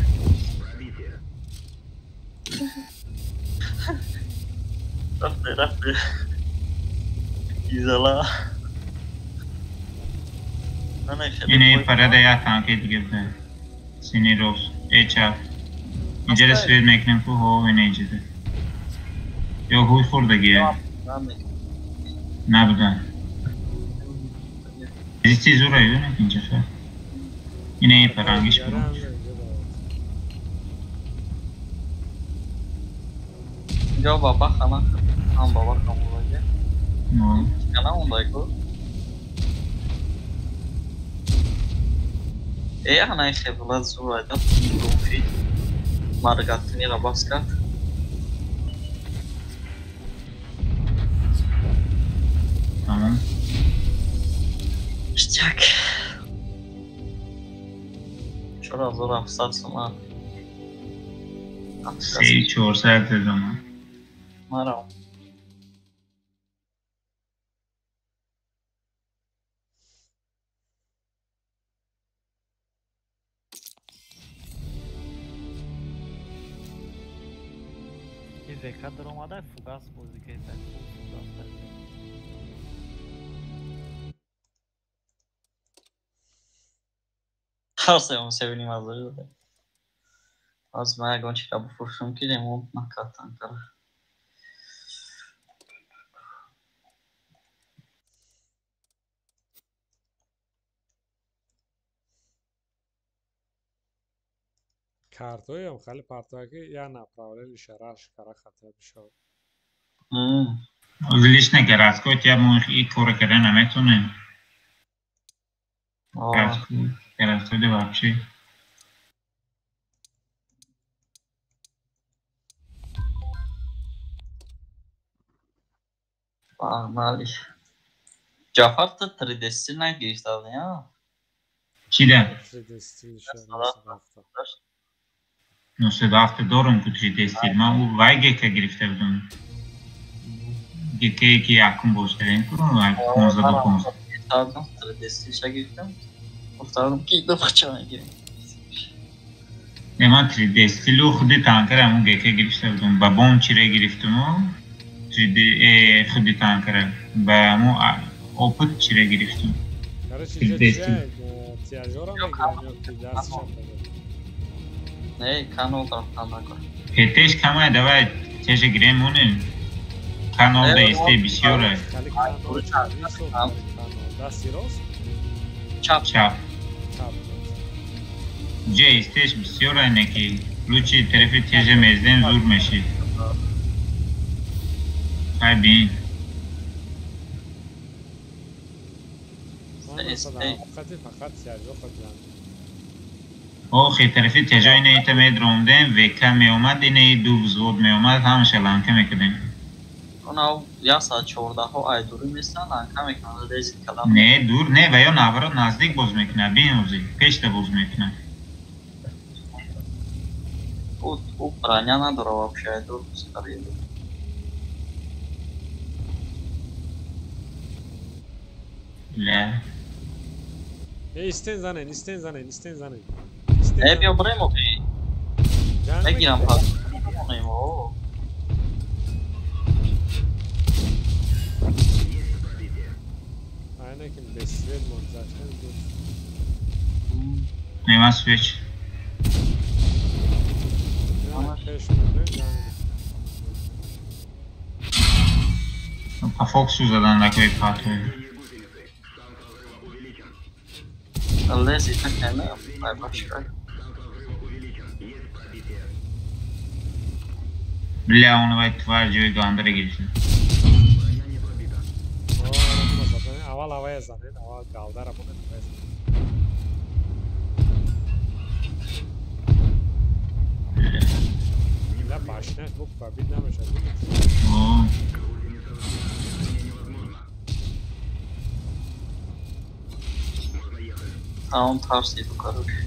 Рафте, рафте. Изала. Ина парада я танки дига буда. Сини рос. Э чап. Инҷара свет мекунем ку ҳо ина инҷада. Ё ҳуй хурдагия. Набуда. Зисти зура ё не инҷа ха. Ина и парангиш буд. Ҷо баба хана. Ҳам баба хамулаги. Но. Кана ондай ку. Э ана хебла зура да гуфи. Маргатни ра бас кард. Тамом. Штяк. 4700 сомон. 3400 сомон. Маро. ВК даромада фугас бозӣ карда. Фугас. Ҳар сеюм севини маззари дода. Аз ман ягон чизро бифурӯшам ки ремонт накард танкара. Картоям хеле партояки я направление шараш кара хата бишав. Лично городской тя мо и кора карда наметонем. Городской да вообще. Погнали. Ҷафар ту 3D стил нагирифта будӣ, а? Чӣ да? 3D стил 97 дорум ку 3D стил. Ман ӯ вай ГК гирифта будам. ГК ки якум боз кардем ку 15 до 15. 3D стилша гирифтам. Гуфтам ки духча мегирем. Не, ман 3D стилу худи танкара ҳамун ГК гирифта будам. Ба бом чире гирифтаму 3D худи танкара ба ҳамун опыт чире гирифтам. Короче, 3D стил. Тиажора мегирам ё ки даст чап. Не, канал рафтан накун. ПТш камай, давай теже гирем монем. Канал да исте бисёре. Дасти рост? Чап. Чап. Ҷа истеш бисёре неки. Лучи тарафи теже мездем зур меши. Хай бин. Фақат тиажо хӯрдан. Охи тарафи тежа ина ита медромдем, ВК меомад, ина и ду взвод меомад, ҳамаша ланка мекардем. Онав 114 ай дури местан, ланка мекунад, резит кадам. Не, дур не, ва ё наоборот наздик боз мекунад, бин ози, пешта боз мекунад. У броня надора вообще, ай дур скорее. Ля. Истен занен, истен занен, истен занен. Э, биё бирем охи. Мегирам пас. Лекин без свет мо гузаштем зуд. Нема свеч. Пеш мурдем ҷанг. По Фоксу задан такой патой. Лези такая, башка. Бля, он вай тварь ҷои гандара гирифта. Аввал авая занед, аввал галдара монед, авая занед. Бля, башняш бу пробит намешад. А он тарсиду, короче.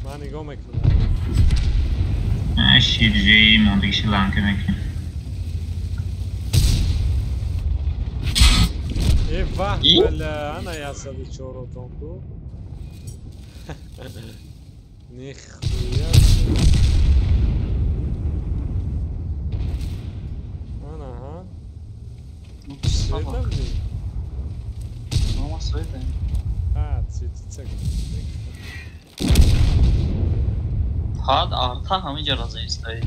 Ман нигоҳ мекунам. Ширҷаи мондагиши ланка мекунем. Э ваҳ, бля, ана 104 тон ку. Нихуя. Ана, ҳа? Светам ли? Мама светам. А, цветица. Ҳад арта ҳамиҷа разаистаи.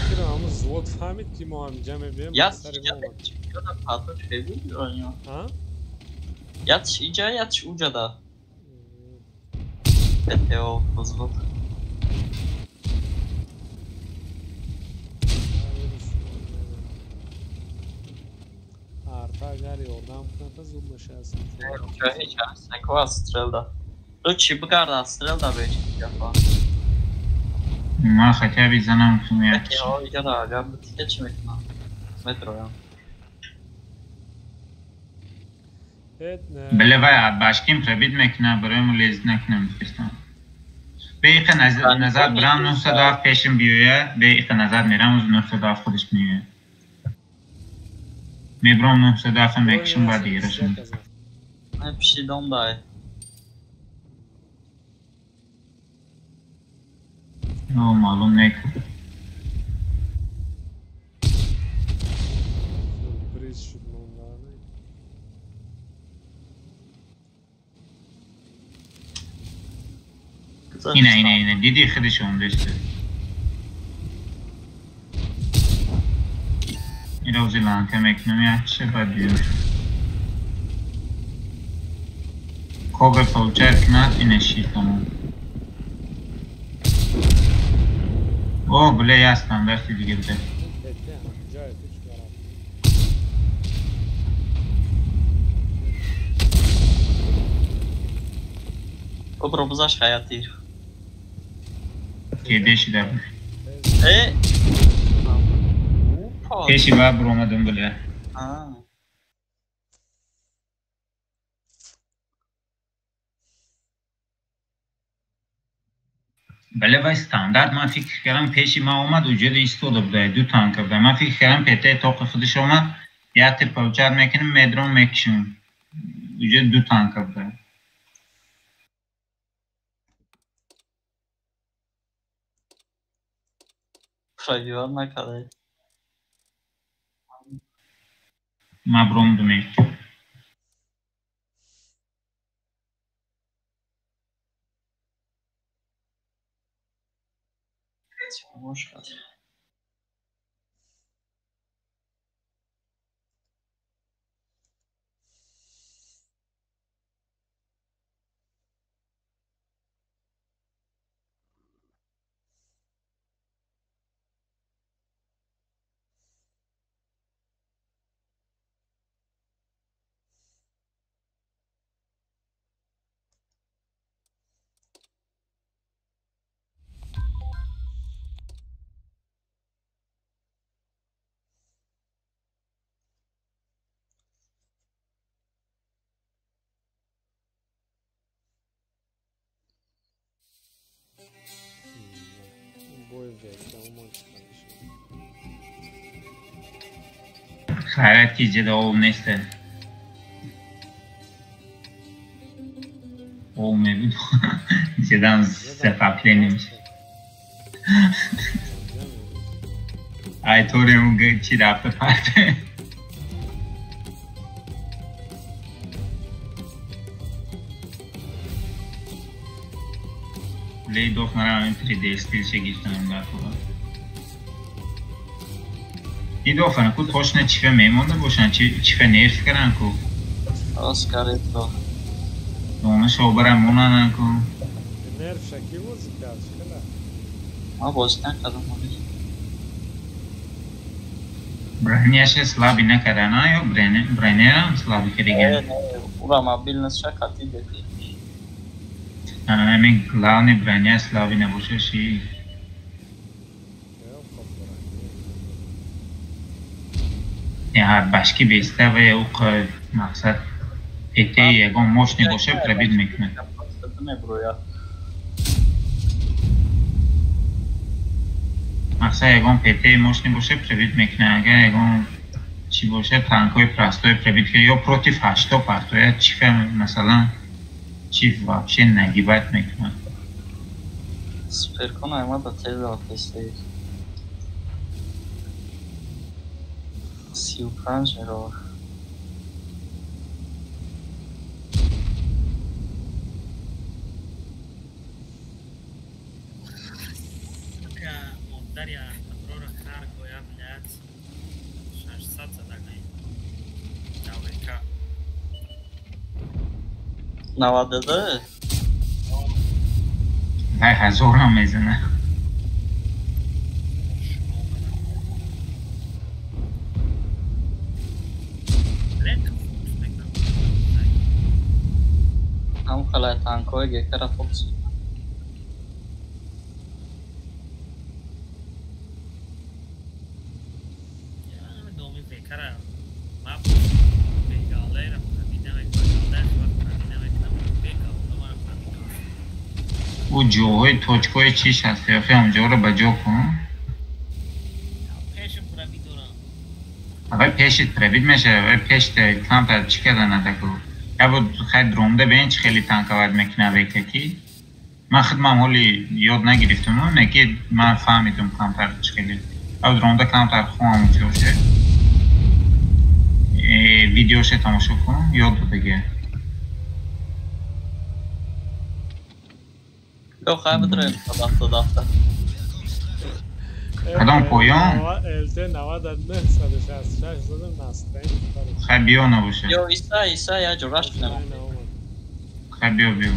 Фикрам ҳамун звод фаҳмид ки мо ҳамиҷа мебием. Ятш иҷа, ятш уҷада. ПТО взвод. Арта агар ёрдам кунад зуд мешавад. Ҳеҷ ҳаст, неко аз стрелда. Лучше бигард аз стрелда беч ҷафа. Ман хотя бы занам кунам. ПТО иҷада агар битике чӣ мекунам? Метроям. Бале вай башким пробит мекунам, барои лез накунам мефирстам. Бе иқа назад бирам 907 пешим биёя, бе иқа назад мерам 907 худаш меоя. Мебром 907 мекушам баъд дигарашам. Ман пишидом дай. О, маълум некун. Ина, ина, ина, диди худаш омдаст. Ира ози ланка мекунам, якча баъд биёш. Кобра получает кунад, ина ши тамом. О, бля, я стандарти дига буда. Обро бузаш хаятир. Кеде шида буд. Э? Пеши ва буромадум бля. Бале вай стандарт ман фикр кардам пеши ман омад уҷода истода буда ду танка буда. Ман фикр кардам ПТ тоқи худаш омад, як тир получат мекунем, медром мекушем. Уҷода ду танка буда. Пробивать накардай. Ман буромадум ек. Мошкат. Хайрат ки ҷеда ов несте. Ов мебуд. Ҷедам запапление мешад. Ай тори он чи рафта парте. Лей дох марам 3D стилше гирифтам дар кора. И дофана ку точно чифе мемонда бошан, чифе нерф каран ку. Оскар это. Дона шобара монан ку. Нерф шаки бозӣ кард, чикала? Ма бозӣ накардам ҳоло. Броняше слаби накардана ё бронерам слаби кардиган? Ура мобилность шакати дети. Ами главный броня слаби набошад ши. Ҳар башки беста ва ӯ мақсад ПТ ягон мощный бошад пробит мекунад. Мақсад ягон ПТ мощный бошад пробит мекунад, агар ягон чӣ бошад танкҳои простой пробит кунад ё против 8 партоя чифа масалан чиф вообще нагибат мекунад. Суперкон аймада тез тест. 35 мерава. Модари Артапрора хар гоя блядь 600 задагай. АВК. 92? Вай ҳазорам мезана. Ҳам халай танкҳои гекара фокус. Ӯ ҷоҳои точкҳои чиш ҳаст, ё ҳамҷоро ба ҷо кун. Аввал пешит пробит мешавад, аввал пешт камтар чӣ карда надаку. Я буд хай дромда бен чӣ хеле танковат мекунад векаки. Ман худмам ҳоли ёд нагирифтам, не ки ман фаҳмидам камтар чӣ хеле. Ав дромда камтар хоҳам чиоше. Видеоше тамошо кун, ёд додага. Ё хай бидроем дафта дафта. Кадом поён? ЛТ 99 166 задам настроен. Хай биё набошад. Ё Иса, Иса я ҷураш кунам. Хай биё биё.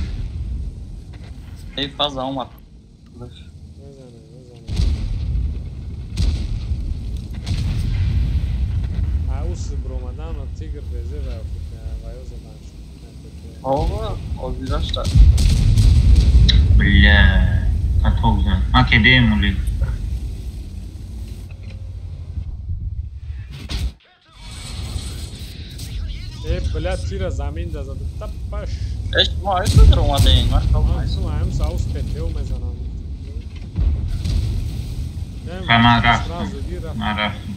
Эй фаза омад. Мезанем, мезанем. Аус бромадан тигр безе ва ё задан шуд. Ова, озирашта. Бля, каток зад. Ма кедеем ули. Э, бля, тира замин да зад. Тапаш. Эш, мо айсу дар омадаин, ман хоб айсу. Ман саус ПТО мезанам. Ха, ман рафтам. Ман рафтам.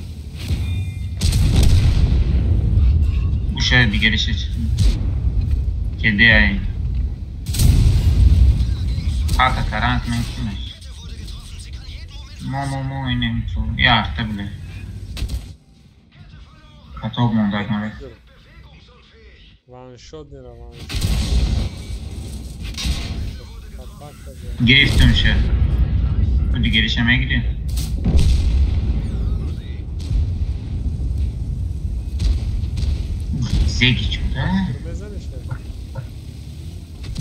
Уша дигариша чӣ? Кеде ай. Хата таранг мекунаш. Мо мо мо инем ту. Я арта бля. Каток мондаг мара. Ваншот нера ваншот. Гирифтумша. Дигариша мегири? Зеги чуда?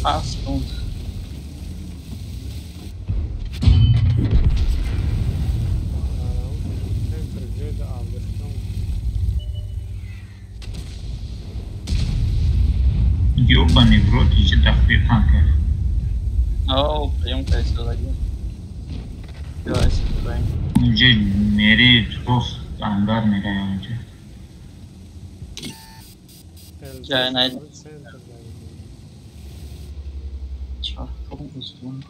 5 секунд. Ёбаный в рот, иҷа дафъи танка. О, приём кайсодаги. Инҷа мери рост ангар мерая инҷа. Ҷай най. Чартом узун.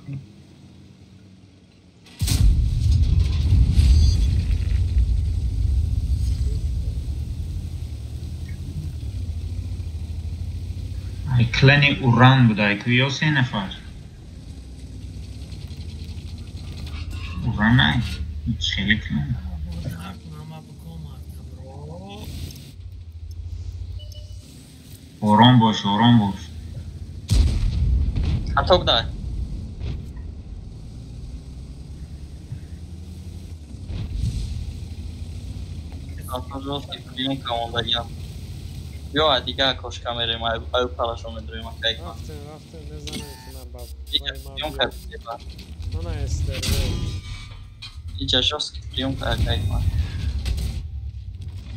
Ай клани уран буда, ай ё се нафар. Уран ай, хеле клан. Ором бош, ором бош. Каток дай. Жёсткий приёмка мондагиам. Ё дигар кошка мерем, аю парашо медроем акайк. Рафтем, рафтем, мезанем ки на баб. Приёмка беба. Мана эстерве. Иҷа жёсткий приёмка акайк ма.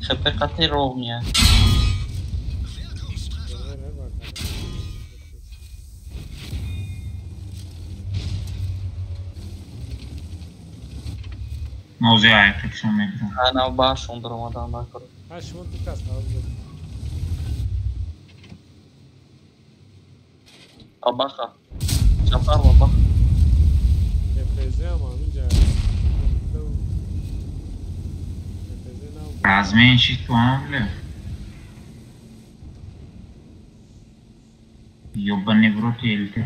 ХП қати ровня. Мавзеи айқикшон мегирам. Ана башон даромадан накор. Ҳа шумо ду кас ҳозир. Бабаха. Ҷафар бабаха. ПЗ ҳам ҳаминҷа. Размен шид ту ҳам бля. Ёбаный в рот элте.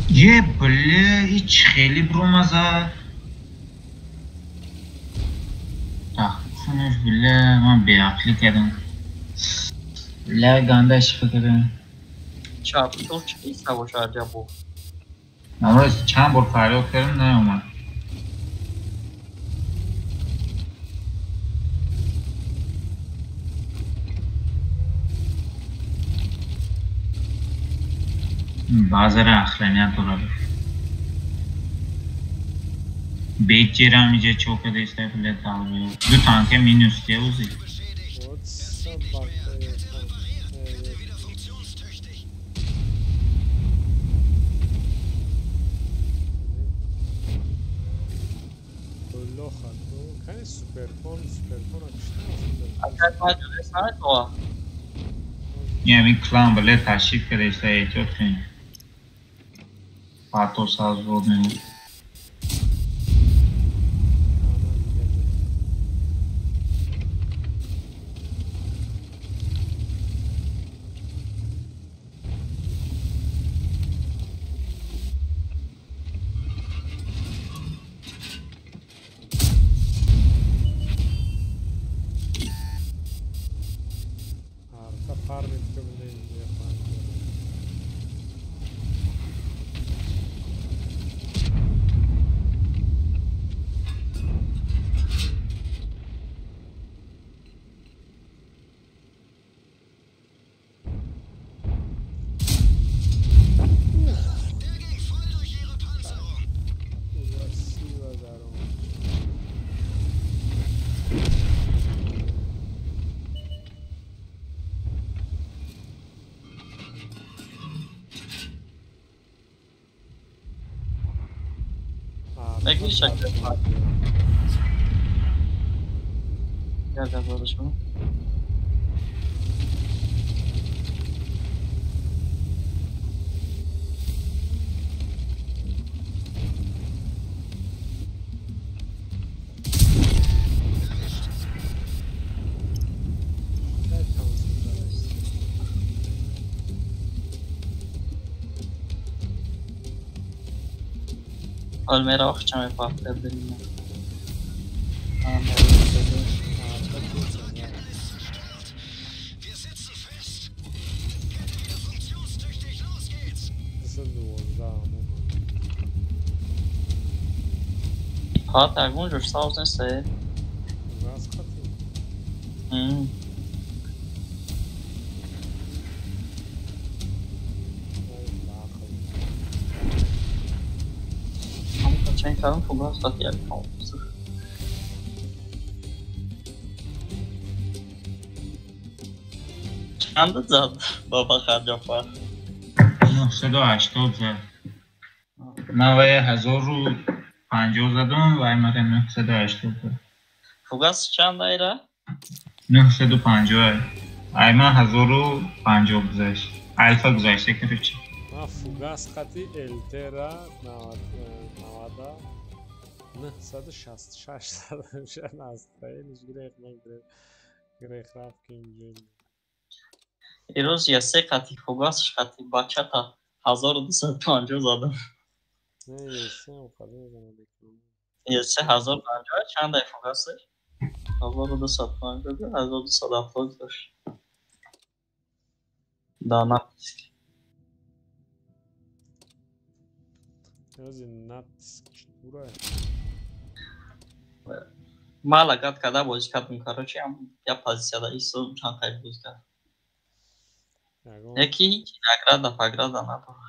Е, бля, ич хеле бромазад. Тахфунаш, бля, ман беақлӣ кардам. Бля, ганда шифа кардам. Чап, ту чӣ иста боша аҷабо. Наврӯз чанд бор фарёд кардам, наомад. Баъзеро охранять дорад. Бечерам иҷа чо кадаиста, бля, талбе. Ду танка минус теузи. Ами клан, бля, ташриф кадаиста, эҳтиёт кунед. Патос аз вод мемонад. Almera ochciamy papkę byli. Хата, гунжуш саус не се. Кардам фугас хати як чанд зад баба Ҷафар? 980 зад. Ман вая 1050 задам, вай мара 980 зад. Фугас чанд айра? 950. Ай ман 1050 гузашт. Алфа гузашта, короче. Ман фугас хати ЛТ-ра 966 задам, шояд настроениш гирех нагирем. Гирех рафт ки инҷо. Ирӯз я се қати фугасш қати бачата 1250 задам. Не, се хали мекунам. Се 1050 чанд дақиқа аст? 1250, 1270 дошт. Да, натиск. Аз натиск читура. Ма лагат када бозӣ кардем, короче, я позицияда истодам чанд қайб бозӣ кардам. Яки ҳеҷ награда паграда надорад.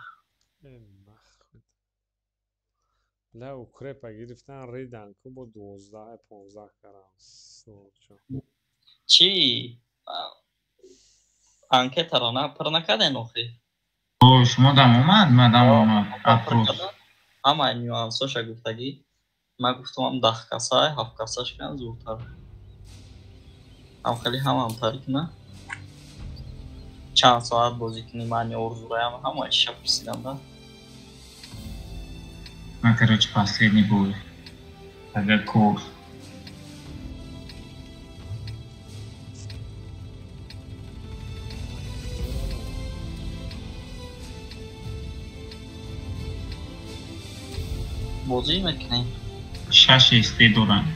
Ла укрепа гирифтан ридан ку бо 12 15 карам. Чӣ? Анкетаро на пур накарден охи? О, шумо дам омад, ман дам омад. Опрос. Ҳамаи нюансоша гуфтагӣ. Ман гуфтам 10 каса, 7 касаш кан зудтар. Ҳам хеле ҳамам тари куна. Чанд соат бозӣ кунӣ, ман орзураям ҳамаи чиша пурсидам да. Ман короче последний бой. Агар кор. Бозӣ мекунем. 6 СТ дорам.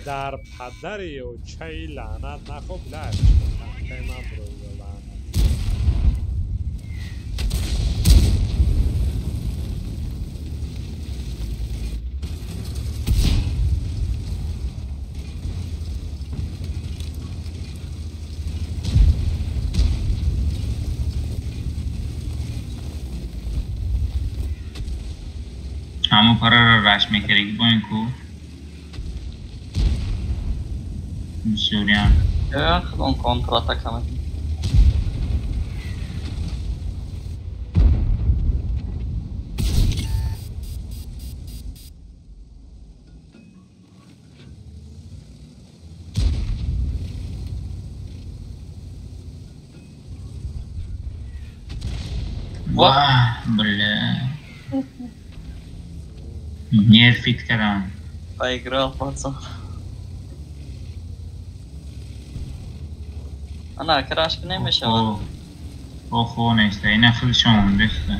Дар падари очаи лаънат нахоб лаш. Ман броида лаънат. Ҳамон параро раш мекардаги бо ин ку? Бисёриам. Худон контратака мекунем. Вах, бля. Нерфит кардам. Поиграл, пацан. Ана, крашк намешавад. Охо, неста, ина худшон деста.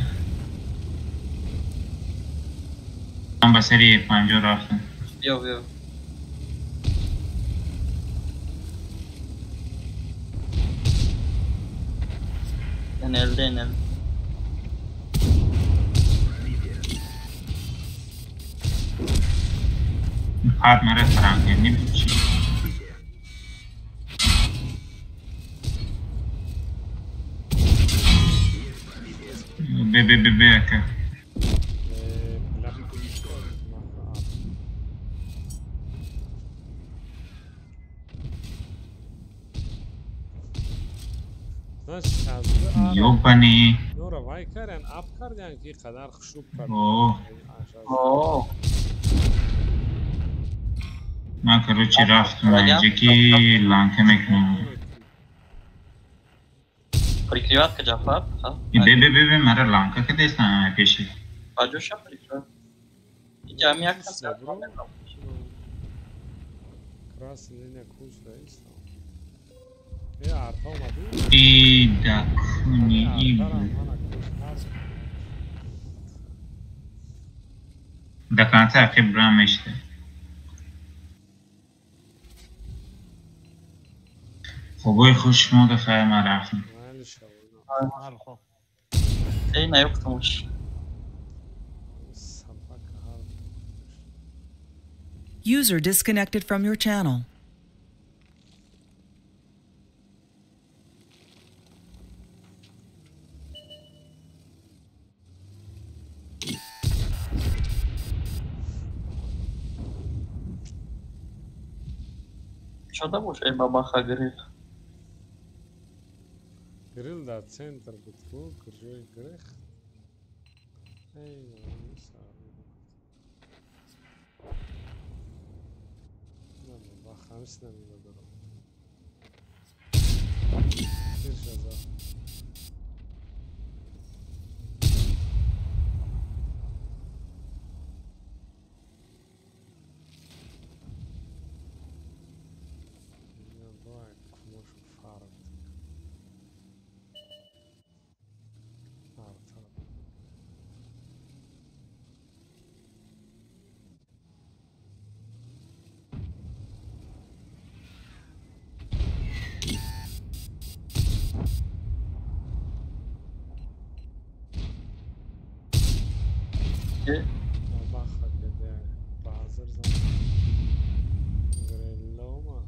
Ман ба сари 50 рафтам. Биё, биё. НЛД, НЛД. Пад мара фаранг, не чӣ. Б, Б, Б, Б, ака. Ёбани. Нора вай кардан, ап кардан ки қадар хушуб кард. О. Ман короче рафтам инҷа ки ланка мекунам. Прикриватка Ҷафар. Бе бе бе бе мара ланка кадестан пеши. Баҷоша прикриват. Инҷа ҳам як кас. Красный линия курс раист. Э арта омадӣ? И да куни и. До конца ақиб брам мешта. Хубои хуш шумо дафъа ман рафтам. Эй, наёфтамуш. User disconnected from your channel. Чода бош, эй бабаха грил. Грил дар центр буд ку, ҷои грех. Эй, на бабаха, ҳамис намедорам. Тирша зад. Бабаха каде базар зан. Гриллома.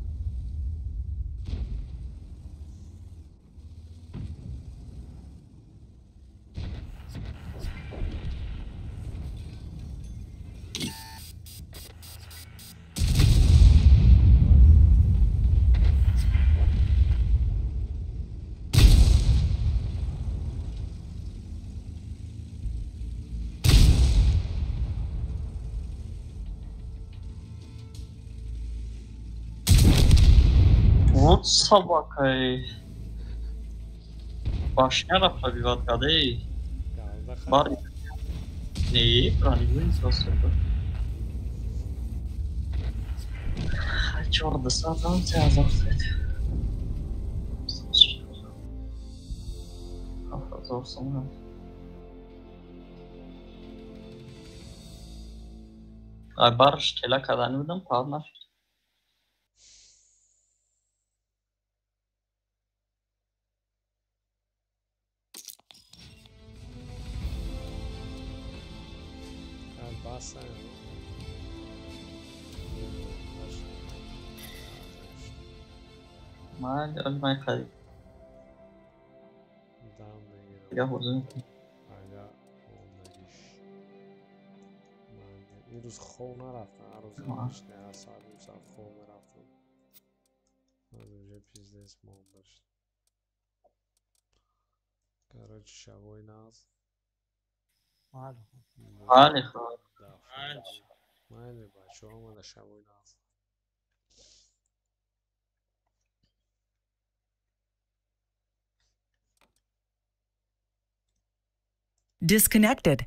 Вот собака, эй. Башняра пробиват каде. Бар. Не, броневой засука. Чёрт, да сам тебя завтра. Ай барш тела кадани будам, пад нашид. Ман харид. Дига ҳозир мекунам. Ага, омадиш. Ман ин рӯз хов нарафтам, ҳар рӯз ҳар соат ним соат хов мерафтам. Аз уже пиздец монда шуд. Короче, шабои нағз. Майли хоб. Майли бачаҳо, омада шабои нағз. Disconnected.